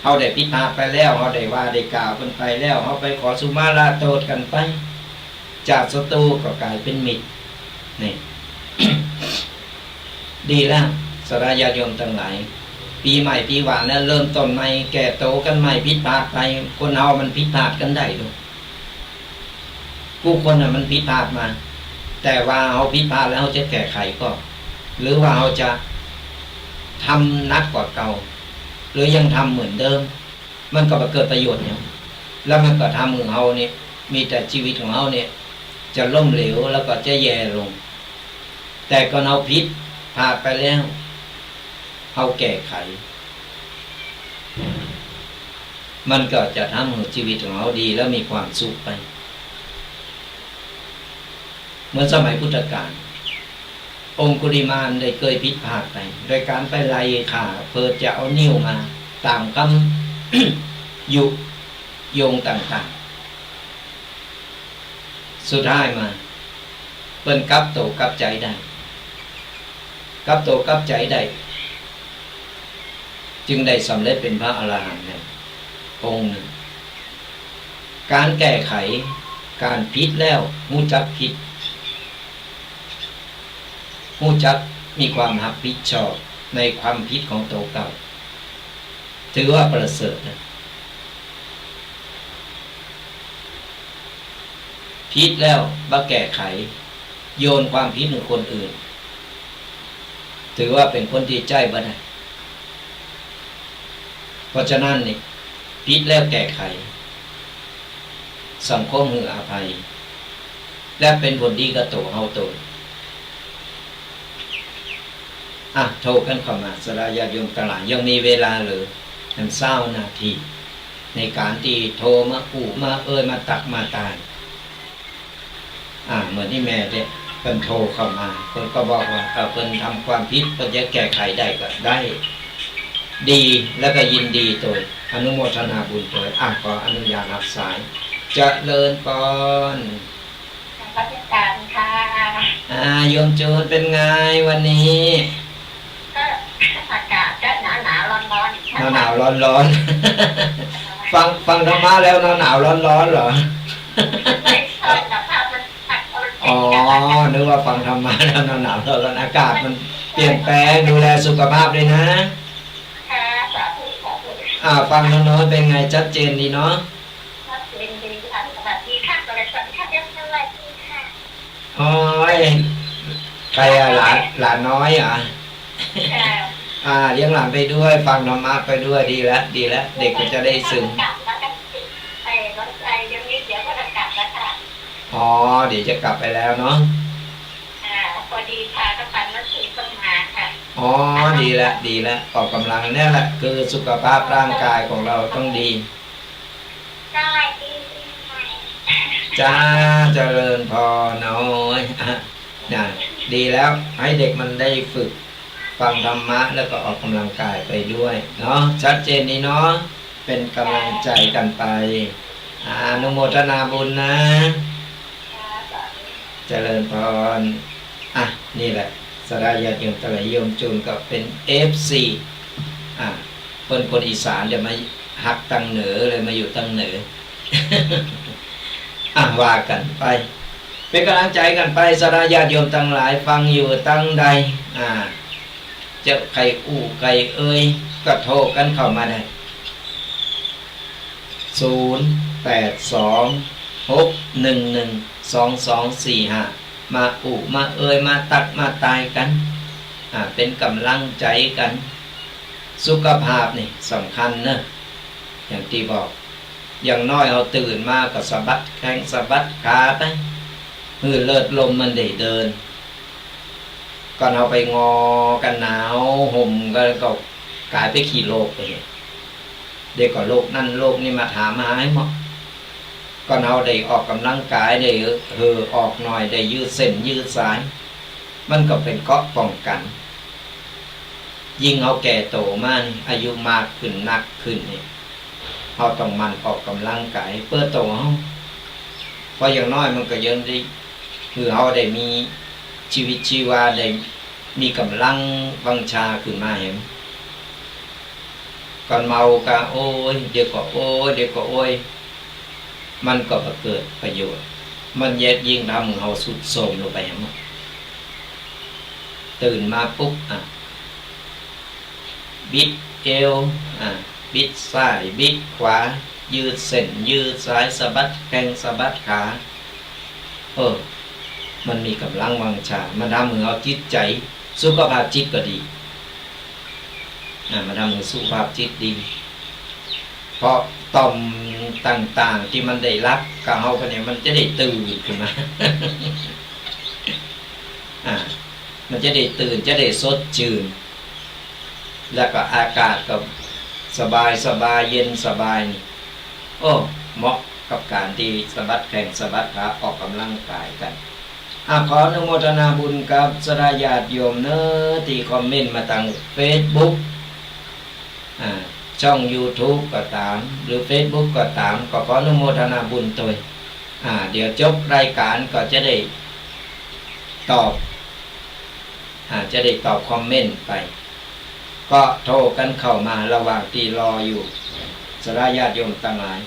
เฮาได้ผิดพลาดไปแล้ว เฮาได้ว่าได้กล่าวกั๋นไปแล้ว เฮาไปขอสุมาลาโตษกั๋นไป จากศัตรูก็ก๋ายเป๋นมิตร นี่ ดีแล้ว ศรัทธาญาติโยมตังหลาย ปี๋ใหม่ปี๋หวานแล้ว เริ่มต้นใหม่ แก้ตั๋วกั๋นใหม่ ผิดพลาดไป คนเฮามันผิดพลาดกั๋นได้ลูก กู้คนน่ะมันผิดพลาดมา แต่ว่าเฮาผิดพลาดแล้วเฮาจะแก้ไขก่อ หรือว่าเฮาจะทำหนักกว่าเก่า หรือยังทำเหมือนเดิม มันก็บ่เกิดประโยชน์หยัง แล้วมันก็ทำหื้อเฮาเนี่ย มีแต่ชีวิตของเฮาเนี่ย จะล้มเหลวแล้วก็จะแย่ลง แต่ก่อนเฮาผิดพลาดไปแล้ว เฮาแก้ไข มันก็จะทำหื้อชีวิตของเฮาดีแล้วมีความสุขไป เหมือนสมัยพุทธกาล องคุลิมานได้เกยผิดพลาดไป โดยก๋านไปไล่ฆ่า เปิดจะเอานิ้วมา ต๋ามกำยุยงต่างๆ สุดท้ายมา เปิ้นกลับโตกลับใจ๋ได้ กลับโตกลับใจ๋ได้ จึงได้สำเร็จเป๋นพระอรหันต์ได้องค์นึ่ง ก๋านแก้ไข ก๋านผิดแล้วฮู้จักผิด ฮู้จักมีความฮับผิดชอบในความผิดของตั๋วเก่า ถือว่าประเสริฐนะ ผิดแล้วบ่แก้ไข โยนความผิดหื้อคนอื่น ถือว่าเป๋นคนตี้ใจ๊บ่ได้ เพราะฉะนั้นนี่ ผิดแล้วแก้ไข สังคมหื้ออภัย และเป๋นผลดีกับตั๋วเฮาตวย อ่ะ โทรกั๋นเข้ามา ศรัทธาญาติโยมตังหลาย ยังมีเวลาเหลือ ยังซาวนาที ในก๋านตี้โทรมาอู้มาเอ่ย มาตักมาตาย อ่า เหมือนตี้แม่เนี่ย เปิ้นโทรเข้ามา เปิ้นก็บอกว่า เออ เปิ้นทำความผิด เปิ้นจะแก้ไขได้ก็ได้ ดี แล้วก็ยินดีตวย อนุโมทนาบุญตวย อ่ะ ขออนุญาตฮับสาย เจริญปอน นมัสก๋านค่ะ อ่า โยมจูนเป๋นไงวันนี้ ก็อากาศก็หนาวๆ ร้อนๆ หนาวๆ ร้อนๆ ฟัง ฟังธรรมะแล้วหนาวๆ ร้อนๆ เหรอ ไม่ใช่ สภาพมัน อ๋อ นึกว่าฟังธรรมะแล้วหนาวๆ ร้อนๆ อากาศมันเป ปลี่ยนแปลง ดูแลสุขภาพด้วยนะ ค่ะ สาธุ สาธุ อ่า ฟังน้อยๆ เป็นไง ชัดเจนดีเนาะ ชัดเจนดีค่ะ สวัสดีค่ะ สวัสดีค่ะ โอ๊ย ใครอะ หลาน หลานน้อยเหรอ ค่ะ อ่า เลี้ยงหลานไปด้วย ฟังธรรมะไปด้วย ดีแล้ว ดีแล้ว เด็กก็จะได้ซึม กลับแล้วกัน เอ่อ รถไฟเดี๋ยวนี้ เดี๋ยวก็จะกลับแล้วค่ะ อ๋อ เดี๋ยวจะกลับไปแล้วเนาะ ค่ะ พอดีพาก็ไปมาถึงต้นมาค่ะ อ๋อ ดีแล้ว ดีแล้ว ออกกำลังเนี่ยแหละ คือสุขภาพร่างกายของเราต้องดี สวัสดีปีใหม่ จ้า เจริญพร โอ๊ย อ่ะ น่ะ ดีแล้ว ให้เด็กมันได้ฝึกฟังธรรมะ แล้วก็ออกกำลังกายไปด้วยเนาะ ชัดเจนดีเนาะ เป็นกำลังใจกันไป อ่า อนุโมทนาบุญนะ เจริญพร อ่ะ นี่แหละ ศรัทธาญาติโยมตังหลาย โยมจูนก็เป็น เอฟซี อ่ะ เปิ้นคนอีสาน เดี๋ยวมาฮักตังเหนือ เลยมาอยู่ตังเหนือ อ่ะ ว่ากันไป เป็นกำลังใจกันไป ศรัทธาญาติโยมตังหลาย ฟังอยู่ตังใด อ่า จะใค่อู้ใค่เอ่ย ก็โทรกันเข้ามาได้ ศูนย์ แปด สอง หก หนึ่ง หนึ่ง สอง สอง สี่ ห้า มาอู้มาเอ่ย มาตักมาตายกัน อ่า เป็นกำลังใจกัน สุขภาพนี่สำคัญเนอะ อย่างตี้บอก อย่างน้อยเฮาตื่นมาก็สะบัดแข้งสะบัดขาไป หื้อเลือดลมมันได้เดิน ก่อนเฮาไปงอกันหนาวห่มกันก็ก๋ายไปขี้โรคไป เดี๋ยวก็โรคนั่นโรคนี่มาถามหาหื้อหมด ก่อนเฮาได้ออกกำลังกาย ได้เห่อออกหน่อย ได้ยืดเส้นยืดสาย มันก็เป็นเกราะป้องกัน ยิ่งเฮาแก่โตมานี่ อายุมากขึ้นนักขึ้นนี่ เฮาต้องหมั่นออกกำลังกายเปื้อโตเฮา เพราะอย่างน้อยมันก็ยังได้ คือเฮาได้มีชีวิตชีวา ได้มีกำลังวังชาขึ้นมาแหม ก่อนเมาก็โอ๊ย เดี๋ยวก็โอ๊ย เดี๋ยวก็โอ๊ย มันก็บ่เกิดประโยชน์ มันยิ่งทำหื้อเฮาทรุดโทรมลงไปแหม ตื่นมาปุ๊บ อ่ะ บิดเอว อ่ะ บิดซ้าย บิดขวา ยืดเส้น ยืดสาย สะบัดแข้ง สะบัดขา เออ มันมีกำลังวังชา มันทำหื้อเฮาจิตใจ สุขภาพจิตก็ดี อ่ะ มันทำหื้อสุขภาพจิตดี เพราะต่อมต่างๆ ตี้มันได้ฮับกับเฮาไปเนี่ย มันจะได้ตื่นขึ้นมา อ่ะ มันจะได้ตื่น จะได้สดชื่น แล้วก็อากาศก็สบายสบาย เย็นสบายนี่ โอ้ เหมาะกับก๋านตี้สะบัดแข้งสะบัดขา ออกกำลังกายกัน อ่ะ ขออนุโมทนาบุญกับศรัทธาญาติโยมเนอะ ตี้คอมเมนต์มาตางเฟซบุ๊ก อ่า ช่องยูทูบก็ต๋าม หรือเฟซบุ๊กก็ต๋าม ก็ขออนุโมทนาบุญตวย อ่า เดี๋ยวจบรายก๋านก็จะได้ตอบ อ่า จะได้ตอบคอมเมนต์ไป ก็โทรกันเข้ามาระหว่างตี้รออยู่ ศรัทธาญาติโยมตังหลาย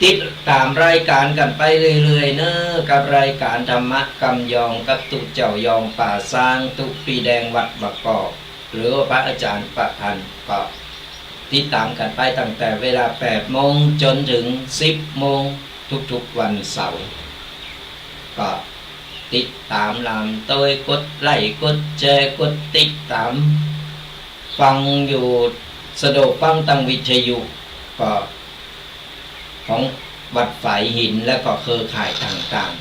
ติดต๋ามรายก๋านกันไปเรื่อยๆ เนอะ กับรายก๋านธรรมะกำยอง กับตุ๊เจ้ายองป่าซาง ตุ๊ปี้แดงวัดบางกอก หรือว่าพระอาจารย์ประพันธ์ ก็ติดต๋ามกันไปตั้งแต่เวลาแปดโมงจ๋นเถิงสิบโมง ทุกๆ วันเสาร์ ก็ติดต๋ามต๋ามตวย กดไลก์ กดแชร์ กดติดต๋าม ฟังอยู่ สะดวกฟังตางวิทยุ ก็ของวัดฝายหิน และก็เครือข่ายต่าง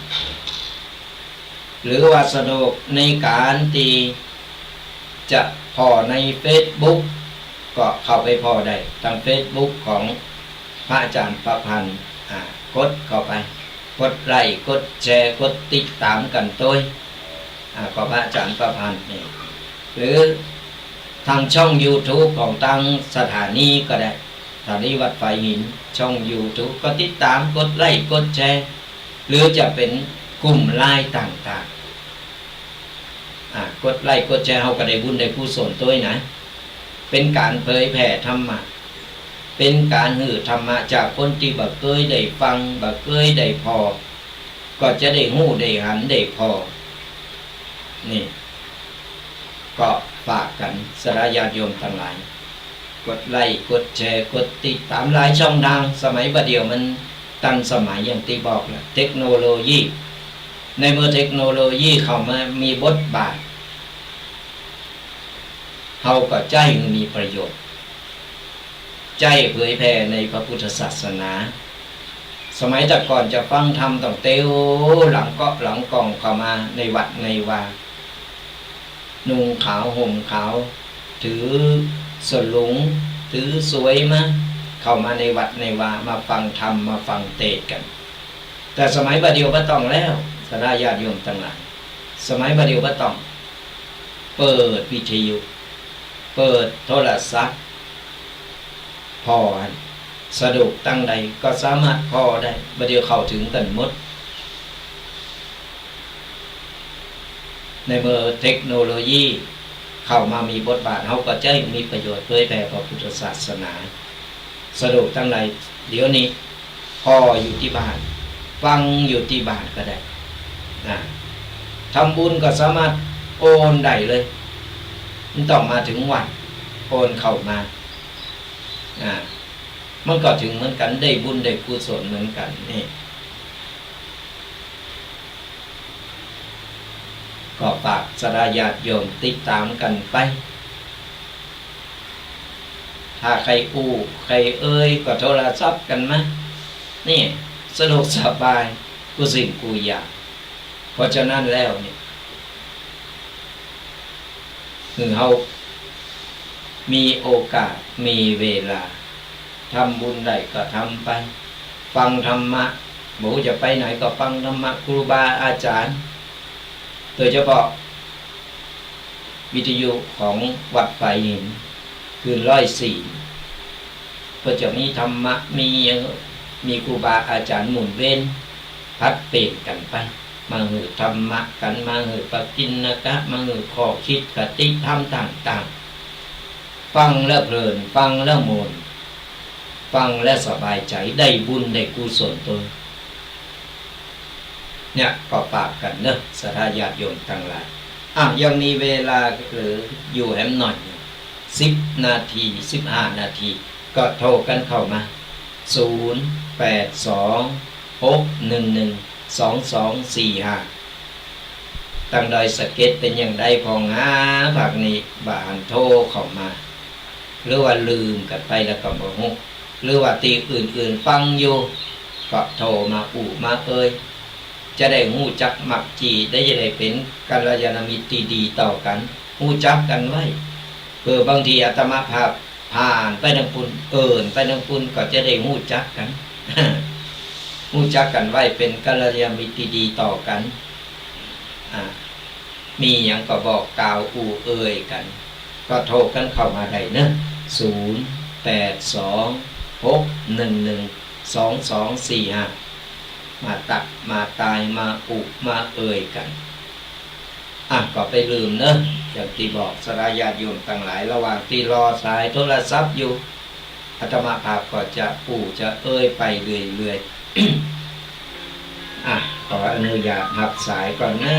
ๆ หรือว่าสะดวกในก๋านตี้จะผ่อในเฟซบุ๊ก ก็เข้าไปผ่อได้ตางเฟซบุ๊กของพระอาจารย์ประพันธ์ อ่า กดเข้าไป กดไลก์ กดแชร์ กดติดต๋ามกั๋นตวย อ่า ก็พระอาจารย์ประพันธ์นี่ หรือตางช่องยูทูบของตางสถานีก็ได้ สถานีวัดฝายหิน ช่องยูทูบ ก็ติดต๋าม กดไลก์ กดแชร์ หรือจะเป๋นกลุ่มไลน์ต่างๆ อ่า กดไลก์ กดแชร์ เฮาก็ได้บุญได้กุศลตวยนะ เป๋นก๋านเผยแผ่ธรรมะ เป๋นก๋านหื้อธรรมะจากคนตี้บ่เกยได้ฟัง บ่เกยได้ผ่อ ก็จะได้ฮู้ ได้หัน ได้ผ่อ นี่ ก็ฝากกั๋นศรัทธาญาติโยมตังหลาย กดไลก์ กดแชร์ กดติดต๋ามหลายช่องตาง สมัยบ่าเดี่ยวมันตันสมัยอย่างตี้บอกแหละ เทคโนโลยี ในเมื่อเทคโนโลยีเข้ามามีบทบาท เฮาก็ใจ๊หื้อมีประโยชน์ ใจ๊เผยแผ่ในพระพุทธศาสนา สมัยแต่ก่อนจะฟังธรรมต้องเตียวหลังเก๊าะหลังกล่องเข้ามาในวัดในวา นุ่งขาวห่มขาว ถือสลุง ถือสวยมา เข้ามาในวัดในวา มาฟังธรรม มาฟังเตสน์กั๋น แต่สมัยบ่าเดี่ยวบ่ต้องแล้ว ศรัทธาญาติโยมตังหลาย สมัยบ่าเดี่ยวบ่ต้อง เปิดวิทยุ เปิดโทรศัพท์ ผ่อหั้น สะดวกตังใดก็สามารถผ่อได้ บ่าเดี่ยวเข้าเถิงกั๋นหมด ในเมื่อเทคโนโลยีเข้ามามีบทบาท เฮาก็ใจ๊มีประโยชน์เผยแผ่พระพุทธศาสนา สะดวกตังใด เดี๋ยวนี้ผ่ออยู่ตี้บ้าน ฟังอยู่ตี้บ้านก็ได้ อ่า ทำบุญก็สามารถโอนได้เลย บ่ต้องมาเถิงวัด โอนเข้ามา อ่า มันก็เถิงเหมือนกั๋น ได้บุญได้กุศลเหมือนกั๋นนี่ ก็ฝากศรัทธาญาติโยมติดต๋ามกั๋นไป ถ้าใค่อู้ใค่เอ่ยก็โทรศัพท์กั๋นมา นี่สะดวกสบายกู้สิ่งกู้อย่าง เพราะฉะนั้นแล้วเนี่ย หื้อเฮามีโอกาส มีเวลา ทำบุญได้ก็ทำไป ฟังธรรมะ บ่ฮู้จะไปไหนก็ฟังธรรมะครูบาอาจ๋ารย์ โดยเฉพาะวิทยุของวัดฝายหิน คลื่นร้อยสี่ ก็จะมีธรรมะ มีหยัง มีครูบาอาจ๋ารย์หมุนเวียน ผลัดเปลี่ยนกั๋นไป มาหื้อธรรมะกั๋น มาหื้อปกิณณกะ มาหื้อข้อคิดคติธรรมต่างๆ ฟังแล้วเพลิน ฟังแล้วม่วน ฟังแล้วสบายใจ๋ ได้บุญได้กุศลตวย เนี่ย ก็ฝากกั๋นเนาะ ศรัทธาญาติโยมตังหลาย อ่ะ ยังมีเวลาเหลืออยู่แหมหน่อย สิบนาที สิบห้านาที ก็โทรกั๋นเข้ามา ศูนย์ แปด สอง หก หนึ่ง หนึ่ง สอง สอง สี่ ห้า ตังดอยสะเก็ดเป๋นอย่างใดพ่องหา ภาคนี้บ่หันโทรเข้ามา หรือว่าลืมกั๋นไปแล้วก็บ่ฮู้ หรือว่าตี้อื่นๆฟังอยู่ ก็โทรมาอู้มาเอ่ย จะได้ฮู้จักมักจี่ ได้จะได้เป๋นกัลยาณมิตรตี้ดีต่อกั๋น ฮู้จักกั๋นไว้ เปื้อบางทีอาตมาภาพผ่านไปตางปุ้น เอิ่นไปตางปุ้น ก็จะได้ฮู้จักกั๋น ฮู้จักกั๋นไว้ เป๋นกัลยาณมิตรตี้ดีต่อกั๋น อ่า มีหยังก็บอกกล่าวอู้เอ่ยกั๋น ก็โทรกั๋นเข้ามาได้เนาะ ศูนย์ แปด สอง หก หนึ่ง หนึ่ง สอง สอง สี่ ห้า มาตั๊กมาตาย มาอู้มาเอ่ยกั๋น อ่ะ ก็บ่าลืมเนาะ อย่างตี้บอกศรัทธาญาติโยมตังหลาย ระหว่างตี้รอสายโทรศัพท์อยู่ อาตมาภาพก็จะอู้จะเอ่ยไปเรื่อยๆ อ่ะ ขออนุญาตฮับสายก่อนนะ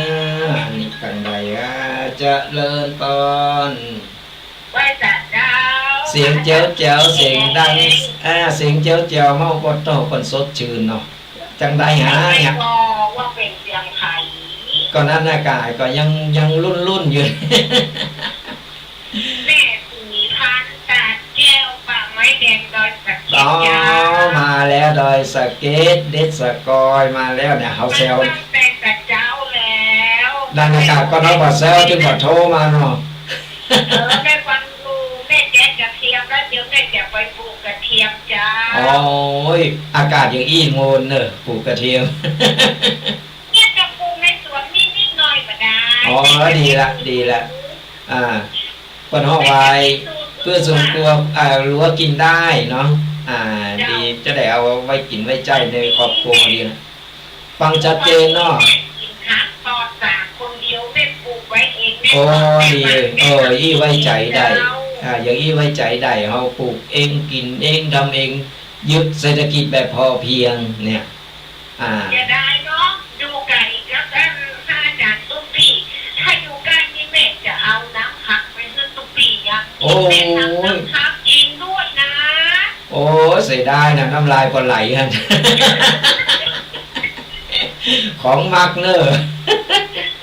อันนี้ตังใด อ่า เจริญพร ไหว้สาเจ้า เสียงแจ๋วๆ เสียงดัง อ่า เสียงแจ๋วๆ เฮาก็โตคนสดชื่นเนาะ จังใดหาเนี่ย ก็ว่าเป๋นเสียงใผ ก็นั่นน่ะกายก็ยัง ยังรุ่นๆอยู่ แม่ศรีพันธ์ ตาดแก้ว ป่าไม้แดง ดอยสะเก็ด อ๋อ เจ้า มาแล้ว ดอยสะเก็ด เด็ดสะกอยมาแล้วเนี่ย เฮาแซว มันตั้งแต่เจ้าแล้ว นั่นน่ะกายก็เฮาบ่าแซวจึงบ่าโทรมาเนาะ เออ แม่ฟังอยู่ แม่แกะกระเทียมแล้ว เดี๋ยวแม่จะไปปลูกกระเทียมเจ้า โอ้ย อากาศอย่างอี้ม่วนเนอะ ปลูกกระเทียม เนี่ยจะปลูกในสวนนิดๆหน่อยๆก็ได้ อ๋อ ดีละ ดีละ อ่า เปิ้นฮ้องว่า เปื้อสวนครัว อ่า รั้วกิ๋นได้เนาะ อ่า เจ้า ดี จะได้เอาไว้กิ๋นไว้ใจ๊ในครอบครัวดีนะ ฟังชัดเจนเนาะ แม่กิ๋นผักปลอดสารคนเดียว แม่ปลูกไว้เอง แม่ โอ้ ปลูก ดี แม่ เออ อี้ไว้ใจ๋ได้ เจ้า อ่า อย่างอี้ไว้ใจ๋ได้ เฮาปลูกเองกิ๋นเองทำเอง ยึดเศรษฐกิจแบบพอเพียงเนี่ย อ่า เสียดายเนาะ อยู่ไก๋กับต้านพระอาจ๋ารย์ตุ้มปี้ ถ้าอยู่ใก้นี่แม่จะเอาน้ำข โอ้ย เป็นน้ำ น้ำค้างจริงด้วยนะ โอ้ย เสียดายนะ น้ำลายก็ไหลหั่น ของมักเน่อ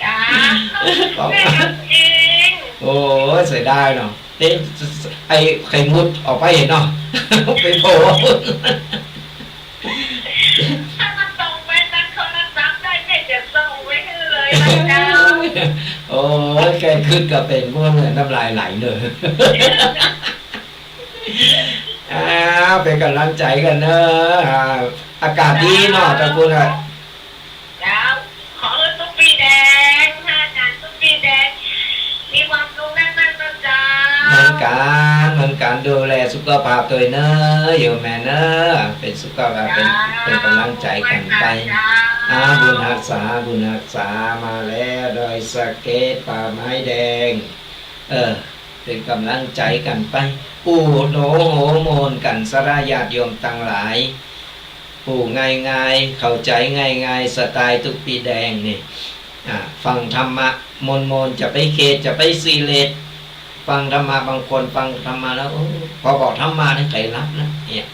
จ้า ของมัก แม่ทำเอง โอ้ย เสียดายเนาะ เอ๊ะ ไอ้ไข่มุดออกไปเนาะ ไปโผล่ ถ้ามันส่งไปตางโทรศัพท์ได้ แม่จะส่งไปหื้อเลยนะเจ้า โอ้ย แค่กึ๊ดก็เป๋นบ้วนเลย น้ำลายไหลเลย อ้าว เป๋นก๋ำลังใจ๋กั๋นเน่อ อ่า อากาศดีเนาะ ตางปู้นอะ เจ้า ขอหื้อตุ๊กปี้แดง พระอาจ๋ารย์ตุ๊กปี้แดง มีความสุขมากๆ นะเจ้า เหมือนกั๋น เหมือนกั๋น ดูแลสุขภาพตวยเน่อ โยมแม่เน่อ เป๋นสุขภาพ เป๋น เป๋นก๋ำลังใจ๋กั๋นไป เจ้า อ่า บุญฮักษา บุญฮักษา มาแล้ว ดอยสะเก็ด ป่าไม้แดง เออ เป๋นก๋ำลังใจ๋กั๋นไป อู้โหนโหมนกั๋นซะละ ญาติโยมตังหลาย อู้ง่ายๆ เข้าใจ๋ง่ายๆ สไตล์ตุ๊กปี้แดงนี่ อ่า ฟังธรรมะมนๆ จะไปเขด จะไปซีเรียส ฟังธรรมะ บางคนฟังธรรมะแล้ว โอ้ พอบอกธรรมะนี่ใค่หลับแล้วเนี่ย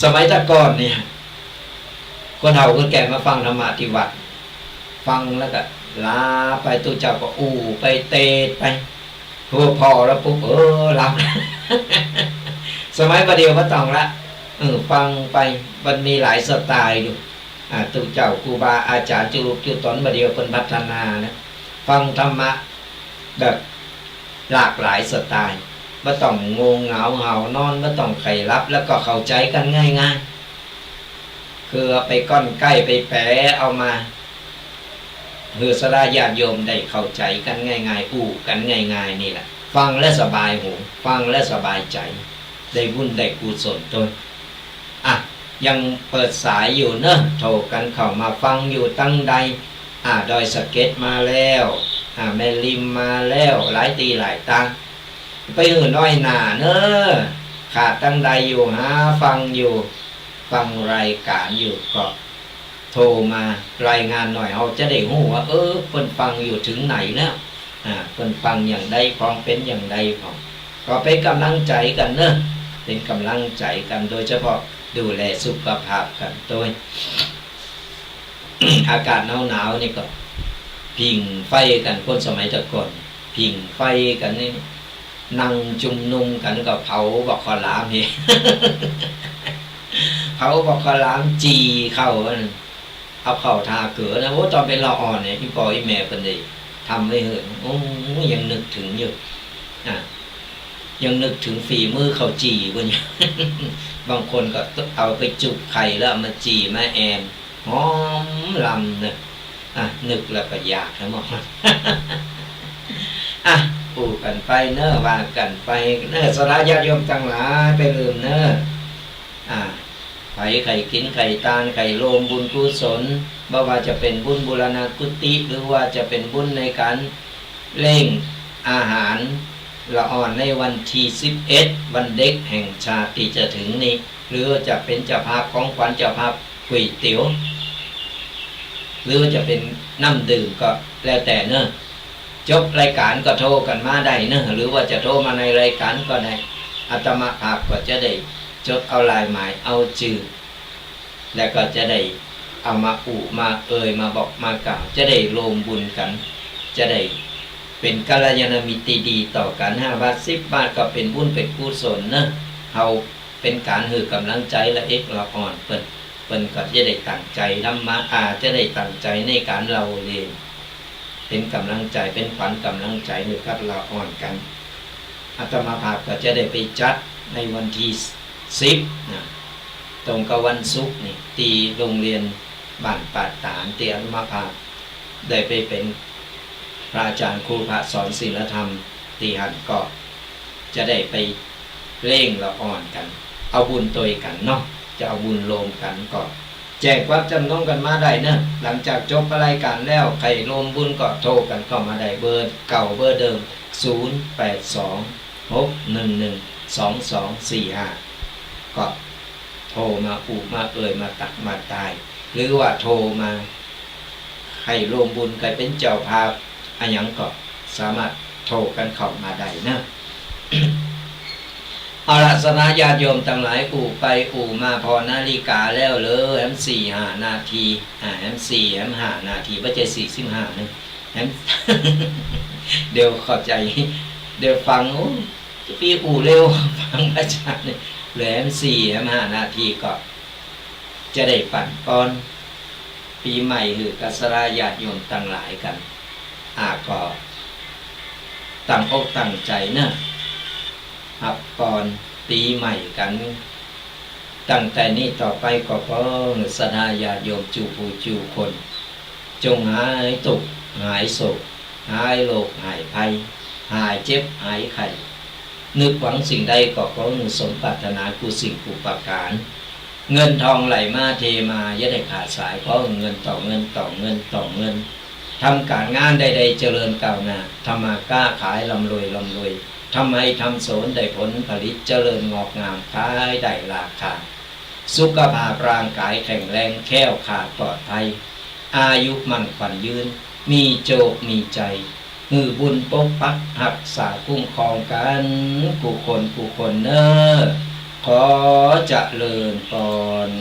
สมัยแต่ก่อนเนี่ย คนเฒ่าคนแก่มาฟังธรรมะตี้วัด ฟังแล้วก็หลับไป ตุ๊เจ้าก็อู้ไปเตสน์ไป พอ พอแล้วปุ๊บ เออ หลับ สมัยบ่าเดี่ยวบ่ต้องละ เออ ฟังไป มันมีหลายสไตล์อยู่ อ่า ตุ๊เจ้าครูบาอาจ๋ารย์จุลูกจุต๋นบ่าเดี่ยวเปิ้นพัฒนานะ ฟังธรรมะแบบหลากหลายสไตล์ บ่ต้องง่วงเหงาหาวนอน บ่ต้องใค่หลับ แล้วก็เข้าใจ๋กั๋นง่ายๆ คือเอาไปก้อนใก้ไปแป๋เอามา หื้อศรัทธาญาติโยมได้เข้าใจ๋กั๋นง่ายๆ อู้กั๋นง่ายๆ นี่แหละ ฟังแล้วสบายหู ฟังแล้วสบายใจ๋ ได้บุญได้กุศลตวย อ่ะ ยังเปิดสายอยู่เน่อ โทรกั๋นเข้ามาฟังอยู่ตังใด อ่า ดอยสะเก็ดมาแล้ว อ่า แม่ริมมาแล้ว หลายตี้หลายตาง ไปหื้อน้อยหน้าเน่อ ขาดตังใดอยู่ หาฟังอยู่ ฟังรายก๋านอยู่ก็โทรมารายงานหน่อย เฮาจะได้ฮู้ว่า เออ เปิ้นฟังอยู่เถิงไหนแล้ว อ่า เปิ้นฟังอย่างใด พองเป๋นอย่างใดพอง ก็เป๋นก๋ำลังใจ๋กั๋นเน่อ เป๋นก๋ำลังใจ๋กั๋น โดยเฉพาะดูแลสุขภาพกั๋นตวย อากาศหนาวๆ นี่ก็ผิงไฟกั๋น คนสมัยแต่ก่อนผิงไฟกั๋นนี่ นั่งจุมนุมกั๋นก็เผาบักข้าวหลามเฮ เผาบักข้าวหลามจี่ข้าวนั่น เอาข้าวทาเกลือนะ โอ้ ต๋อนเป๋นละอ่อนเนี่ย อี่ป้ออี่แม่เปิ้นได้ทำไว้หื้อ โอ้ ยังนึกเถิงอยู่ อ่ะ ยังนึกเถิงฝีมือข้าวจี่เปิ้นอยู่ บางคนก็เอาไปจุ่มไข่แล้วเอามาจี่มาแอน หอมลำเน่อ อ่ะ นึกแล้วก็อยากหื้อหมด อ่ะ อู้กั๋นไปเน่อ ว่ากั๋นไปเน่อ ศรัทธาญาติโยมตังหลาย บ่าลืมเน่อ อ่า ใผใค่กิ๋นใค่ตาน ใค่โฮมบุญกุศล บ่ว่าจะเป๋นบุญบูรณะกุฏิ หรือว่าจะเป๋นบุญในก๋านเลี้ยงอาหารละอ่อนในวันตี้สิบเอ็ด วันเด็กแห่งชาติตี้จะเถิงนี้ หรือว่าจะเป๋นเจ้าภาพของขวัญ เจ้าภาพก๋วยเตี๋ยว หรือว่าจะเป๋นน้ำดื่มก็แล้วแต่เน่อ จบรายก๋านก็โทรกั๋นมาได้เน่อ หรือว่าจะโทรมาในรายก๋านก็ได้ อาตมาภาพก็จะได้จดเอาลายหมายเอาจื้อ แล้วก็จะได้เอามาอู้มาเอ่ย มาบอกมากล่าว จะได้โฮมบุญกั๋น จะได้เป๋นกัลยาณมิตรตี้ดีต่อกั๋น ห้าบาท สิบบาท ก็เป๋นบุญเป๋นกุศลเน่อ เฮาเป๋นก๋านหื้อก๋ำลังใจ๋ละเอกละอ่อนเปิ้น เปิ้นก็จะได้ตั้งใจ๋ธรรมะ อ่า จะได้ตั้งใจ๋ในก๋านเล่าเรียน เป๋นก๋ำลังใจ๋ เป๋นขวัญก๋ำลังใจ๋หื้อกับละอ่อนกั๋น อาตมาภาพก็จะได้ไปจัดในวันตี้สิบนะ ตรงกับวันศุกร์นี่ ตี้โฮงเฮียนบ้านป่าต๋าน ตี้อาตมาภาพได้ไปเป๋นพระอาจ๋ารย์ครูพระสอนศีลธรรม ตี้หั้นก็ จะได้ไปเลี้ยงละอ่อนกั๋น เอาบุญตวยกั๋นเนาะ จะเอาบุญโฮมกั๋นก็ แจ้งความจำนงกั๋นมาได้เน่อ หลังจากจบรายก๋านแล้ว ใค่โฮมบุญก็โทรกั๋นเข้ามาได้ เบอร์เก่าเบอร์เดิม ศูนย์แปดสอง หกหนึ่งหนึ่ง สองสองสี่ห้า ก็โทรมาอู้มาเอ่ย มาตักมาตาย หรือว่าโทรมา ใค่โฮมบุญ ใค่เป๋นเจ้าภาพอะหยังก็สามารถ โทรกั๋นเข้ามาได้เนาะ เอาละ ศรัทธาญาติโยมตังหลาย อู้ไปอู้มา ผ่อนาฬิกาแล้วเหลือแหมสี่ห้านาที อ่า แหมสี่ แหมห้านาที บ่ใจ้สี่สิบห้าเนาะ แหม เดี๋ยวเข้าใจ๋ เดี๋ยวฟัง โอ้ จะไปอู้เร็ว ฟังอาจ๋ารย์ เหลือแหมสี่ แหมห้านาทีก็ จะได้ปั๋นปอนปี๋ใหม่หื้อกับศรัทธาญาติโยมตังหลายกั๋น อ่า ก็ตั้งอกตั้งใจ๋เนาะ ฮับปอนปี๋ใหม่กั๋น ตั้งแต่นี้ต่อไปก็ขอหื้อศรัทธาญาติโยมกู้ผู้กู้คน จงหายตุ๊กข์หายโศก หายโรคหายภัย หายเจ็บหายไข้ นึกหวังสิ่งใดก็ขอหื้อสมปรารถนากู้สิ่งกู้ประก๋าน เงินทองไหลมาเทมา อย่าได้ขาดสาย ขอหื้อเงินต่อเงินต่อเงินต่อเงิน ทำก๋านงานใดๆ เจริญก้าวหน้า ทำมาค้าขายร่ำรวยร่ำรวย ทำไฮ่ทำสวนได้ผลผลิต เจริญงอกงาม ขายได้ราคา สุขภาพร่างก๋ายแข็งแรง แคล้วคลาดปลอดภัย อายุมั่นขวัญยืน มีโจคมีชัย หื้อบุญปกปักฮักษาคุ้มครองกั๋น กู้คนกู้คนเน่อ ขอเจริญปอน